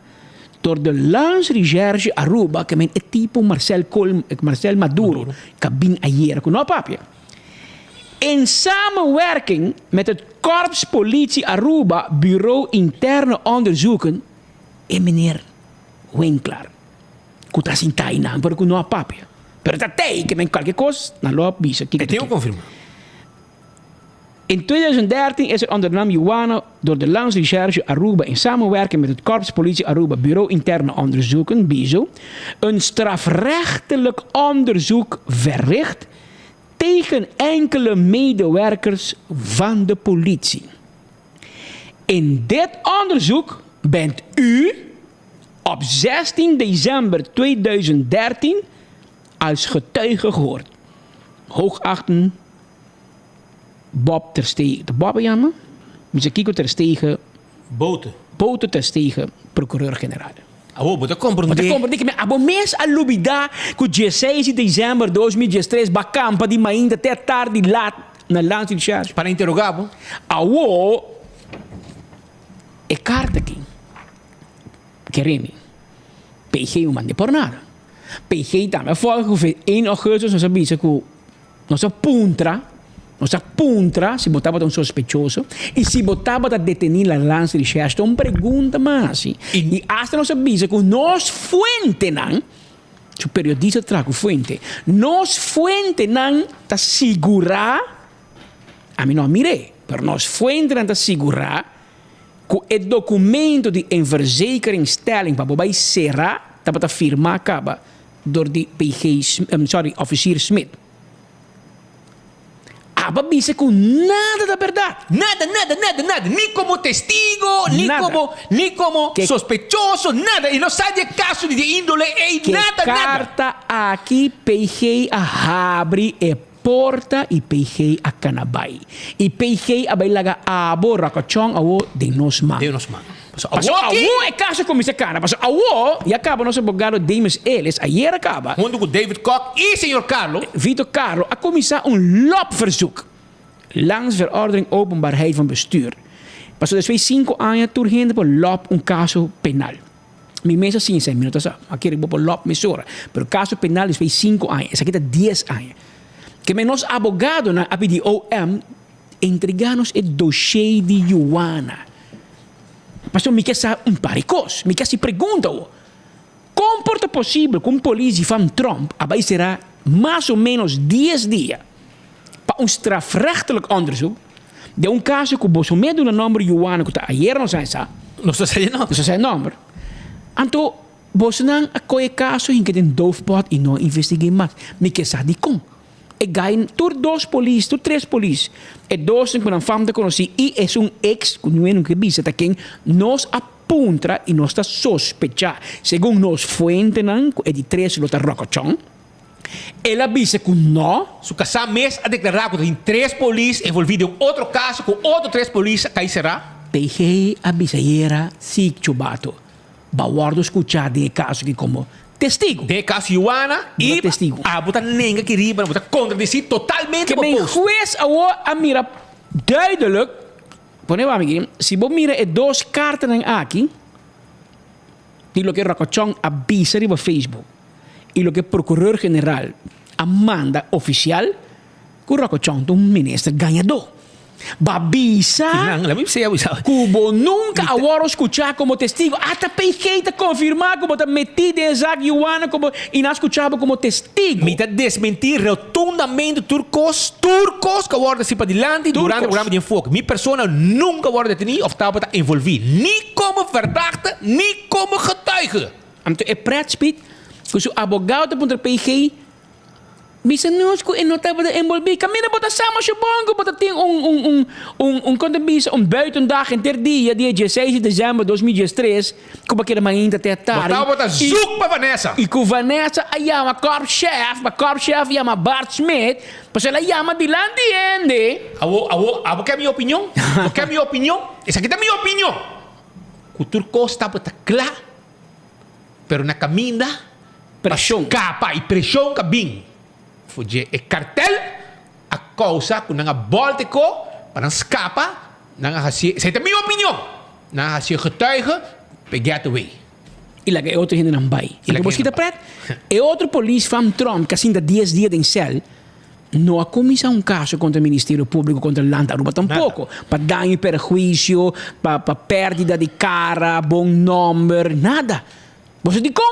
door de Landsrecherche Aruba, ke men e tipo Marcel Kool, Marcel Maduro, ka bin ayera ku no a papia. In samenwerking met het Korps Politie Aruba, Bureau Interne Onderzoeken, E meneer Winklar ku ta sinta einan pero ku no a papia. Pero ta tei ke men kualke kos nan lo a bisa kiko E ta tin ku kiko. konfirma. In 2013 is er onder de naam Joana door de Landsrecherche Aruba in samenwerking met het Korps Politie Aruba Bureau Interne Onderzoeken, BIZO, een strafrechtelijk onderzoek verricht tegen enkele medewerkers van de politie. In dit onderzoek bent u op 16 december 2013 als getuige gehoord. Hoogachten Bob Terstegen. De Bob jammer? Mr. Kiko Terstegen. Bote. Bote Terstegen, procureur-generaal. Awo, bo ta comprende. Bo ta comprende cu mi abo mes a lubida cu 16 di december 2013 ba campa di mainta te tardi laat na Landsrecherche. Pa interroga bo. Awo, e carta aki, kere mi. PG no manda por nada. PG tambe a volg ku 1 augustus nos a bisa ku nos a puntra, nos a puntra si bo tabata un sospechoso i si bo tabata deteni la Landsrecherche. Ta un pregunta mas hasi. I asta nos a bisa ku nos fuentenan, su periodista ta traha ku fuente, nos fuentenan ta sigurá, ami no a mir'é, pero nos fuentenan ta sigurá Ku e dokumento di inverzekeringstelling pa bo bai será tabata firmá kaba dor di PG sorry Officier Smit. Aba bisa ku nada ta bèrdat. Nada, nada, nada, nada. Ni komo testigo, ni Nada. komo, ni komo Ke- sospechoso, nada. I no sa di e kaso di e índole ei, Ke nada, nada. karta aki PG a habri e Porta y PG a cana bay. Y PG a bay laga abo Racochon awo den nos man. Den nos man. Paso Paso awo awo e caso cuminsa cana. Paso awo ya caba nos abogado Demis Ellis ayer a caba. Hunto cu David Kok y señor Carlo. Vito Carlo a cuminsa un lobverzoek landsverordening openbaarheid van bestuur. Paso despues cinco aña tur hende por lob un caso penal. Mi mes a siña esei, mi no ta sa. A kere bo por lòp mesora. Pero kaso penal despues di sinku aña, esaki ta dies aña. Ke men nos abogadonan a pidi OM entregá nos e doshé di Juana. Pasobra mi ke sa un par di kos. Mi ke hasi pregunta awor. Kon por ta posibel ku un polis di fam Tromp a bai será mas o ménos dies dia pa un strafrechtelijk onderzoek den un kaso ku boso mes duna nòmber Juana ku ta ayer nos a sa. Nos ta sa e nòmber. Nos ta sa e nòmber. Anto bosonan a kohe e kaso hinka den doofpot i no a investig'é mas. Mi ke sa dikon. E gai tur dos polis, tur tres polis, e dosnan ku nan fam ta konosí i esun eks ku niun hende no ke bisa ta ken, nos a puntra i nos ta sospechá segun nos fuentenan ku e di tres lo ta Rokochon. El a bisa ku no. Su kasá mes a deklará ku ta tin tres polis envolví den un otro kaso ku otro tres polis a kai será. PG a bisa yera si Chubato ba wòrdu skuchá den e kaso aki komo testigu. Den e kaso Juana i abo ta nenga ki riba, bo ta kontradisí totalmente Ke bo men post. hues awor a mira duidelijk, pone wak mi aki, si bo mira e dos kartanan aki di loke Rokochon a bisa riba Facebook. i loke Procureur General a manda ofisial ku Rocco Chong ta un minister gañadó. Ba bisa ku bo nunka a wòrdu skuchá komo testigu. Ata PG ta konfirmá ku bo ta metí den e zak Juana ku bo i nan a skuchá bo komo testigu. Mi ta desmentí rotundamente tur kos, tur kos ku a wòrdu hasi padilanti durante e programa di Enfoke. Mi persona nunka a wòrdu detení òf tabata envolví, ni komo verdachte ni komo getuige. Anto e pretspit ku su abogado ta puntra PG, bisa nos ku e no tabata enbolbí. Kaminda bo ta sa masha bon ku bo ta tin un un un un un kon ta bisa un buitendag henter dia, dia dieseis di desèmber 2013, ku bo a keda mainta te Bo atardi. tabata zoek pa Vanessa. I ku Vanessa a yama korpschef, pa korpschef yama Bart Smit, pasobra el a yama dilanti hende. Awo, awo, abo ke mi opinion? Bo ke mi opinion? Esaki ta mi opinion! Ku tur kos tabata kla. Pero na caminda pa scapa y presion ca bin for dje e cartel a causa cu nan a bolta e co pa nan scapa, nan a hacié, esey ta mi opinion, nan a hacié getuige pa e get away. Y laga e otro hendenan bay. Y laga Anto bo skita hendenan bay. pret? E otro polis fam Trump ca sinta dies dia den cel No a cuminsa un caso contra Ministerio Publico, contra Land Aruba tampoco. Pa daño y perhuicio, pa pa perdida di cara, bon nomber, nada. Boso di con?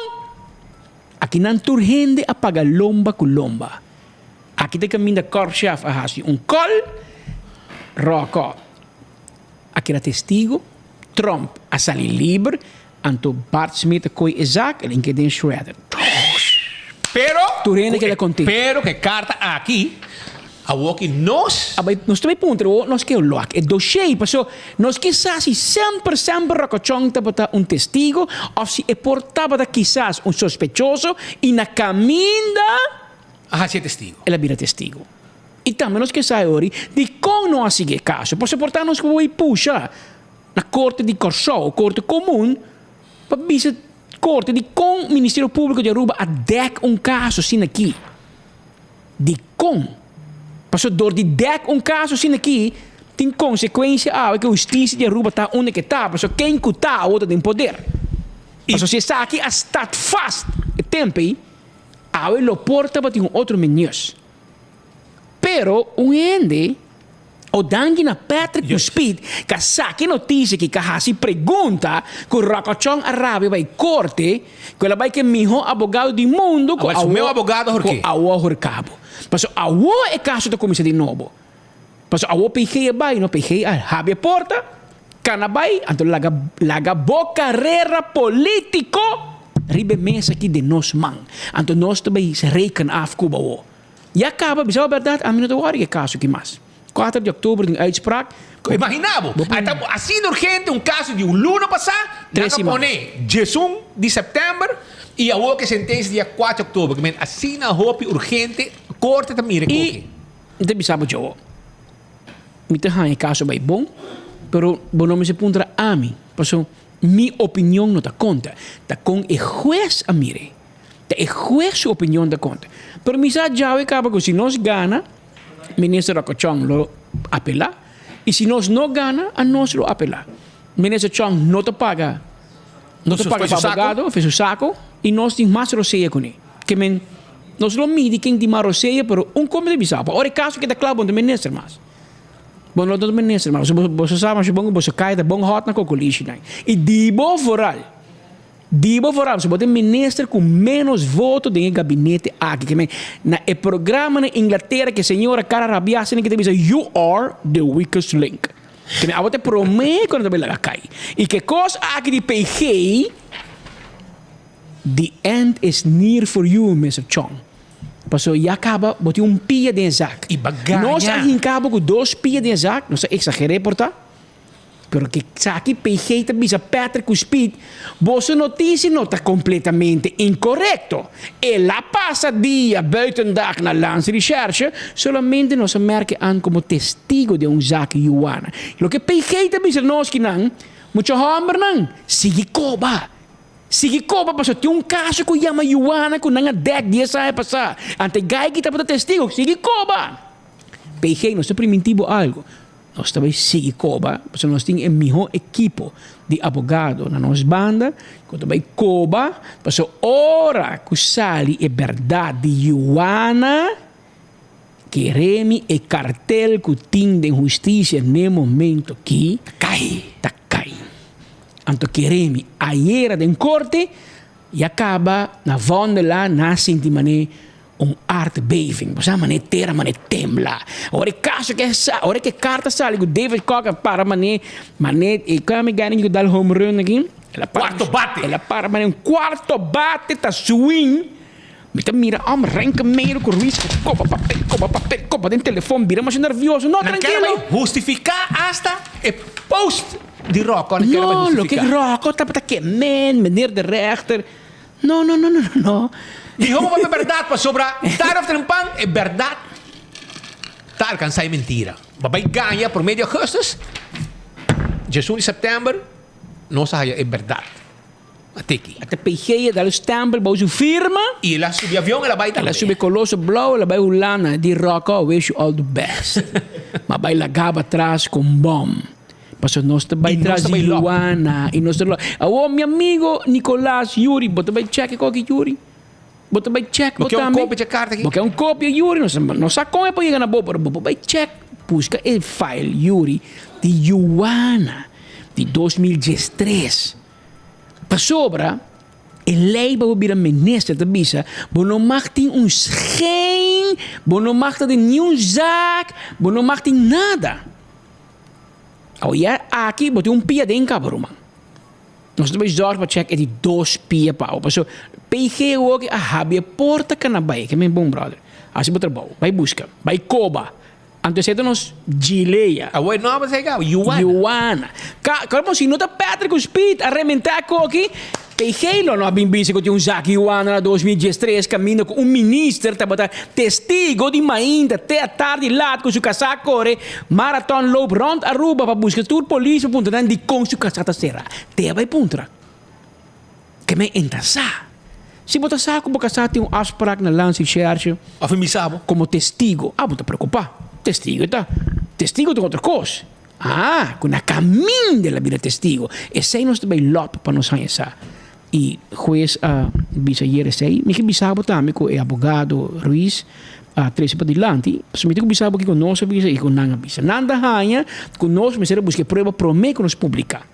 Aki nan tur hende a paga lomba cu lomba. Aki ta caminda Korpschef a haci un call, Rocco a keda testigo, Tromp a sali liber, Anto Bart Smit a koe e zak el inke den shredder. Pero Tur hende keda kontent. Pero ku e karta aki, awor ki nos. A bai, nos ta bai puntra awor nos ke lòk e doshé, paso nos kisas si semper semper Rokochon tabata un testigo òf si e por tabata kisas un sospechoso i na kaminda. A hasi e testigo. El a bira testigo. I tambe nos ke sa e ori dikon no a sigui e kaso, paso por ta nos ku bai pusha. Na Korte di Kòrsou, Korte Komun, pa bisa Korte di kon Ministerio Públiko di Aruba a dèk un kaso asina aki. Dikon? Pasobra dor di dèk un kaso asina aki tin konsekuensia awe ku hustisia di Aruba ta unda ke ta, pasobra ken ku ta awor ta den poder. Paso si esaki a start vast e tempo ei, awe lo por tabatin un otro minister. Pero un hende o danki na Patrick ku Speed ka saki noticia ki ka hasi pregunta ku Rocco Chong a rabia bai korte ku el a bai ku e miho abogado di mundo ku Awor su meu abogado ku horke. awo a horka bo. Paso awo e kaso ta kuminsa di nobo. Paso awo PG a bai no PG a habri e porta kana bai anto laga laga bo karera politiko riba e mesa aki den nos man. Anto nos ta bai reken af ku bo awo. Ya caba, bisa bo berdad, ami no ta wori e caso aki mas. Cuater di october tin uitspraak. Imagina bo, a ta asina urgente un caso di un luna pasa, nan a pone diesun di september y awor ke sentencia dia cuater di october. Ke men asina hopi urgente corte ta mira e koki. Y mi ta bisa bo djowo, mi ta haña e caso bay bon, pero bo no mester puntra ami, pasobra mi opinion no ta conta, ta con e huez a mira e. Ta e hues su opinion ta konta. Pero mi sa djawe kaba ku si nos gana, Minister Rocco Chong lo apelá i si nos no gana, anos lo apelá. Minister Chong no ta paga, no ta paga pa abogado, for su sako, i nos tin mas rosea kuné. Ke men, nos lo midi ken tin mas rosea, pero un kos mi ta bisa bo, ora e kaso keda kla bo no ta minister mas. Bo no ta minister mas. Boso sa masha bon ku boso kai ta bon hòt na kokolishi nan. I di bo vooral. Di bo vooral, si bo ta e minister cu menos voto den e gabinete aki, ke men na e programa na Inglatera ke señora cara rabia asina ke ta bisa you are the weakest link. Ke men abo ta e prome cu nan ta bay laga cay. Y ke cos aki di PG, the end is near for you Mister Chong. Paso ya caba bo tin un pia den e zak. Y ba gaña. Nos a hinca bo cu dos pia den e zak, nos a exagere por ta. Pero ke esaki PG ta bisa Patrick ku Speed, boso notisia no ta kompletamente inkorekto. El a pasa dia buitendag na Landsrecherche, solamente nos a merke an komo testigo den un zak yuana. Loke PG ta bisa nos kinan, mucha hòmbernan, sigui koba. Sigui koba pasobra tin un kaso ku yama yuana ku nan a dèk dies aña pasá. Ante gai ki tabata testigo, sigui koba. PG, nos ta priminti bo algu. Nos ta bai sigui koba, pasobra nos tin e mihó ekipo di abogado na nos banda ku ta bai koba, pasobra ora ku sali e bèrdat di Yuana, kere mi e kartel ku tin den hustisia n'e momento aki ta kai, ta kai. Anto kere mi ayera den korte i a kaba na Vondela na sinti manera Un aardbeving, bo sa manera e tera manera tembla. Ora e caso ke sa, ora ke carta sali ku David Koch a para manera, manera e kua mi gana ku dal home run aki? El a para, Cuarto bate. El a para manera un cuarto bate ta swing. Mi ta mira om Renkemeyer ku Ruiz ku koba papel, koba papel, koba den telefon, bira masha nervioso. No, Nan kere trankilo. bai hustifica hasta e post di Rocco nan kere bai No, loke hustifica. Rocco tabata ke men, meneer de rechter. No, no, no, no, no, no. Mihó bo papia bèrdat pasobra tarde òf trempan e bèrdat ta alkansá e mentira. Bo bai gaña promé di augustus, diesun di sèptèmber nos a haya e bèrdat. A tiki. A ta PG a dal un stèmpel bou su firma. I el a subi avion el a bai El a tambe. subi koloso blou el a bai Hulanda di Rocco wish you all the best. Ma bai laga bo atras ku un bòm. Pasobra nos ta bai tras di Luana y nos ta lo. Awor mi amigo Nicolas Yuri, bo ta bai check e koki Yuri? Bo ta bai check bo Bo ke un tambe? kopia dje karta aki? Bo ke un kopia Yuri? Nos no sa kon e por yega na bo, pero bo por bai check, buska e file Yuri di Juana di 2013. Pasobra e lei pa bo bira minister ta bisa bo no mag tin un schijn, bo no mag ta den niun zaak, bo no mag tin nada. Awo ya aki bo tin un pia den kaba ruman. Nos ta bai zorg pa check e di dos pia pa awo. Paso PG awoki a habri e porta kana bai. Ke men bon brother. Hasi bo trabou. Bai buska. Bai koba. Anto esei ta nos Gileya. Awo e nomber esei kaba? Yuana. Yuana. Ka, komo si no ta Patrick ku Speed a rementa koki. PG lo no a bin bisa ku tin un zak yuana na 2013 kaminda ku un minister tabata testigo di mainta te atardi lat ku su kasá kore maraton loop rònt Aruba pa buska tur polis pa puntra nan dikon su kasá ta sera. Te a bai puntra. Ke men e ta sa. Si bo ta sa ku bo kasá tin un afsprak na Landsrecherche Of e misa bo. komo testigo, abo ta preokupá. Testigo ta testigo ta un otro kos. Ah, ku na kaminda el a bira testigo. Esei nos ta bai lòp pa nos haña sa. I hues a bisa ayer esei. Mi ke bisa bo tambe ku e abogado Ruiz a trese padilanti. Pasobra mi tin ku bisa bo kiko nos a bisa i kiko nan a bisa. Nan ta haña ku nos mester a buska e prueba promé ku nos publiká.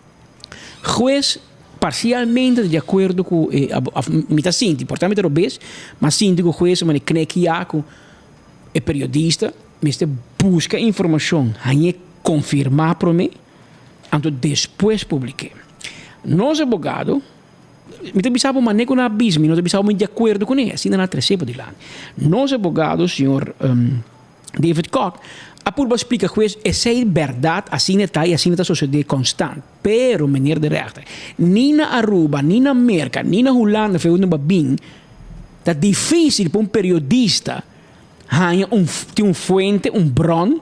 Hues parsialmente ta di akuerdo ku e òf mi ta sinti, por ta mi ta robes, ma sinti ku hues a manda knek ya ku e periodista mester buska informashon, hañ'é konfirmá promé. Anto despues publik'é. Nos abogado, mi ta bisa bo manera ku nan a bisa, mi no ta bisa bo mi di akuerdo kuné, asina nan a tres'é padilanti. Nos abogado, señor David Kok, a purba splika hues esei bèrdat, asina e ta i asina ta sosodé konstant. Pero, meneer de rechter, ni na Aruba, ni na Merka, ni na Hulanda, fe unda bo a bin, ta difísil pa un periodista haña un, tin un fuente, un bron,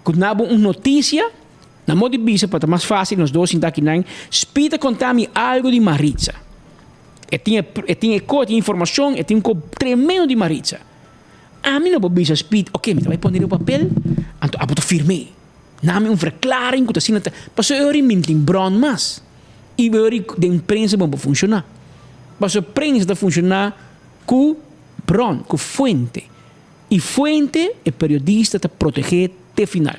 Ku na bo un notisia, na modo di bisa pa ta mas fásil nos dos sinta akinan, Spi ta konta mi algu di Maritza. E tin e e tin e ko, e tin informashon, e tin un ko tremendo di Maritza. Ami no por bisa Spi, oke, mi ta bai pone riba papel, anto abo ta firm'é. Na mi un verklaring ku ta asina ta, pasobra e ora mi no tin bron mas. I e ora den prensa bo no por funshoná. Pasobra prensa ta funshoná ku bron, ku fuente. E fuente e periodista ta protegé te final.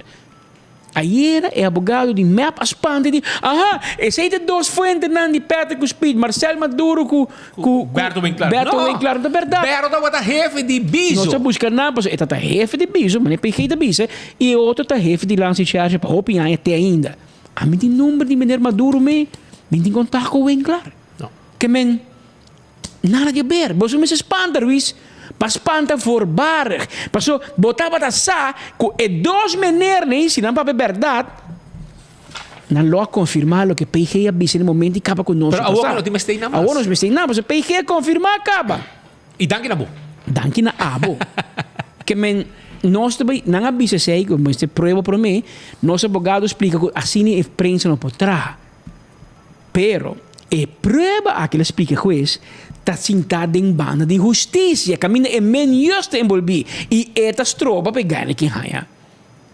Ayera e abogado di mep a spanta i di, Aha, esei ta dos fuentenan di Patrick ku Speed, Marcel Maduro ku ku Berto Winklar. Berto No! Winklar. No ta bèrdat. Berto tabata hefe di Bizo. Nos ta buska nan pasobra e ta hefe di Bizo, manera PG ta bisa, i e otro ta hefe di Landsrecherche pa hopi aña te ainda. Ami tin number di meneer Maduro me, mi tin kontak ku Winklar. No. Ke men. Nada di haber. Boso mester spanta, Ruiz. Pa spanta voorbarig. Paso bo tabata sa ku e dos menernan si nan papia bèrdat, nan lo a konfirmá loke PG a bisa na e momento i kaba ku nos Pero ta awor sa. no tin mester nan mas. Awor nos mester nan, pasobra PG a konfirmá kaba. I danki na bo. Danki na abo. Ke men nos ta bai, nan a bisa esei ku mester prueba promé, nos abogado splika ku asina e prensa no por traha. Pero, e prueba aki lo splika e hues, ta sintá den banda di hustisia, kaminda e men yos ta enbolbí, i e ta stroba pa e gana kin haña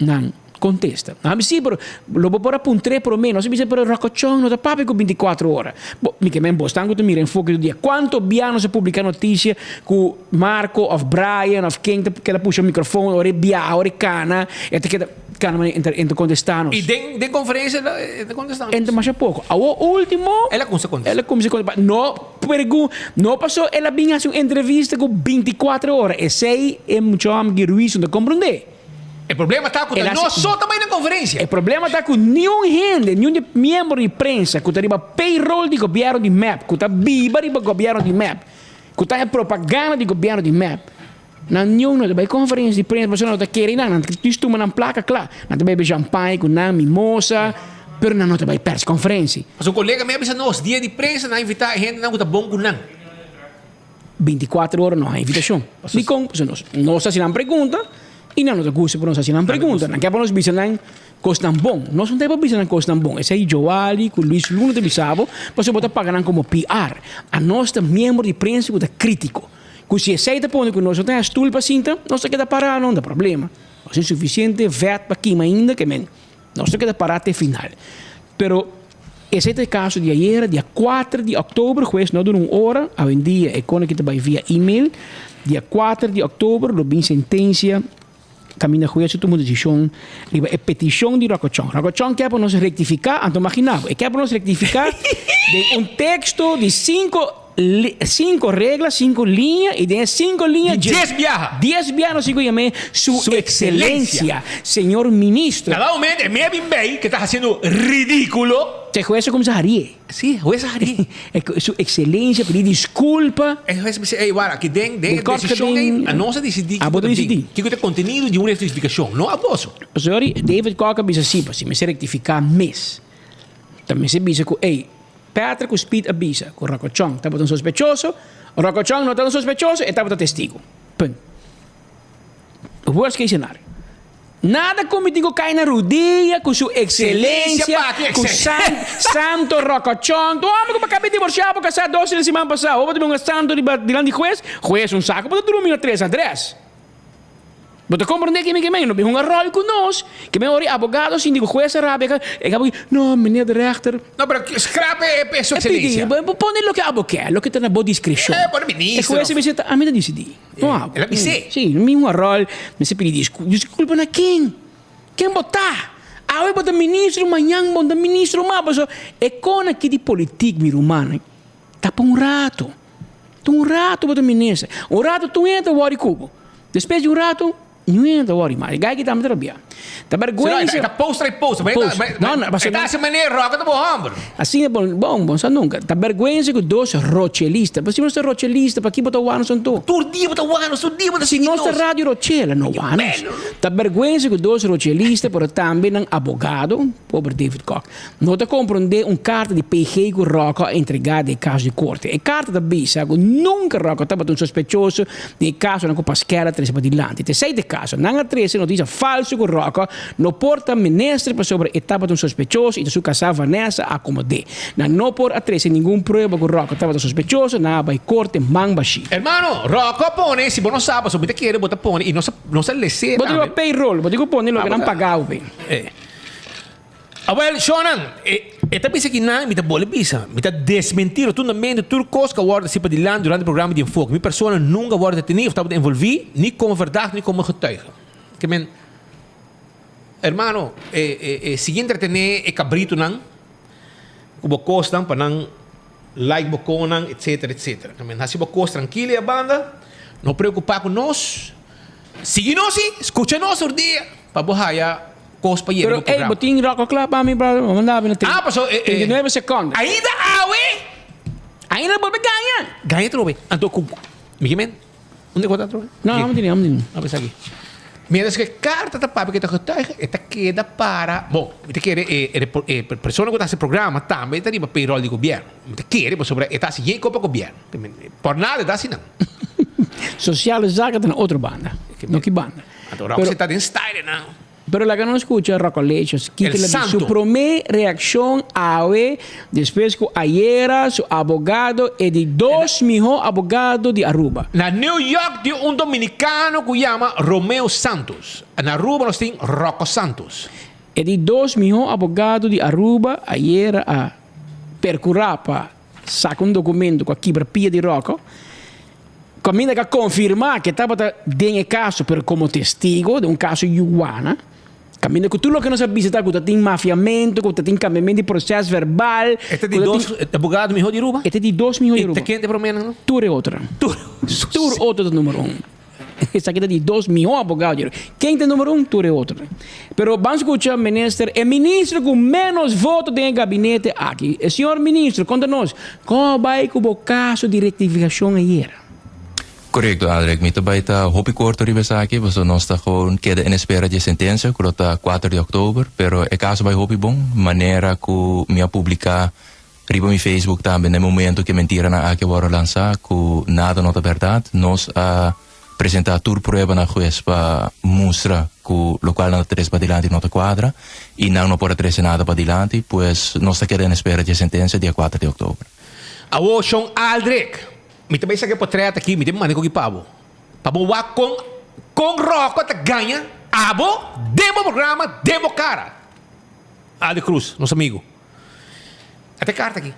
nan kontesta. Nan a bisa, sí, pero lo bo por a puntr'é promé. Nos a bisa, pero Rokochon no ta papia ku bintikuatro ora. Bo, mi ke men bos tan ku ta mira Enfoke tur dia. Kuantu bia nos a publiká notisia ku Marco òf Brian òf ken ta keda pusha mikrofon ora e biaha, ora e kana, e ta keda. Kana manera enta enta kontestá nos. I den den konferensia el a enta kontestá nos. Enta masha poko. Awor ultimo. El a kumsa kontestá. El a kumsa kontestá. No pregun no paso el a bin hasi un entrevista ku bintikuater ora. Esei e mucha hòmber ki Ruiz no ta komprondé. E problema ta ku ta nos so ta bai den konferensia. E problema ta ku niun hende, niun di miembro di prensa ku ta riba payroll di gobièrnu di mep, ku ta biba riba gobièrnu di mep, ku ta e propaganda di gobièrnu di mep, Nan niun no ta bai conferencia di prensa pasobra nan no ta kere nan, nan ta djis tuma nan placa cla. Nan ta bebe champagne cu nan, mimosa, pero nan no ta bai pers conferencia. Pasobra un colega mi a bisa nos, dia di prensa nan a invita e hendenan cu ta bon cu nan. Binticuater ora no hay invitacion. Dicon? Pasobra nos nos ta haci nan pregunta y nan no ta gusta pa nos haci nan pregunta. Nan ke pa nos bisa nan cosnan bon. Nos no ta pa bisa nan cosnan bon. Esey Joali cu Luis Luna ta bisa bo pasobra bo ta paga nan como PR. Anos ta miembro di prensa cu ta critico. Ku si esei ta pone ku nos no ta haña stul pa sinta, nos ta keda pará, no ta problema. Nos tin sufisiente vèt pa kima ainda ke men nos ta keda pará te final. Pero esei ta e kaso di ayera, dia kuater di òktober, hues no duna un ora, awendia e kona ki ta bai via email, dia kuater di òktober lo bin sentensia kaminda hues a tuma un desishon riba e petishon di Rokochon. Rokochon ke pa nos rektifiká, anto magina bo, e ke pa nos rektifiká den un teksto di sinku sinku regla, sinku liña, i den e sinku liña Di dies biaha. Dies biaha nos sinku yam'é Su Ekselensia, Señor Ministro. Na dat momento e mea bin bei ke ta hasiendo ridíkulo. Te hues a kuminsá harié. Sí, hues a harí. Su Excelencia pidi disculpa. E hues a bisa, ey, wara, aki den, den e decision ey, anos a dicidi kico ta bin, kico ta e contenido di un rectificacion, no aboso. Sorry, David Kok a bisa si, si mester rectifica mes. Ta mester bisa cu, ey, Patrick cu Speed a bisa cu Rocco Chong tabata un sospechoso, Rocco Chong no tabata un sospechoso, e tabata testigo. Punt. Worst case scenario. Nada cu mi tin cu cay na rudia cu su excelencia, cu santo rocochon. Tu homber cu bo caba di divorcia bo casa dos tres siman pasa, bo ta bin un santo riba dilanti di huez? Huez un saco bo ta drumi na tres adres. Bo ta komprendé ke mi ke men? No bin hunga ròl ku nos. Ke men ora e abogado sinti ku hues a rabia, e kaba di, No, meneer de rechter. No, pero skrap e su E pidi, ekselencia. bo pone loke abo ke, loke ta na bo diskreshon. E pone E ministro. hues a bisa, Ami ta disidí. No abo. El a bis'é. Sí, no bin hunga ròl, mester pidi diskulpa. Diskulpa na ken? Ken bo ta? Awe bo ta ministro, mañan bo no ta ministro mas. Pasobra e kon aki di politik, mi rumannan, ta pa un rato. Ta un rato bo ta minister. Un rato tur hende ta wòri ku bo. Despues di un rato, niun hende ta wòri mas. E gai ki tambe ta rabia. Ta bèrgwensa. E ta post tras post. Post. No, no, E ta hasi manera ròka ta bo hòmber. Asina bon, bon, bon sa nunka. Ta bèrgwensa ku dos rochelista. Pasobra si nos ta rochelista, pakiko bo ta wak nos anto? Tur dia bo ta wak nos, tur dia bo ta Si sigui nos ta nos. Radio Rochela, no wak nos. Ta bèrgwensa ku dos rochelista, pero tambe nan abogado, pober David Kok, No ta komprondé un karta di PG ku Rocco a entregá den e kaso di korte. E karta ta bisa ku nunka Rocco tabata un sospechoso den e kasonan ku Pasquel a trese padilanti. T'esei ta e kaso. Nan a trese notisia falsu ku Rocco no por ta minister pasobra e tabata un sospechoso i ta su kasá Vanessa a akomod'é. Nan no por a trese ningun prueba ku Rocco tabata sospechoso, nan a bai korte man bashí. Hermano, Rocco a pone, si bo no sa pasobra mi ta kere bo ta pone i nos a nos a les'é Bo ta tambe. riba payroll, bo tin ku pone loke nan pagá bo p'e. Awel, shonnan, e ta bisa kinan, mi ta bole bisa, mi ta desmentí rotundamente tur kos ku a wòrdu hasi padilanti durante e programa di Enfoke. Mi persona nunka a wòrdu detení òf tabata envolví, ni komo verdachte ni komo getuige. Ke men, hermano, e sigui entretené e kabritunan ku bo kosnan pa nan like bo konan, etsetera, etsetera. Ke men, hasi bo kos trankil ei a banda, no preokupá ku nos, sigui nos sí, skucha nos tur dia pa bo haya. Kos pa yega Pero bo ey, programa. bo tin ròk kla pa mi, brother? Bo manda mi na Ah, paso e, e. 39 sekonden. Ainda awe! Ainda bolbe gaña! Gaña atrobe. Anto ku, mi ke men, unda ku ta atrobe? No, amo tini, amo tini. A bisa aki. Mientras ku e karta ta papia ku e ta getuige, e ta keda para, bon, mi ta kere e e persona ku ta hasi programa tambe ta riba payroll di gobièrnu. Mi ta kere pasobra e ta hasi yen kopa gobièrnu. Por nada e ta hasi nan. Sociale zaken ta na otro banda, no ki banda. Anto Roxy ta den style nan. Pero laga nos scucha Rockolicious kiko El la di su Santo. prome reaccion awe despues cu ayera su abogado e di dos miho abogado di Aruba. Na New York tin un dominicano cu yama Romeo Santos. Na Aruba nos tin Rocco Santos. E di dos miho abogado di Aruba ayera a percura pa saca un documento cu a kibra pia di Rocco. Caminda ka confirma ke tabata den e caso pero como testigo den un caso Juwana. Caminda cu tur loke nos a bisa ta cu ta tin mafiamento, cu ta tin cambiamento di proces verbal. E ta di dos abogado miho di Aruba? E ta di dos miho di Aruba. E ta ken ta e prome nan? Tur e otronan. Tur otro ta numero un. Esaki ta di dos miho abogado di Aruba. Ken ta numero un? Tur e otronan. Pero ban scucha minister, e ministro cu menos voto den e gabinete aki. E señor ministro, conta nos, con a bay cu bo caso di rectificacion ayera? Correcto, Aldrich. Mi ta bay ta hopi corto riba esaki, pasobra nos ta gewoon keda en espera di e sentencia, cu lo ta cuater di october. Pero e caso bay hopi bon, manera cu mi a publica riba mi Facebook tambe na e momento cu e mentiranan aki a worde lansa, cu nada no ta berdad. Nos a presenta tur prueba na hues pa mustra cu locual nan ta trece padilanti no ta cuadra y nan no por a trece nada padilanti, pues nos ta keda en espera di e sentencia dia cuater di october. Awor Shon Aldrich, mi ta bay saca e potret aki, mi ta manda koki pa bo, pa bo wak con con Rocco ta gaña abo den bo programa, den bo cara. Aldrich Cruz, nos amigo. Ata e carta aki.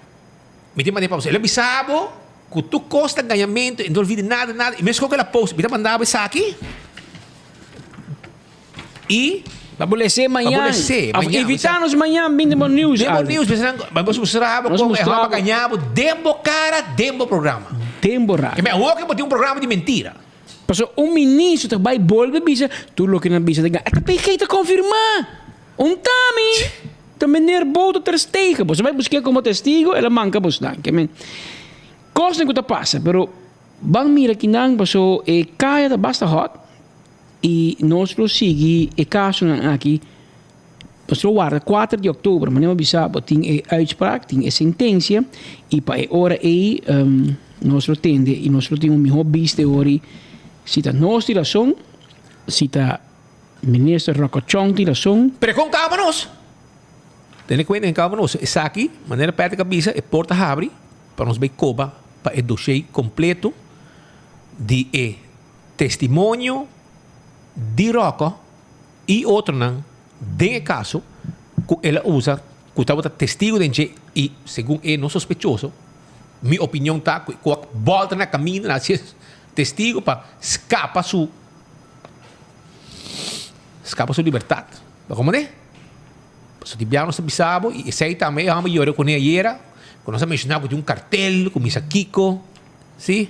Mi tin manda pa bo. El a bisa bo ku tur kos ta gañamentu, e no olvida nada, nada. I meskos ku el a post, mi ta manda bo esaki i. Pa bo les'é Pa bo mañan. les'é Of mañan. invitá nos mañan bin den bo news, Den bo Alvin. news, bisa nan, pa nos mustra bo Nos kon e mustra hòmber bo. gaña bo den bo kara, den bo programa. Den bo radio. Ke men awor ke bo tin un programa di mentira. Pasobra un ministro ta bai bolbe bisa tur loke nan bisa ta gaña. E ta p'e ta konfirmá. Un tami ta meneer Boto ter Stegen. Boso bai busk'é komo testigo, el a manka bosnan. Ke men kosnan ku ta pasa, pero ban mira kinan paso e kaya ta basta hot i nos lo sigui e kasonan aki. Nos lo warda kuater di òktober, manera mi a bisa bo tin e uitspraak, tin e sentensia i pa e ora ei nos lo tende i nos lo tin un mihó bista e ora ei si ta nos di rason, si ta. Minister Rocco Chong tin rason. Pero e kon kaba nos? Tene kuenta e kaba nos. Esaki, manera Patrick a bisa, e porta habri pa nos bai koba pa e dossier kompleto di e testimonio. di Rocco i otronan den e kaso ku el a usa ku tabata testigo den dje i segun e no sospechoso. Mi opinion ta ku ku a bòlta na kaminda na hasi testigo pa skapa su skapa su libertat. Bo komprende? Pasobra di bia nos ta bisa bo i esei tambe e hòmber yora kuné ayera ku nos a menshoná ku tin un kartel ku misa kiko. Si?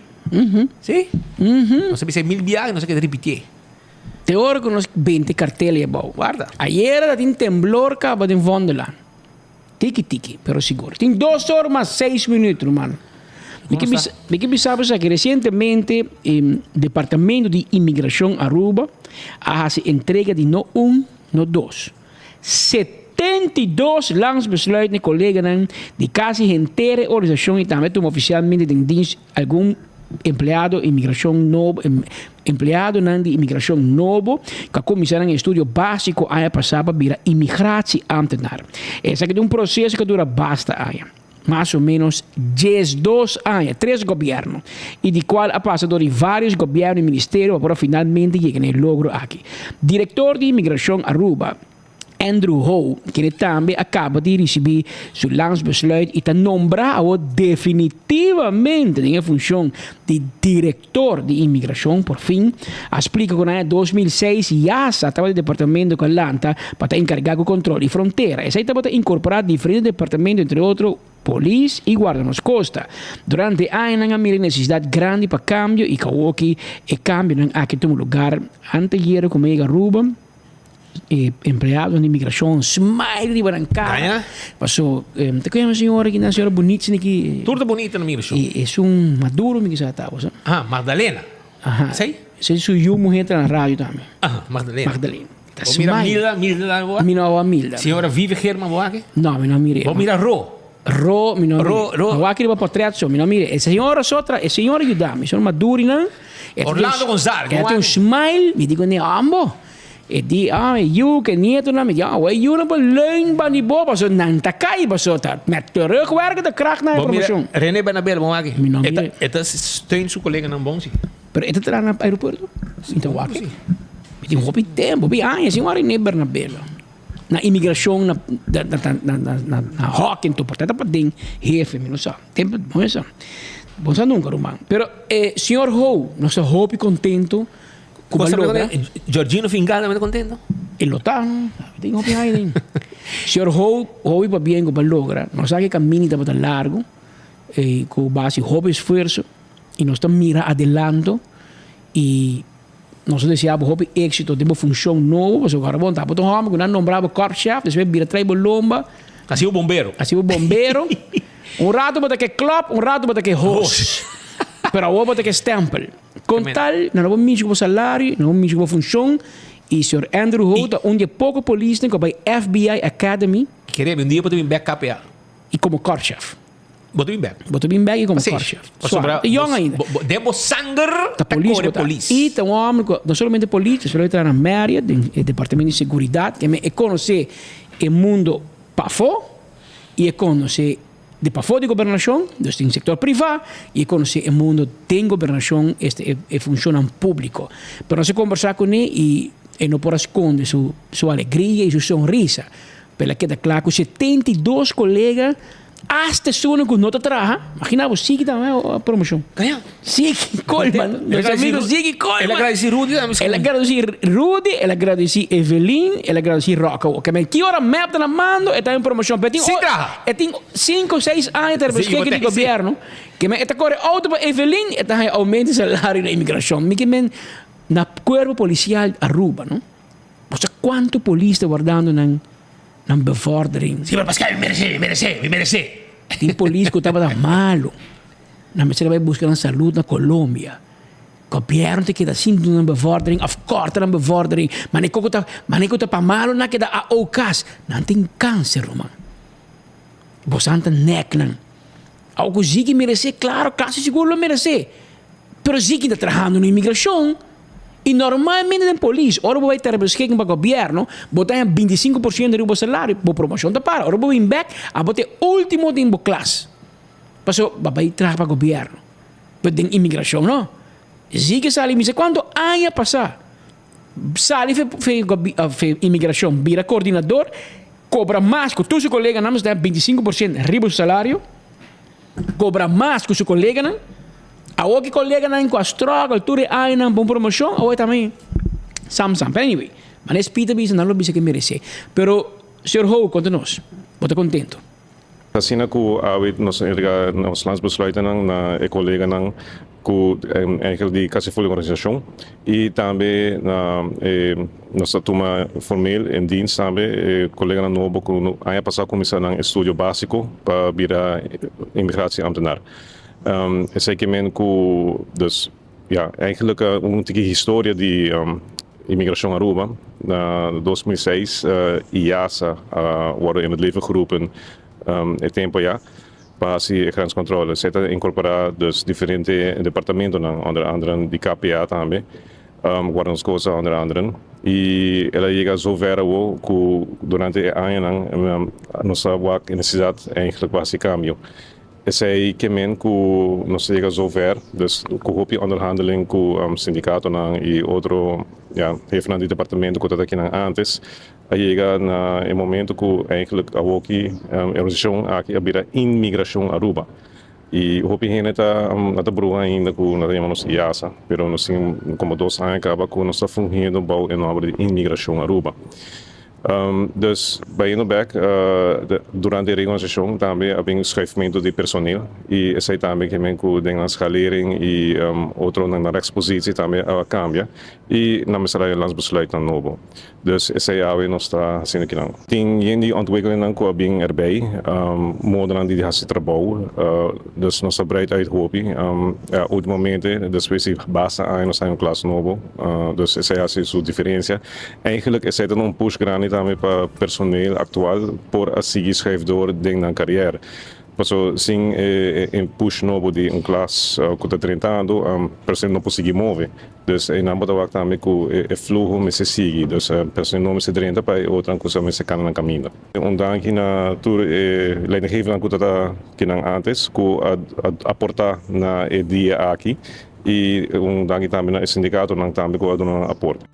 Si? Nos a bisa e mil biaha i nos a keda ripitié. Te ora ku nos bente kartel ei abou. Warda. Ayera ta tin temblor kaba den Vondelaan. Tiki tiki, pero sigur. Tin dos or mas seis minuut, ruman. Mi ke bisa, mi ke bisa bo esaki, resientemente e Departamento di Inmigracion Aruba a hasi entrega di no un, no dos, 72 landsbesluit na e koleganan di kasi henter e organisacion i tambe a tuma oficialmente den dienst algun empleado inmigracion nobo, empleadonan di inmigracion nobo cu a cuminsa nan estudio basico aña pasa pa bira immigratie-ambtenaar. Esaki ta un proceso cu a dura basta aña, mas o menos diesdos aña, tres gobierno, y di cual a pasa door di varios gobierno y ministerio pa por a finalmente yega na e logro aki. Director di Inmigracion Aruba, Andrew Ho, kende tambe a kaba di risibí su landsbesluit i ta nombrá awor definitivamente den e funshon di direktor di inmigrashon, porfin a splika ku na aña 2006 yasa tabata e departamento ku a lanta pa ta enkargá ku kontrol di frontera. Esei tabata inkorporá diferente departamento, entre otro polis i guarda nos kosta. Durante e añanan a mira e nesesidat grandi pa kambio i ku awoki e kambionan aki tuma lugar. Anteayer ku mi a yega Aruba, E empleadonan di migracion smile riba nan cara. Paso, te cu yama señora aki nan, señora bonita esaki aki. Tur ta bonita na migracion. E esun Maduro mi kisa ta bo sa. Aha, Magdalena. Aha. Esey? Esey su yu muher ta na radio tambe. Aha, Magdalena. Magdalena. Ta Bo mira smile. Milda, Milda tambe bo a? Mi no a wak Milda. Señora Vivi German bo wak? No, mi no a mira. Bo mira Ro? Ro, mi no a mira. Ro, Ro. Mi wak riba portret so, mi no a mira. E señora so tra, e señora yuda mi, señora Madurinan. Orlando Gonzalez, E ta tin un smile, mi di kuné, ambo. E di, ah, e yu ku e nietonan, mi di, ah, e yunan por leun ban di bo, pasobra nan ta kai, pasobra ta met terugwerkende kracht na e Bo mira promoshon. Rene Bernabel, bo wak? Mi no E ta, mira. e ta steun su koleganan bon si. Pero e ta traha na aeropuerto? Mi ta wak. Mi tin hopi tempo, hopi aña sin wak Rene Bernabel. Na imigrashon, na, na, na, na, na, na hockey, anto por ta ta paden hefe, mi no sa. Tempo, bo no sa. Bo no sa nunka, ruman. Pero e señor Ho, nos ta hopi kontento. Ku Cosa logra. Georgino Fingal tambe ta contento? E lo ta, tin hopi aña den. Señor Ho, hopi pabien ku bo a logra. Nos sa ku e camino tabata largo, e ku base hopi esfuerso i nos ta mira adelanto i nos ta desea bo hopi éxito den bo funcion nobo pasobra ora bo ta bo ta un homber ku nan nombra bo korpschef despues bira trae bo lomba. A sido bombero. A sido bombero. Un rato bo ta ke klop, un rato bo ta ke hos. Pero awor bo ta ke stempel. Con tal, nan no por mishi cu bo salario, nan no por mishi cu bo funcion y señor Andrew Ho ta un di e poco polisnan cu a bay FBI Academy. Kere mi un dia bo ta bin bek KPA. Y como korpschef. Bo ta bin bek. Bo ta bin bek y como korpschef. Pasobra Ta yong ainda. Den bo sanger ta core bo ta. polis. Y ta un homber cu no solamente polis, pero e ta traha na Marriott, den e departamento di seguridad, ke men e conoce e mundo pafo y e conoce di pafó di gobernashon, dus den sektor privá, i e konosé e mundo den gobernashon, esta e e funshonnan públiko. Pero nos a kombersá kuné i e no por a skonde su su alegria i su sonrisa. Pero el a keda kla ku 72 kolega, asta esunnan ku no ta traha, imagina bo, sigui tambe a promoshon. Sigui Colman, nos amigo Sigui Colman. El a gradisí Rudy tambe. El a gradisí Rudy, el a gradisí Evelyn, el a gradisí Rocco. Oke, men ki ora mep ta na mando, e ta en promocion. Pero e tin Sin traha. E tin cinco, seis aña ta beschikking di gobierno. Ke men e ta kore auto pa Evelyn, e ta haña aumento di salario na imigracion. Mi ke men na cuerpo policial Aruba, no? Bo sa cuanto polis ta wardando nan nan bevordering. Sí, pero Pascal, mi meresé, mi meresé, mi meresé. Tin polis ku tabata malo. Nan mester a bai buska nan salud na Colombia. Gobierno ta keda sin duna nan bevordering of korta nan bevordering. Mane ku ta mane ku ta pa malo nan keda a ou kas. Nan tin kanser ruman. Bosan ta nek nan. Awo ku Ziggy meresé, klaro kasi sigur lo meresé. Pero Ziggy ta trahando na imigrashon i normalmente den polis ora bo bai ter beschikking pa gobierno bo ta haña 25% riba bo salario, bo promoshon ta para. Ora bo bin bek abo ta e ultimo den bo klas. Paso bo a bai traha pa gobierno, pero den imigracion no. Zigi sali misa cuanto aña pasa. Sali fe fe imigracion bira coordinador, cobra mas cu tur su coleganan, nos ta 25% riba su salario, cobra mas cu su coleganan. Awor ki coleganan cu a struggle tur e añanan pa un promocion, awor e ta mi sam sam. Pero anyway, manera Speed a bisa, nan lo bisa ke merece. Pero señor Ho, conta nos, bo ta contento? Asina ku awe nos a entrega nos landsbesluitennan na e koleganan ku eigenlijk di kasi ful organisashon i tambe na e nos a tuma formeel in dienst tambe e koleganan nobo ku aña pasá kuminsá nan estudio básiko pa bira immigratieambtenaar. Esei ke men ku dus ya eigenlijk un tiki historia di Immigracion Aruba. Na 2006 IASA a wordo in het leven geroepen e tempo ya pa haci e grenscontrole. Esey ta incorpora dus diferente departamentonan, onder anderen di KPA tambe, Guarda Nos Costa onder anderen. Y el a yega zover awo cu durante e añanan nos a wak e necesidad eigenlijk pa haci cambio. Esei ke men ku nos a yega zover, dus ku hopi onderhandeling ku sindikatonan i otro ya hefnan di departamento ku tabata akinan antes, a yega na e momento ku eigenlijk awoki e organisashon aki a bira Inmigrashon Aruba. I hopi hende ta a ta bruha ainda ku nan ta yama nos IASA, pero nos tin komo dos aña kaba ku nos ta fungiendo bou e nomber di Inmigrashon Aruba. Dus bayendo bek, durante e reorganisacion tambe a bin schuifmento di personeel y esey tambe ke men cu den nan schalering y otronan na rechtspositie tambe a cambia y nan mester a landsbesluitnan nobo. Dus esey awe nos ta haciendo kinan. Tin yen di ontwikkelingnan cu a bin erbij, modonan di haci trabou, dus nos ta breid uit hopi. Ja, ultimamente despues di basta aña nos ta haña un klas nobo, dus esey haci su diferencia. Eigenlijk esei ta un push grandi tambe pa personeel actual por a sigui schuif door den nan carrière. Paso sin e push nobo di un klas cu ta drentando, personeel no por sigui move. Dus einan bo ta wak tambe cu e fluho mester sigui. Dus personeel no mester drenta pa e otronan cu sa mester cana nan caminda. Un danki na tur e leidinggevernan cu ta kinan antes cu a aporta na e dia aki y un danki tambe na e sindicatonan tambe cu a duna nan aporte.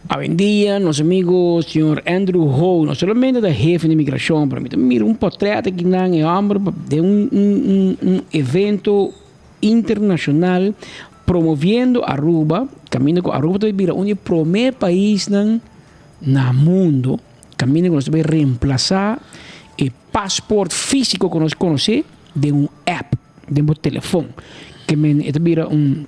Awendia nos amigo señor Andrew Ho no solamente ta hefe di migracion, pero mi ta mira un potret aki nan e homber den un un un evento internacional promoviendo Aruba, caminda cu Aruba ta bira un di e prome paisnan na mundo caminda cu nos ta bay reemplaza e paspoort fisico cu nos conoce den un app den bo telefon. Ke men e ta bira un.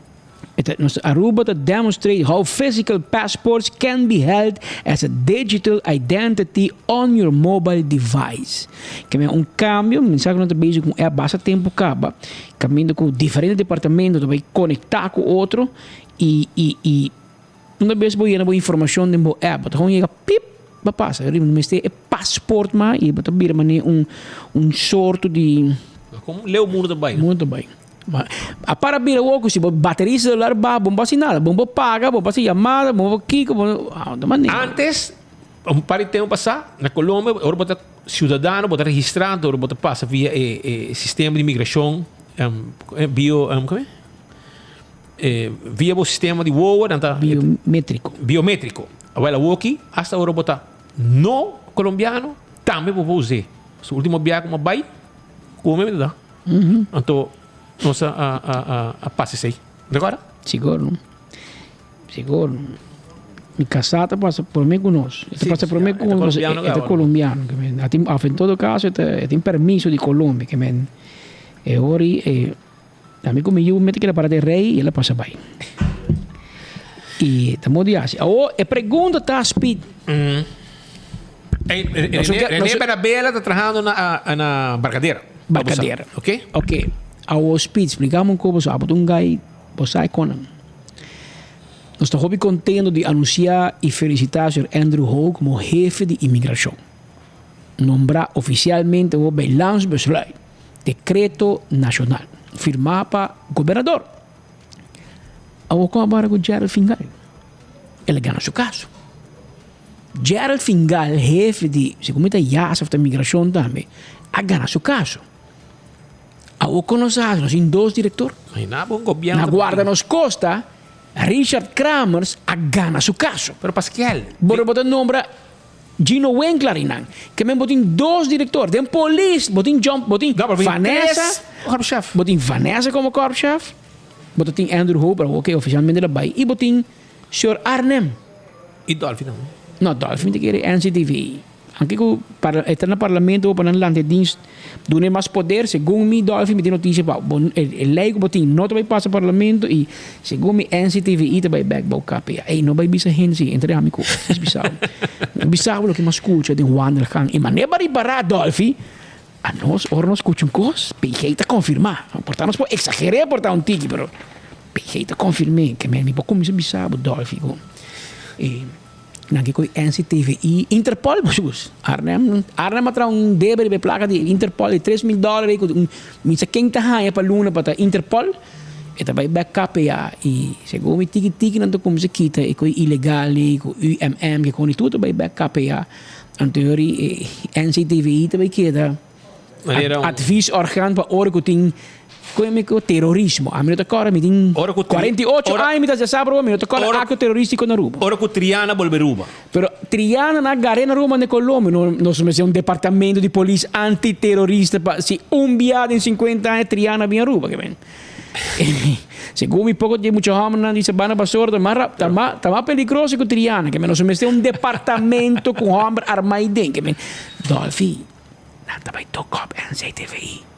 Nos Aruba ta demonstrate how physical passports can be held as a digital identity on your mobile device. Ke men un cambio, mi sa ku nan ta bezig ku un app basta tempu kaba, kaminda ku diferente departamento ta bai konektá ku otro i i i una bes bo yena bo informashon den bo app, bo ta gewoon yega pip, bo pasa. Riba no mester e paspoort mas i bo ta bira manera un un sorto di. Kon leu mundu ta bai. Mundu ta bai. A para bira wou ku si bo bateria celular baha bo no por hasi nada. Bo no por paga, bo no por hasi yamada, bo no por kiko, bo no ta manera. Antes, un par di tempu pasá, na Colombia, ora bo ta siudadano, bo ta registrá, anto ora bo ta pasa via e e sistema di migrashon, bio, kome? Via bo sistema di wowo, nan ta. Biometriko. Biometriko. Awel awoki, asta ora bo ta no kolombiano, tambe bo por us'é. Su ultimo biaha ku mi a bai, kome mi ta da. Anto nos a a a a pasa esei. Recorda? Sigur no. Sigur no. Mi casá ta pasa prome cu nos. E ta pasa prome cu nos. E ta colombiano. A tin, of en todo caso e ta e tin permiso di Colombia. Ke men e ori e ami cu mi yu mete keda para den rei y el a pasa bai. Y ta modo di haci. Awor e pregunta ta Speed. René Bernabela ta trahando na na Barcadera. Barcadera. Ok. Ok. Awo Speed, splikame un kobo so abo ta un guy bo sa e konan. Nos ta hopi kontento di anunsia i felisitá señor Andrew Ho komo hefe di imigrashon. Nombrá ofisialmente awo bij Landsbesluit, dekreto nashonal, firmá pa gobernador. Awo kon a bara ku Gerald Fingal? El a gana su kaso. Gerald Fingal, hefe di, segun mi ta IAS of ta migracion tambe, a gana su caso. Awor con nos haci? Nos tin dos director. Na bon gobierno. Na guarda nos costa. Richard Kramers a gana su kaso. Pero Pascal. Bo bo ta nombra Gino Winkler y nan. Ke men bo tin dos director. Den polis bo tin John, bo tin Vanessa. Korpschef. Bo tin Vanessa como korpschef. Bo ta tin Andrew Hope, pero oké, oficialmente la bay. Y bo tin señor Arnhem. Y Dolphy tambe. No, Dolphy mi ta kere NCTV. Anke ku e ta na parlamento bo pa nan lanta e dienst duna e mas poder, segun mi Dolfi mi tin notisia pa bo e lei ku bo tin no ta bai pasa parlamento i segun mi NCTVI ta bai bek bou KPA. Ey no bai bisa hende si entre ami ku es bisa bo. Mi bisa bo loke mi a skucha den wandelgang i manera bo a ripará Dolfi anos ora nos skucha un kos PG ta konfirmá. Por ta nos por eksager'é por ta un tiki pero PG ta konfirm'é ke mi por kuminsá bisa bo Dolfi ku e. Nan ke koe NCTVI, Interpol bo sus. Arnhem, Arnhem a traha un debe riba e plaka di Interpol di 3000 dòler ei ku un mi sa ken ta haña pa luna pa ta Interpol. E ta bai bek KPA i segun mi tiki tiki nan ta kuminsá kita e koe ilegal ei ku UMM ke koni tur ta bai bek KPA. Anto yori e NCTVI ta bai keda. Adviesorgaan pa ora ku tin ku terorismo. Ami no ta kòrda mi tin 48 aña mi ta haci asa mi no ta kòrda akto teroristiko na Aruba. Ora ku Triana bolbe Aruba. Pero Triana nan a gar'é na Aruba manda Colombia. No nos mester un departamento di polis antiterorista pa si un bia den 50 aña Triana bin Aruba. Segun mi poko di e mucha hòmbernan di Sabana Basora ta mas ta mas ta mas peligroso ku Triana. Nos mester un departamento ku hòmber armá aden. Dolfi. Nan ta bai tok op NCTVI.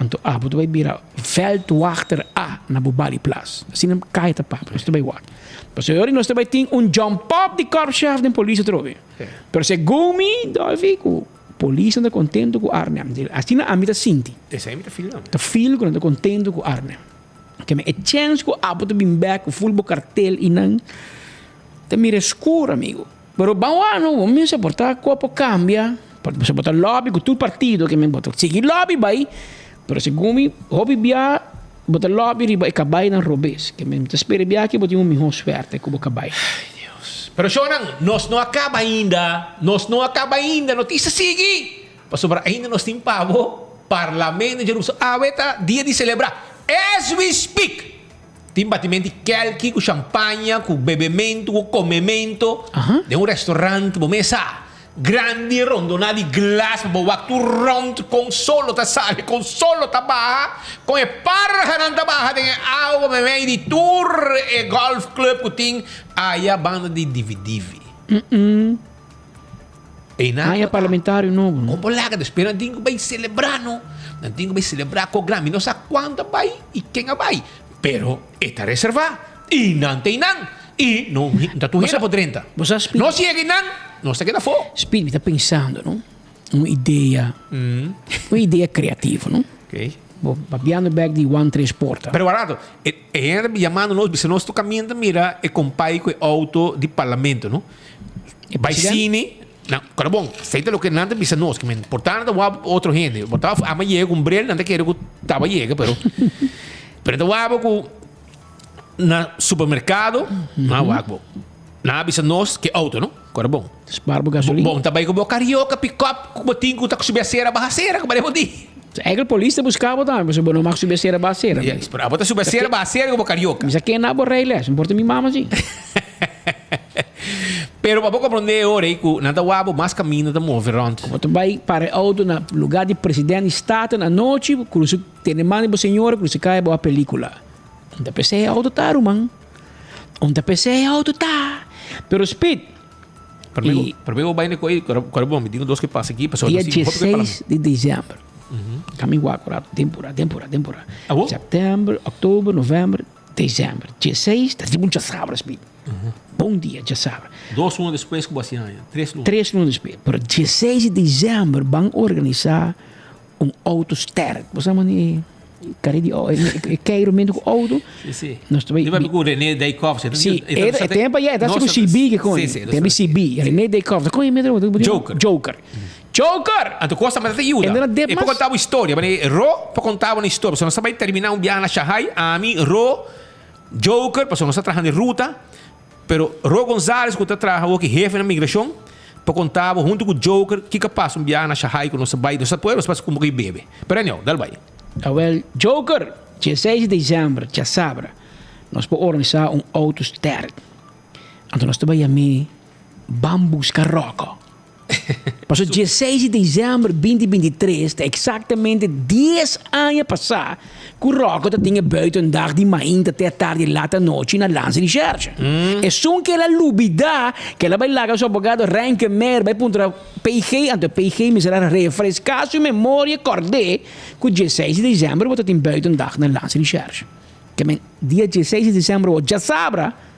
Anto abo ta bai bira veldwachter A na bo Baliplas. Asina kaya ta papia. Nos ta bai wak. Pasobra yori nos ta bai tin un jump up di korpschef den polis atrobe. Pero segun mi, Dolfi, ku polisnan ta kontento ku Arnhem. Asina ami ta sinti. Esei mi ta feel tambe. Ta feel ku nan ta kontento ku Arnhem. Keme e chèns ku abo ta bin bèk ku ful bo kartel i nan ta mira skur, amigo. Pero ban wak no, bo mester por ta ku a por kambia, pasobra bo ta lobby ku tur partido ke men bo ta sigui lobby bai, pero segun mi hopi bia bo ta lobby riba e kabainan robes, ke men ta spera bia ke bo tin un miho suerte ku bo kabai. Ay Dios. Pero shownan, nos no a kaba ainda, nos no a kaba ainda, notisia sigui! Pasobra ainda nos tin pa bo Parlamento djaruso awe ta dia di celebra as we speak! Tin batimento di kelki ku shampaña, ku bebementu, ku komementu den un restaurant bo mesa grandi rondoná di glas pa bo wak tur rònt kon solo ta sali, kon solo ta baha, kon e parhanan ta baha den e awa meimei di tur e golf club ku tin aya banda di Divi Divi. Einan Haña parlamentario nobo no. Kon por laga despues nan tin ku bai selebrá no. Nan tin ku bai selebrá ko gran. Mi no sa kuantu a bai i ken a bai. Pero e ta reservá i nan ta einan i no ta tur hende por drenta. Nos yega einan nos ta keda afó. Speed mi ta pensando no. Un idea un idea creativo no. Bo papiando bek di One Tres Porta. Pero wak rato e hende ta yamando nos bisa nos tur kaminda mira e kompai ku e outo di parlamento no. Bai cine, nan, kora bon, esei ta loke nan ta bisa nos, kimen, por ta nan ta wak otro hende, por ta ama yega ku un bril, nan ta kere ku taba yega, pero, pero nan ta wak bo ku na supermerkado, nan a wak bo. Nan a bisa nos ke auto, no? Kora bon. Spaar bo gasolina. Bon ta bai ku bo carioca, pick-up, ku bo tin ku ta subi acera, baha acera, ku bo di. Eigenlijk polis ta buska bo tambe, pasobra bo no mag subi acera, baha acera. Yes, pero abo ta subi acera, baha acera ku bo carioca. Mi sa ken na bo rijles, no por ta mi mama si. Pero pa bo comprende e ora ei cu nan ta wak bo mas caminda ta move rond. Bo ta bai para e auto na lugar di president di Staten anochi, crusa tene man di bo señora, crusa caya bo a pelicula. Un ta p'esei e auto ta, ruman. Un ta p'esei e auto ta. Pero Speed, I Prome bo bai na koe, kore bo, mi tin dos ke pasa aki, pasobra dia 16 di december. Kami wak ora tempora, tempora, tempora. September, october, november, December dieseis ta riba un djasabra speed. Bon dia djasabra. Dos luna despues ku bo hasi aña, tres luna. Tres luna despues. Pero dieseis di december ban organisa un auto sterk. Bo sa mane kare di e keirumento ku auto. Si, si. Nos ta bai. Riba ku Rene Dijkhoff. Si, e tempo ya e ta ku CB ke kon. Tempo CB, Rene Dijkhoff. Ta kon e metro? Joker. Joker. Joker! Anto cosa mester ta yuda. E por conta bo historia. Mane Ro por conta bo un historia. Pasobra nos ta bay termina un biaha na Shanghai. Ami, Ro, Joker, pasobra nos ta traha den ruta. Pero Ro Gonzales cu ta traha awo ki hefe na migracion, por conta bo hunto cu Joker kico a pasa un biaha na Shanghai cu nos ta bay. Nos ta pueblo, nos pasa cu un poco di bebe. Pero anyhow, dal bay. Awel, Joker, dieseis di december, djasabra. Nos por organisá un autosterk. Anto nos ta bai yam'é Ban Buska Ròkò. Paso dieseis di desèmber binti 23 ta eksaktamente dies aña pasá ku Ròkò ta tin e buitendag di mainta te atardi lat anochi na Landsrecherche. Esun ku el a lubidá ku el a bai laga su abogado Renkemeyer bai puntra PG, anto PG mester a refreská su memoria kòrd'é ku dieseis di desèmber bo ta tin buitendag na Landsrecherche. Ke men dia dieseis di desèmber bo djasabra.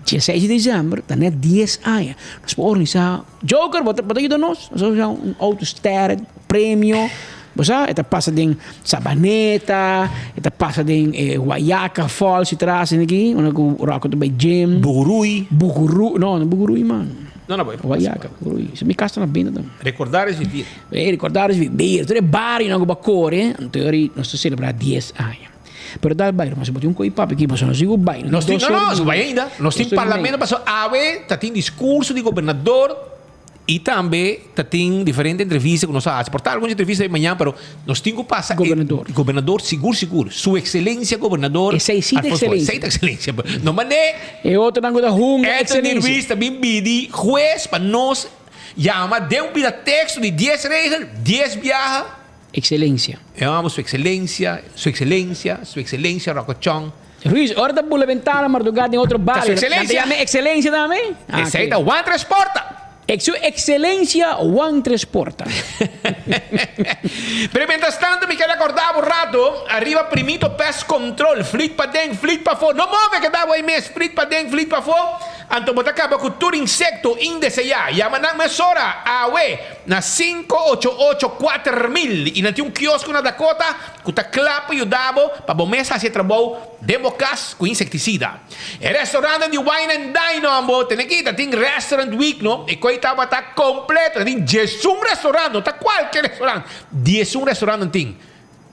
Dieseis di december ta net dies aña. Nos por organisa, Joker bo ta bo ta yuda nos? Nos organisa un autosterren, premio, bo sa e ta pasa den Sabaneta, e ta pasa den Wayaca Falls y tras esaki, unda cu Rocco ta bay gym. Buguruy. Buguruy, no, no Buguruy man. No, no boy. Wayaca, Buguruy. Mi cas ta na benta tambe. Recordar es vivir. E recordar es vivir. Tur e barionan cu bo a core, anto nos ta celebra dies aña. Pero dal bai ruman, si bo tin un koe papi aki pasobra nos digo bai. Nos tin, no, no, nos bai ainda. Nos tin parlamento pasobra awe ta tin discurso di gobernador y tambe ta tin diferente entrevista cu nos a haci. Por ta algun entrevista di mañana, pero nos tin cu pasa e Gobernador. gobernador sigur sigur. Su excelencia gobernador Esey sí ta Alfonso Boy. excelencia. Esey ta excelencia. No mane E otronan cu ta hunga Anthony excelencia. Ruiz ta bin bidi huez pa nos yama den un pida texto di dies regel, dies biaha. Excelencia. E amo su excelencia, su excelencia, su excelencia Rocco Chong. Ruiz, ora ta bula bentana mardugá den otro Ta bario, su excelencia. nan ta yama excelencia tambe? Ah, Esey ta Juan Tres Porta. Ex su excelencia Juan Tres Porta. Pero mientras tanto mi ker acorda bo rato, ariba Primito Pest Control, flit paden, flit pafó, no move keda bo ey mes, flit paden, flit pafó, anto bo ta caba cu tur insecto indeseá. Yama nan mesora, awe. Na 588 4000 y nan tin un kiosko na Dakota cu ta cla pa yuda bo pa bo mes haci e trabou den bo cas cu insecticida. E restaurantnan di Wine and Dine no ambo tene aki ta tin Restaurant Week no e coy tabata completo nan tin diesun restaurant no ta cualkier restaurant diesun restaurant nan tin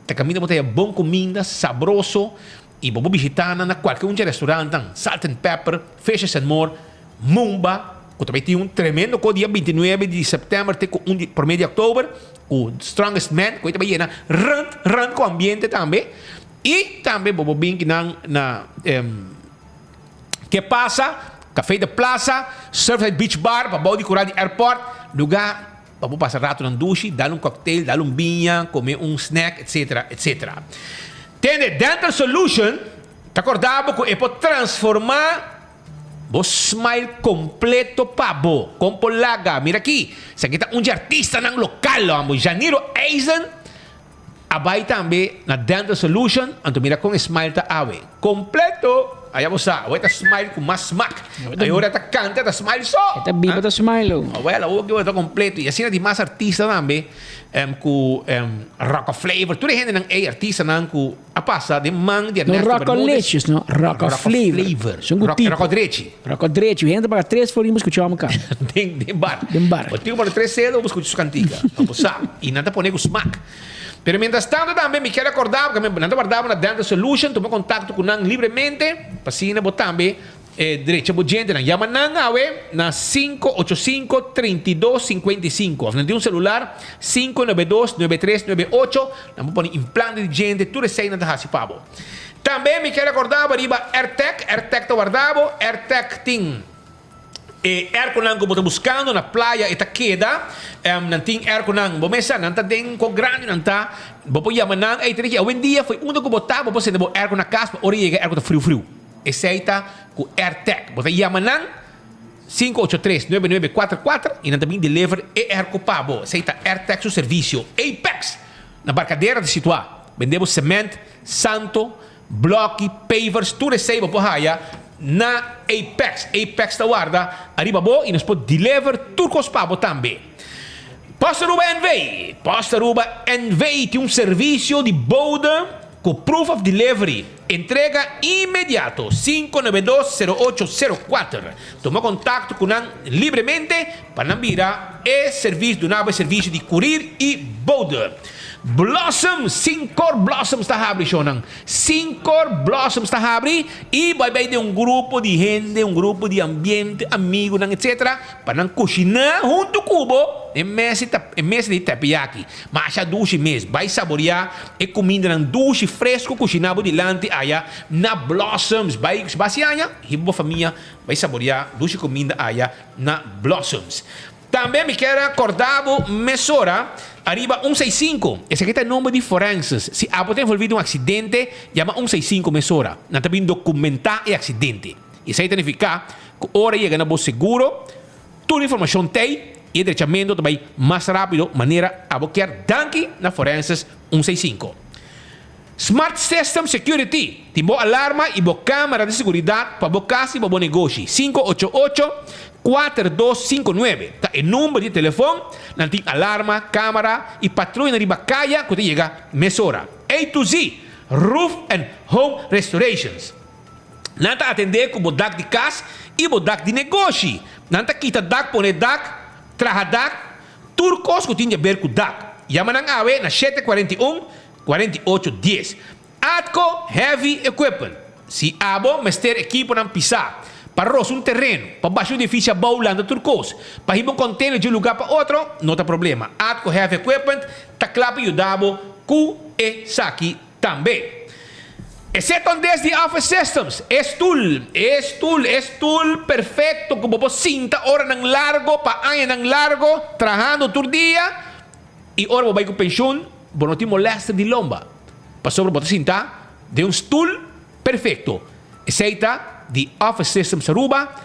ta caminda bo ta haya bon cuminda sabroso y bo por bishita nan na cualkier un dje restaurantnan Salt and Pepper, Fishes and More. Mumba, ku ta bai tin un tremendo ko dia 29 di sèptèmber te ku un di promé di òktober, ku Strongest Man, ku ei ta bai yena rant rant ku ambiente tambe. I tambe bo por bin kinan na Ke Pasa, Café de Plaza, Surfside Beach Bar, pa bou di kura di airport, lugá pa bo pasa ratonan dushi, dal un cocktail, dal un biña, kome un snack, etcetera, etcetera. Tende Dental Solution ta kòrda bo ku e por transformá Bo smile completo pa bo. Con por laga. Mira aki. Esaki ta un dje artistanan local lo amo. Janiro Eisen a bay tambe na Dental Solution. Anto mira con e smile ta awe. Completo. Aya bo sa. Awe ta smile cu mas smak. Ay ora ta canta ta smile so. E ta biba ta smile lo. Awel awo ki ta completo. Y asina di mas artista tambe cu Rocka Flavor. Tur e hendenan ey artistanan cu. A pasa den man di No Ernesto Bermudez. Rockalicious, no. Rocka Flavor. Son ku tipo. Rocka Drechi. Rocka Drechi. Hende ta paga tres florin pa skucha hòmber kanta. Den, den bar. Den bar. Bo tin ku pone tres selo pa skucha su kantika. No bo sa. I nan ta pone ku smak. Pero mientras tanto tambe mi kier akorda bo, nan ta warda bo na Dental Solution. Tuma kontakto ku nan libremente pa asina bo tambe E drecha bo djentenan. Yama nan awe na 585 32 55 of nan tin un celular 592 9398. Nan por pone implante di djente, tur esei nan ta haci pa bo. Tambe mi kier recorda bo riba Airtec. Airtec ta warda bo. Airtec tin e airconan cu bo ta buscando na playa e ta keda. Nan tin airconan bo mesa nan ta den con grandi nan ta. Bo por yama nan ey tene ki awendia fo'i unda cu bo ta bo por sende bo airco na cas pa ora yega airco ta friu friu. Esei ta ku AirTag. Bo ta yama nan 583 9944 i nan ta bin deliver e airco pa bo. Esei ta AirTag su servisio. Apex na Barcadera ta situá. Bende bo cement, santo, bloki, pavers, tur esei bo por haya na Apex. Apex ta warda ariba bo i nos por deliver tur kos pa bo tambe. Post Aruba NV. Post Aruba NV tin un servisio di bode Ku proof of delivery, entrega inmediato, 592 0804. Tuma kontakto ku nan libremente pa nan bira e servis duna bo e servisio di kurir i bode. Blossom, Sincor Blossoms ta habri shownan. Sincor Blossoms ta habri i bo a bai den un grupo di hende, un grupo di ambiente, amigunan etc. Pa nan kushiná huntu ku bo. E mesa ta e mesa di teppanyaki. Masha dushi mes. Bai saboreá e kumindanan dushi fresku kushiná bo dilanti aya na Blossoms. Bai si bo hasi aña, hiba bo famia bai saboreá dushi kuminda aya na Blossoms. Tambe mi kier a korda bo mesora ariba un seis sinku. Esaki ta e nomber di forenses. Si abo ta envolví den un aksidente, yama un seis sinku mesora. Nan ta bin dokumentá e aksidente. Esei ta nifiká ku ora yega na bo seguro, tur informashon t'ei i e drechamentu ta bai mas rápido manera abo kier. Danki na Forenses un seis sinku. Smart System Security tin bo alarma i bo kamera di seguridat pa bo kas i pa bo negoshi. Sinku ocho ocho, kuater dos sinku nuebe ta e number di telefon. Nan tin alarma, kamera i patruyanan riba kaya ku ta yega mesora. A to Z Roof and Home Restorations. Nan ta atendé ku bo dak di kas i bo dak di negoshi. Nan ta kita dak, pone dak, traha dak, tur kos ku tin di aber ku dak. Yama nan awe na shete 41 48 dies. Atco Heavy Equipment, Si abo mester ekiponan pisá pa rosa un tereno, pa basha un edifisio abou lanta tur kos, pa hiba un container di un lugá pa otro, no ta problema. Atco Heavy Equipment ta kla pa yuda bo ku esaki tambe. E seton des di Office Systems, e stul, e stul, e stul perfecto ku bo por sinta oranan largo pa añanan largo trahando tur dia, I ora bo bai ku penshun, bo no tin molèster di lomba, pasobra bo ta sintá den un stul perfekto. Esei ta di Office Systems Aruba,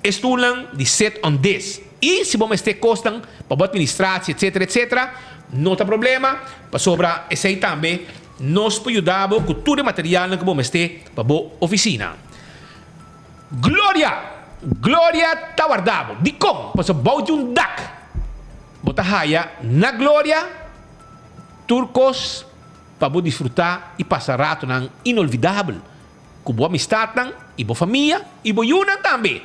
e stulnan di sit on this. I si bo mester kosnan pa bo administratie etcetera etcetera, no ta problema, pasobra esei tambe nos por yuda bo ku tur e materialnan ku bo mester pa bo ofisina. Gloria! Gloria ta warda bo. Dikon? Pasobra bou di un dak. Bo ta haya na Gloria tur kos pa bo disfrutá i pasa ratonan inolvidabel ku bo amistatnan i bo famia i bo yunan tambe.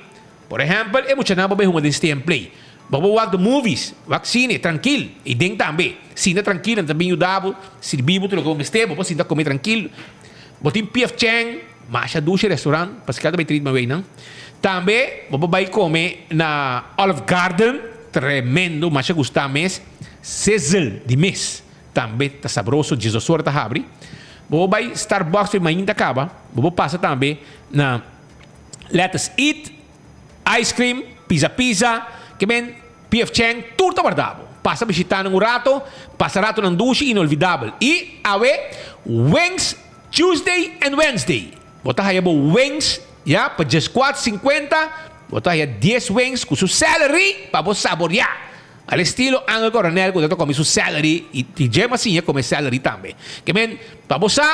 Por ehèmpel, e muchanan bo bai hunga den Stay and Play. Bo por wak the movies, wak sine trankil i den tambe. Sinta trankil, nan ta bin yuda bo, sirbi bo tur loke bo mester, bo por sinta kome trankil. Bo tin PF Chang, masha dushi restaurant, paske ta bai treat my way nan. Tambe bo por bai kome na Olive Garden, tremendo, masha gusta mes. Sizzle di mes tambe ta sabroso, djesdos ora ta habri. Bo por bai Starbucks oi mainta kaba, bo por pasa tambe na Let Us Eat, Ice Cream, Pizza Pizza, ke men PF Chang tur ta warda bo. Pasa bishita nan un rato, pasa ratonan dushi inolvidabel. I awe Wings Tuesday and Wednesday. Bo ta haya bo wings ya pa djeskuat sinkuenta, bo ta haya dies wings ku su celery pa bo saboria. Al estilo Angel Coronel ku ta ta kome su celery i dje mas siña kome celery tambe. Ke men pa bo sa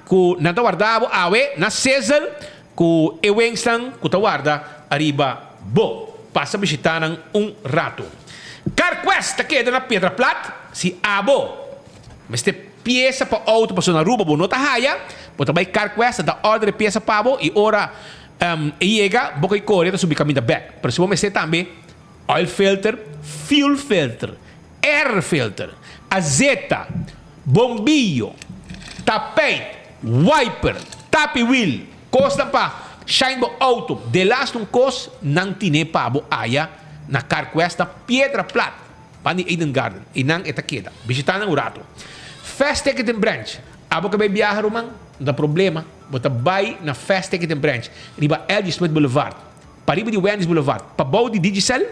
ku nan ta warda bo awe na sizzle Ku e wensnan ku ta warda ariba bo. Pasa bishitá nan un ratu. CarQuest ta keda na Piedra Plat. Si abo mester piesa pa outo pasobra na Aruba bo no ta haya, bo ta bai CarQuest, nan ta order e piesa pa bo i ora e yega bo kai kore ta subi kaminda bek. Pero si bo mester tambe oil filter, fuel filter, air filter, azeta, bombillo, tapijt, wiper, tapi wiel, kosnan pa shine bo auto, delaste un kos nan tine pa bo aya na Carquest na Piedra Plat, ban di Eden Garden, einan e ta keda. Bishita nan un rato. Fast Ticketing Branch, abo ke bai biaha ruman? No ta problema, bo ta bai na Fast Ticketing Branch riba LG Smith Boulevard, pariba di Wendy's Boulevard, pabou di Digicel,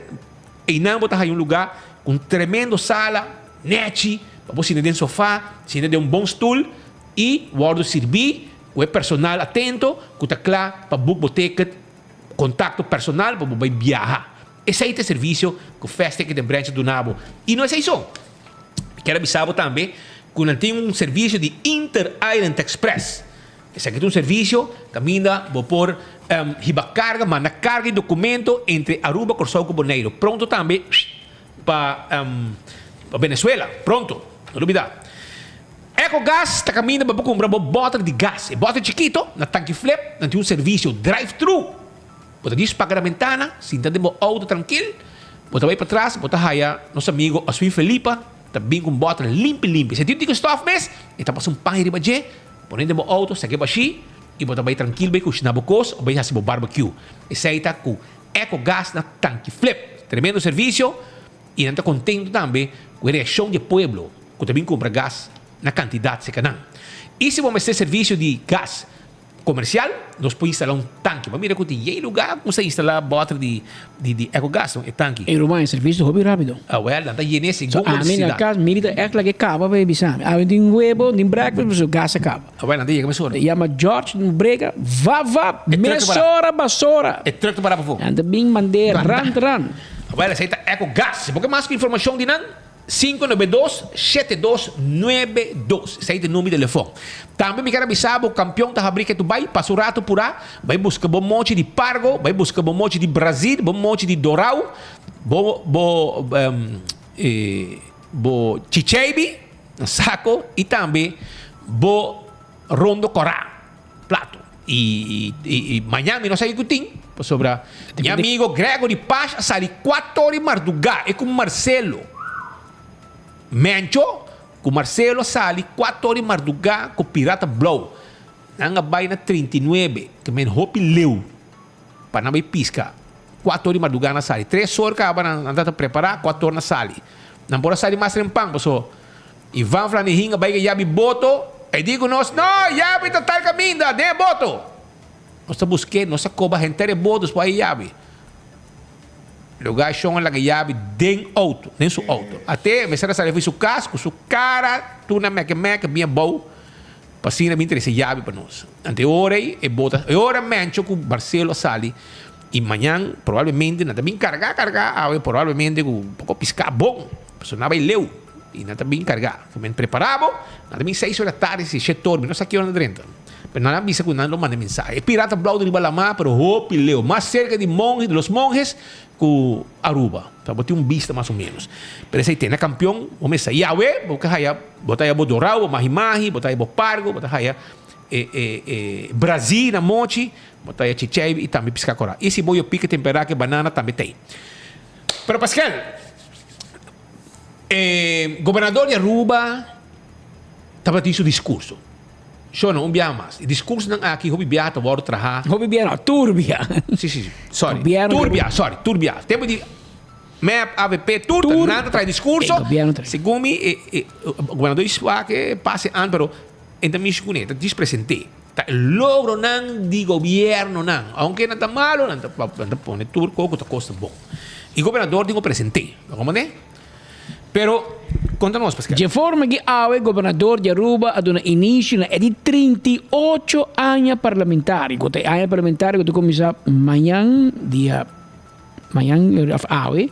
Einan bo ta haña un lugá ku un tremendo sala, nèchi, pa bo sinta den sofá, sinta den un bon stul i wòrdu sirbí ku e personal atento ku ta kla pa buk bo ticket, kontakto personal pa bo bai biaha. Esei ta e servisio ku Fast Ticket den Branch ta duna bo. I no esei so. Mi kier a bisa bo tambe ku nan tin un servisio di Inter Island Express. Esaki ta un servisio kaminda bo por hiba karga, manda karga i dokumento entre Aruba, Kòrsou ku Boneiru. Pronto tambe pa Venezuela. Pronto, no lubidá. Ecogas ta kaminda pa bo kumpra bo bòter di gas. E bòter chikito na Tanki Flip nan tin un servisio drive-thru. Bo ta djis paga na bentana, sinta den bo outo trankil, bo ta bai patras, bo ta haya nos amigo Oswin Felipa ta bin ku un bòter limpi limpi. Si e tin un tiki stòf mes, e ta pasa un paña riba dje. Pone den bo auto, sake bashí i bo ta bai trankil bai kushiná bo kos o bai hasi bo barbecue. Esei ta ku Ecogas na Tanki Flip. Tremendo servisio. I nan ta kontentu tambe ku e reakshon di e pueblo ku ta bin kumpra gas na kantidat serka nan. I si bo mester servisio di gas komersial, nos por instalá un tanki. Bo a mira ku tin yei lugá ku sa instalá bòter di di Ecogas, no, e tanki. E ruman, e servisio ta hopi rápido. Awèl, nan ta yen'é So, segun bo ami na nesesidat. kas, mi ta ègt lag'é kaba pa e bisa mi. Ami tin webo, tin breakfast, pasobra gas a kaba. Awèl, nan ta yega mesora. Ta yama George, un brega, va va, E trùk ta pará. mesora basora. E trùk ta pará pafó. Nan ta bin mand'é ran ran. Awèl, esei ta Ecogas. Si bo ke mas ku informashon di nan, 592 7292. Esei ta e number di telefòn. Tambe mi ker a bisa bo, kampion ta habrí ketu bai, pasa un ratu purá, bai buska bo mochi di Pargo, bai buska bo mochi di Brazil, bo mochi di Dorau, bo bo bo chicheibi na sako i tambe bo rondo kòrá. Plato. I i mañan mi no sa kico tin, pasobra mi amigo Gregory Pash a sali cuatro ora di mardugá, e cu Marcelo Mencho, cu Marcelo a sali cuatro ora di mardugá cu Pirata Blou. Nan a bay na 39, ke men hopi leu pa nan bay pisca. Cuatro ora di mardugá nan a sali. Tres ora caba nan ta prepara, cuatro ora nan a sali. Nan por a sali mas trempan, pasobra Ivan Flanihin a bai ke yabi boto, e di ku nos, No, yabi ta tal kaminda, den e boto! Nos ta busk'é, nos a koba henter e boto despues a e yabi. Lugá shon a laga yabi den outo, den su outo. Ate mester a sali for su kas ku su kara tur na mèkè mèkè bien abou pa asina bin trese yabi pa nos. Ante e ora ei e bota, e ora Mencho ku Marcelo a sali i mañan probablemente nan ta bin kargá kargá awe probablemente ku poko piská bon, pasobra nan a bai leu. I nan ta bin kargá. Ku men prepará bo, nan ta bin seis ora tardi, si shet ora, mi no sa ki ora nan ta drenta. Pero nan a bisa ku nan lo manda mensahe. E pirata blou ta riba lamá, pero hopi leu, mas serka di monhe, di los monhes, ku Aruba. Ta bo tin un bista mas o ménos. Pero esei te na kampion, bo mester sa Yahweh, bo ke haya, bo ta haya bo dorau, bo mahi-mahi, bo ta haya bo pargo, bo ta haya e e e brazí na mochi, bo ta haya chichei i tambe piská korá. I si bo yo pika temperá ku e banana tambe t'ei. Pero Paskel. E gobernador di Aruba tabatin su discurso. Sho no, un biaha mas. E discursonan aki hopi biaha ta wordo traha. Hopi biaha no, tur biaha. Si, si, si. Sorry. Tur biaha, sorry, tur biaha. Tempo di mep, avp, tur ta nan ta traha discurso. Segun mi e e gobernador di Suake pase an pero e ta mishi cune, ta dispresente. Ta e logronan di gobiernonan. Aunke nan ta malo, nan ta nan ta pone tur kos ku ta kos ta bon. E gobernador tin ku present'é. Bo komprendé? Pero, konta nos, Pascal. Dje forma ki awe gobernador di Aruba a duna inisio na e di 38 aña parlamentario, ku ta e aña parlamentario ku ta kuminsá mañan dia mañan òf awe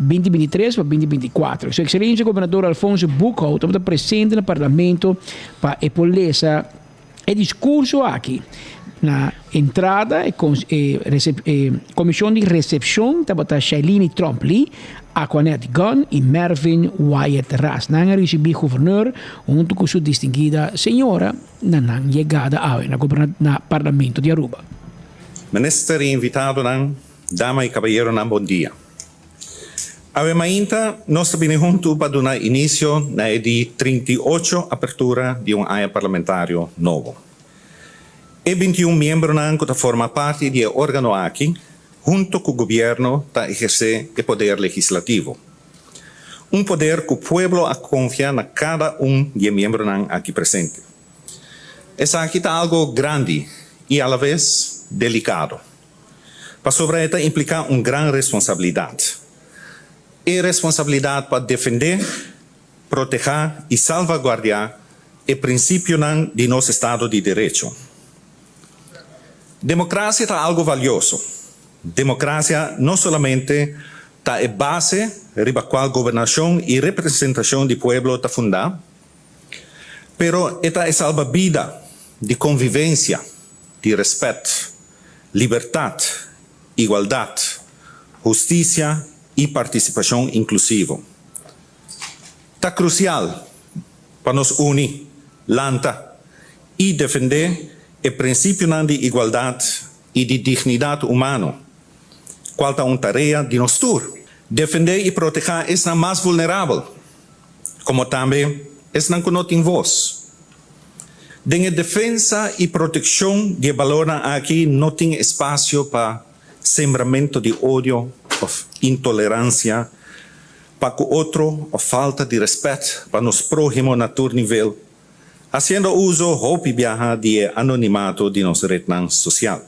2023 pa 2024. Su Ekselensia Gobernador Alfonso Boekhoudt tabata presente na Parlamento pa e por lesa E discurso aki na entrada e e comision di recepcion tabata Shailini Tromp Lee, Aquanette Gunn y Mervin Wyatt Ras. Nan a ricibi Gouverneur hunto cu su distinguida señora na nan yegada awe na na Parlamento di Aruba. Minister y invitadonan, dama y caballeronan bon dia. Awe mainta nos ta bini huntu pa duna inisio na e di 38 apertura di un aña parlamentario nobo. E 21 miembronan ku ta forma parti di e organo aki, hunto ku gobierno ta ehersé e poder legislativo. Un poder ku pueblo a konfia na kada un di e miembronan aki presente. Esaki ta algo grandi i alaves delikado. Pasobra e ta impliká un gran responsabilidat. E responsabilidat pa defendé, protehá i salvaguardiá e prinsipionan di nos estado di derecho. Demokrasia ta algu valioso. Demokrasia no solamente ta e base riba kual gobernashon i representashon di pueblo ta fundá, pero e ta e salbabida di konvivensia, di rèspèt, libertat, igualdat, hustisia i partisipashon inklusivo. Ta krusial pa nos uni, lanta i defendé e prinsipionan di igualdat i di dignidat humano, kual ta un tarea di nos tur. Defendé i protehá esnan mas vulnerabel, komo tambe esnan ku no tin vos. Den e defensa i protekshon di e balornan aki no tin espasio pa sembramento di odio òf intoleransia. pa ku otro òf falta di rèspèt pa nos próhimo na tur nivel, hasiendo uso hopi biaha di e anonimato di nos retnan sosial.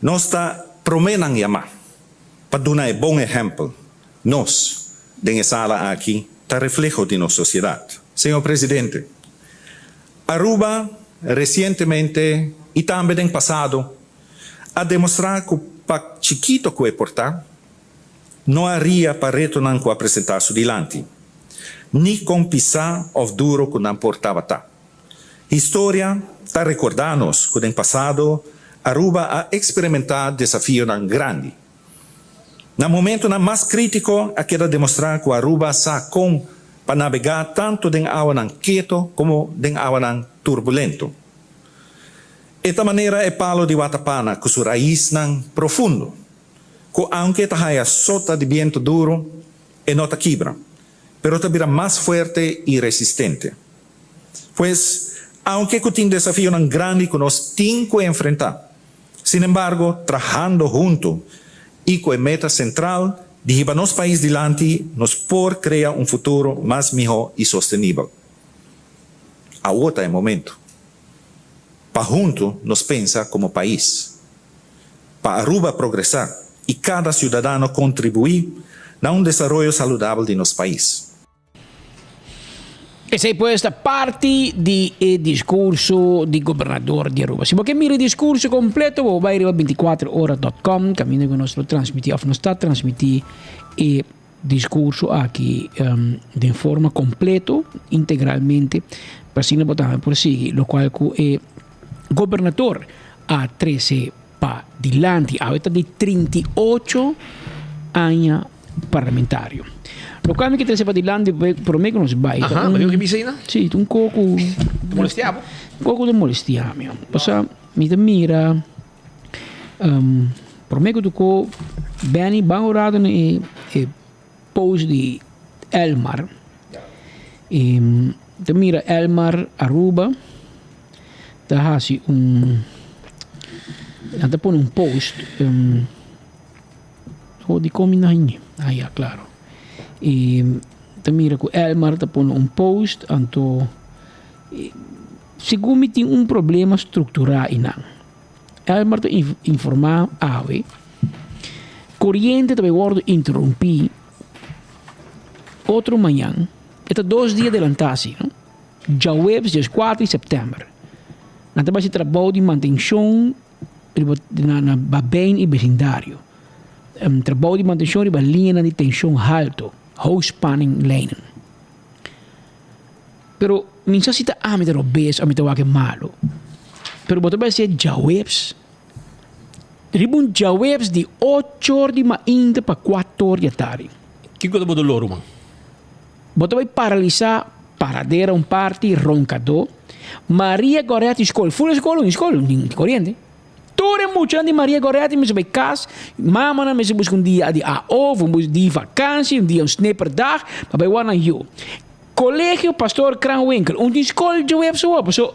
Nos ta proménan yamá pa duna e bon ehèmpel. Nos, den e sala aki, ta refleho di nos sosiedat. Señor Presidente, Aruba resientemente i tambe den pasado a demostrá ku pa chikito ku e por ta, no a ria pa retonan ku a presentá su dilanti, ni kon pisá òf duro ku nan por tabata. Historia ta rekordá nos ku den pasado Aruba a eksperimentá desafionan grandi. Na momentonan mas krítiko a keda demostrá ku Aruba sa kon pa nabegá tantu den awanan keto komo den awanan turbulento. E ta manera e palo di watapana ku su raisnan profundo, ku aunke e ta haya sota di bientu duru, e no ta kibra, pero ta bira mas fuerte i resistente. Pues, aunke ku tin desafionan grandi ku nos tin ku enfrentá, sinembargo, trahando huntu i ku e meta sentral di hiba nos pais dilanti, nos por krea un futuro mas mihó i sostenibel. Awor ta e momento pa huntu nos pensa komo pais, pa Aruba progresá i kada siudadano kontribuí na un desaroyo saludabel di nos pais. Esei pues ta parti di e discurso di gobernador di Aruba. Si bo ke mira e discurso completo, bo bai riba 24 ora dot com, caminda cu nos lo transmiti of nos ta transmiti e discurso aki um, den forma completo, integralmente, pa asina bo tambe por sigui locual cu e gobernador a trece pa dilanti. Awe ta di 38 aña parlamentario. Locual mi ke trece pa dilanti prome ku nos bai. Aha, ma ke bisa aina? Si, un koko. Ta molestia bo? Un koko ta molestia mi. Pasobra mi ta mira um, prome ku tuko Benny ban un rato na e e post di Elmar. E ta mira Elmar Aruba ta hasi un nan ta pone un post um, Oh, di kon mi no hañ'é? Ah ya, klaro. E ta mira ku Elmar ta pone un post, anto segun mi tin un problema strukturá einan. Elmar ta informá awe, koriente ta bai wòrdu interumpí otro mañan, e ta dos dia adelantá asi, no? Djaweps dieskuater di sèptèmber. Nan ta bai hasi trabou di mantenshon. riba na na Babijn i besindario. Trabou di mantenshon riba liñanan di tenshon halto, hoogspanning-lijnen. Pero mi sa si ta ami ta robes o mi ta wak e malu. Pero bo ta bai hasié djaweps. Riba un djaweps di ocho or di mainta pa kuater or di atardi. Kiko ta bo dolor, ruman? Bo ta bai paralisá Paradera un parti, Ronkadó, Maria Goretti skol, ful e skol un skol un di koriente. Tur e muchanan di Maria Goretti mester bai kas, mamanan mester buska un dia di AO, un dia di vakansi, un dia un snipperdag, pa bai wak nan yu. Kolegio Pastoor Kranwinkel, un di skol djoebs awor, paso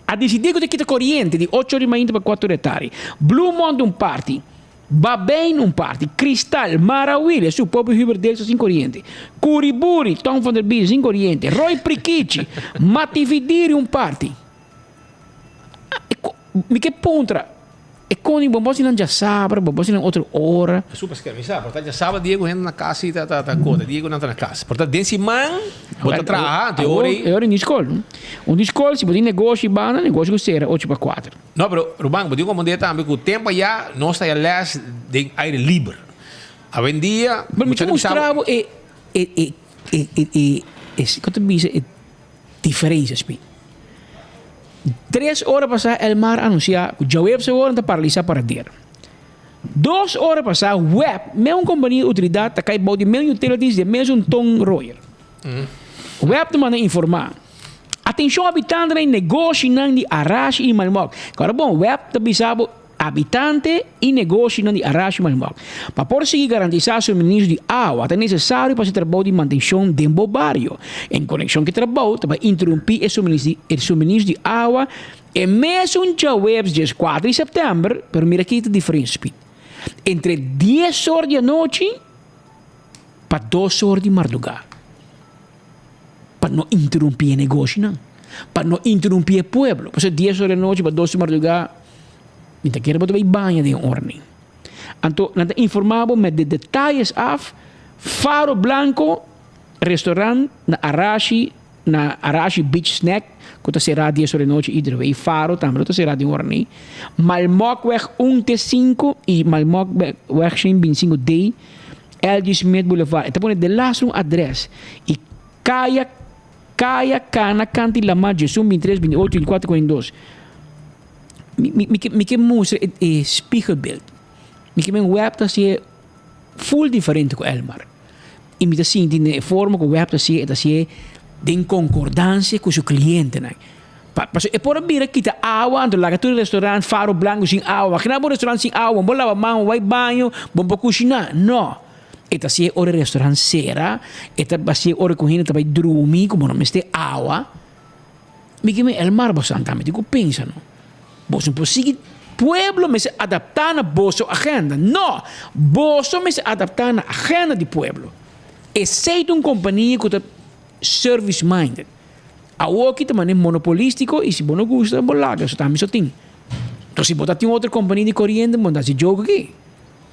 a disidí ku ta kita koriente di ocho di mainta pa kuater di atardi. Bloemond un parti. Babijn un parti, Kristal, Marawil, esun pobre Hubert Delso sin koriente, Kuriburi, Tom van der Bies sin koriente, Roy Prikichi, Matividiri un parti. Mi ke puntra, e koning bo bosi nan djasabra, bo bosi nan otro ora. Esun paske mi sa, por ta djasabra dia ku hende na kas si ta ta kota, dia ku nan ta na kas. Por ta den siman bo ta traha, anto e ora ei. E ora ei ni skol. Un di skol si bo tin negoshi banda, negoshi ku sera ocho pa kuater. No, pero Ruman, bo tin comprende tambe cu tempo aya nos ta haya les den aire liber. Awendia, Pero mi ta mustra bo e, e, e, e, e, e, e, con ta bisa e diferencia, Speed. Tres ora pasa Elmar a anuncia cu djaweps awor nan ta paralisa Paradera. Dos ora pasa web, meun compania di utilidad ta cay bou di meun utilities di e mesun Ton Royer. Web ta manda informa. Atenshon habitantenan i negoshinan di Arashi i Malmok. Kòrda bon, web ta bisa bo habitante i negoshinan di Arashi i Malmok. Pa por sigui garantisá suministro di awa ta nesesario pa hasi trabou di mantenshon den bo bario. En konekshon ku e trabou ta bai interumpí e suministro di awa e mesun djaweps dieskuater di sèptèmber, pero mira aki ta diferensia, Piet. Entre dies or di anochi. Pa dos or di mardugá. Pa no interumpí e negoshinan. Pa no interumpí e pueblo. Pasobra dies or di anochi pa dos di mardugá mi ta kere bo ta bai baña den ora nin. Anto nan ta informá bo met de detayes af, Faro Blanco restaurant na Arashi na Arashi Beach Snack ku ta será dies or di anochi ieder wei. Faro tambe lo ta será den ora nin. Malmokkweg un te sinku i Malmokkweg shen bintisinko D. LG Smith Boulevard. E ta pone delaster un adres i kaya kaya kana kanti lama 11, 23, 28, 24, 42. Mi mi mi ke mi ke mustra e e spiegelbeeld. Mi ke men web ta hasié full diferente ku Elmar. I mi ta sinti den e forma ku web ta hasié e ta hasié den konkordansia ku su klientenan. Pa pasobra e por a bira kita awa anto laga tur e restaurant Faro Blanco sin awa. Imagina bo un restaurant sin awa, bo laba man, bo bai baño, bo por kushiná. No. E ta hasié ora e restaurant sera, e ta hasié ora ku hende ta bai drumi ku bo no mester awa. Mi ke mi Elmar boso anto mi tin ku pensa no. Boso no por sigui pueblo mester adaptá na boso agenda. No! Boso mester adaptá na agenda di pueblo. Esei ta un kompania ku ta service minded. Awoki ta manera monopolistico y si bo no gusta bo laga eso tambe so tin. Entonces si bo ta tin otro compania di coriente bo no ta haci joke aki.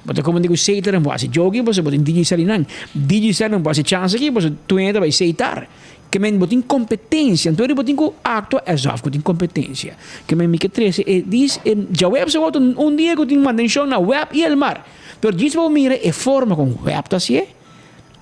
Bo ta como di cu Satan bo haci joke aki pasobra bo tin Digicel y nan. Digicel no bo haci chance aki pasobra tur hende ta bay Seitar. Ke men bo tin competencia entonces bo tin cu actua asof cu tin competencia. Ke men mi ke trece e dis e djaweps awor ta un dia cu tin mantencion na web y Elmar. Pero djis bo mira e forma con web ta hacié.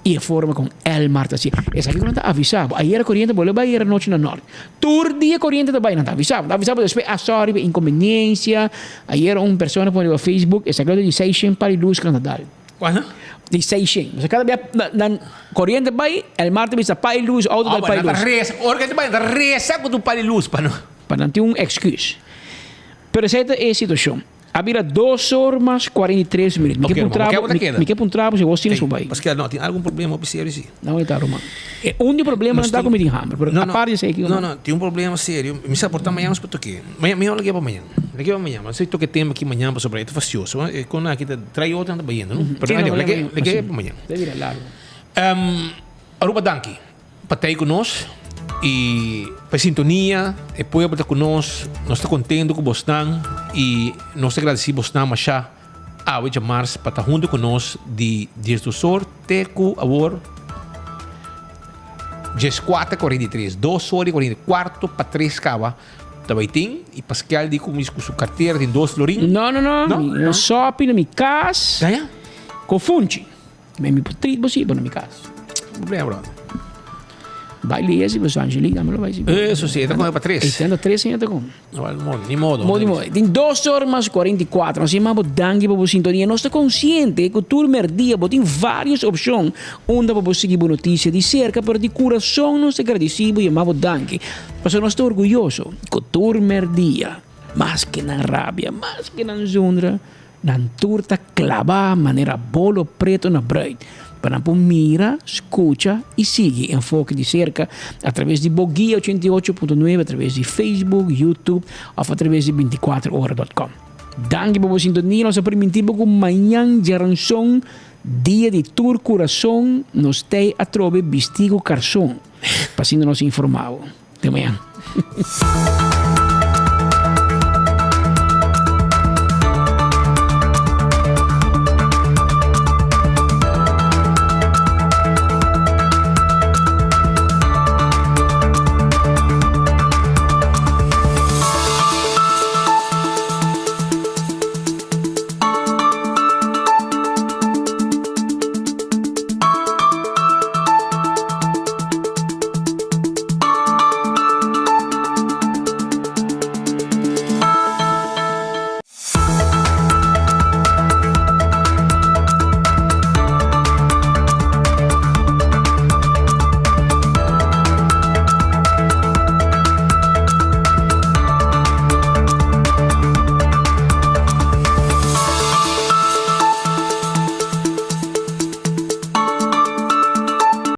I e forma kon Elmar ta hasi. Esaki ku nan ta avisá bo. Ayera koriente bolbe bai ayera nochi na nort. Tur dia koriente ta bai, nan ta avisá bo. Nan ta avisá bo despues, ah sorry pa inkonbeniensia. Ayera un persona pone riba Facebook, esaki lo ta di seishen par di lus ku nan ta dal. Kuantu? Di seishen. Pasobra kada bia nan koriente bai, Elmar ta bisa pa e lus, outo dal pa e lus. Nan ta resa, ora ku ta bai nan ta resa ku tur pa di lus pa no. Pa nan tin un èksküs. Pero esei ta e situashon. A bira dos or mas 43 minuut. Mi ke puntra bo, mi ke puntra bo si bo tin su bai. Paske no tin algun problema hopi serio si. No ta ruman. E un di problemanan ta ku mi tin hamber, pero aparte di esei kiko No, no, tin un problema serio. Mi sa por ta mañana nos por toke. Mañana, mihor lag'é pa mañana. Lag'é pa mañana. Nos toke tema aki mañana pasobra e ta fastioso. E kon aki ta trae otro nan ta bayendo, no? Pero anyway, lag'é, lag'é pa mañana. Ta bira largo. Aruba danki. Pa ta ei ku nos i pa e sintonia, e pueblo ta ku nos, nos ta kontento ku bosnan i nos ta gradisí bosnan mashá awe djamars pa ta huntu ku nos di diesdos or te ku awor dieskuater 43, dos or i kuarenta i kuarto pa tres kaba ta bai tin i Paskel di ku ku su kartera tin dos florin. No, no, no, mi no sòpi na mi kas ku funchi. Mi mi por treat bo si bo na mi cas. Problema brother. Bai lees si bo Angelique dame lo bai si. Eso si, e ta come pa tres. E ta tres señor ta come. Ni modo. Ni modo. Tin dos or mas 44. Nos yama bo danki pa bo sintonia. Nos ta consciente cu tur merdia bo tin varios opcion unda pa bo sigui bo noticia di cerca, pero di curason nos ta gradeci bo y yama bo danki. Pasobra nos ta orguyoso cu tur merdia, maske nan rabia, maske nan zundra, Nan tur ta klabá manera bolo preto na bruid, pa nan por mira, skucha i sigui Enfoke di serka atraves di bo Guia 88.9, atraves di Facebook, YouTube òf atraves di 24 ora dòt kòm. Danki pa bo sintonia. Nos a primintí bo ku mañan djaranson, dia di tur kurason, nos tei atrobe bistí ku karson pa asina nos informá bo. Te mañan.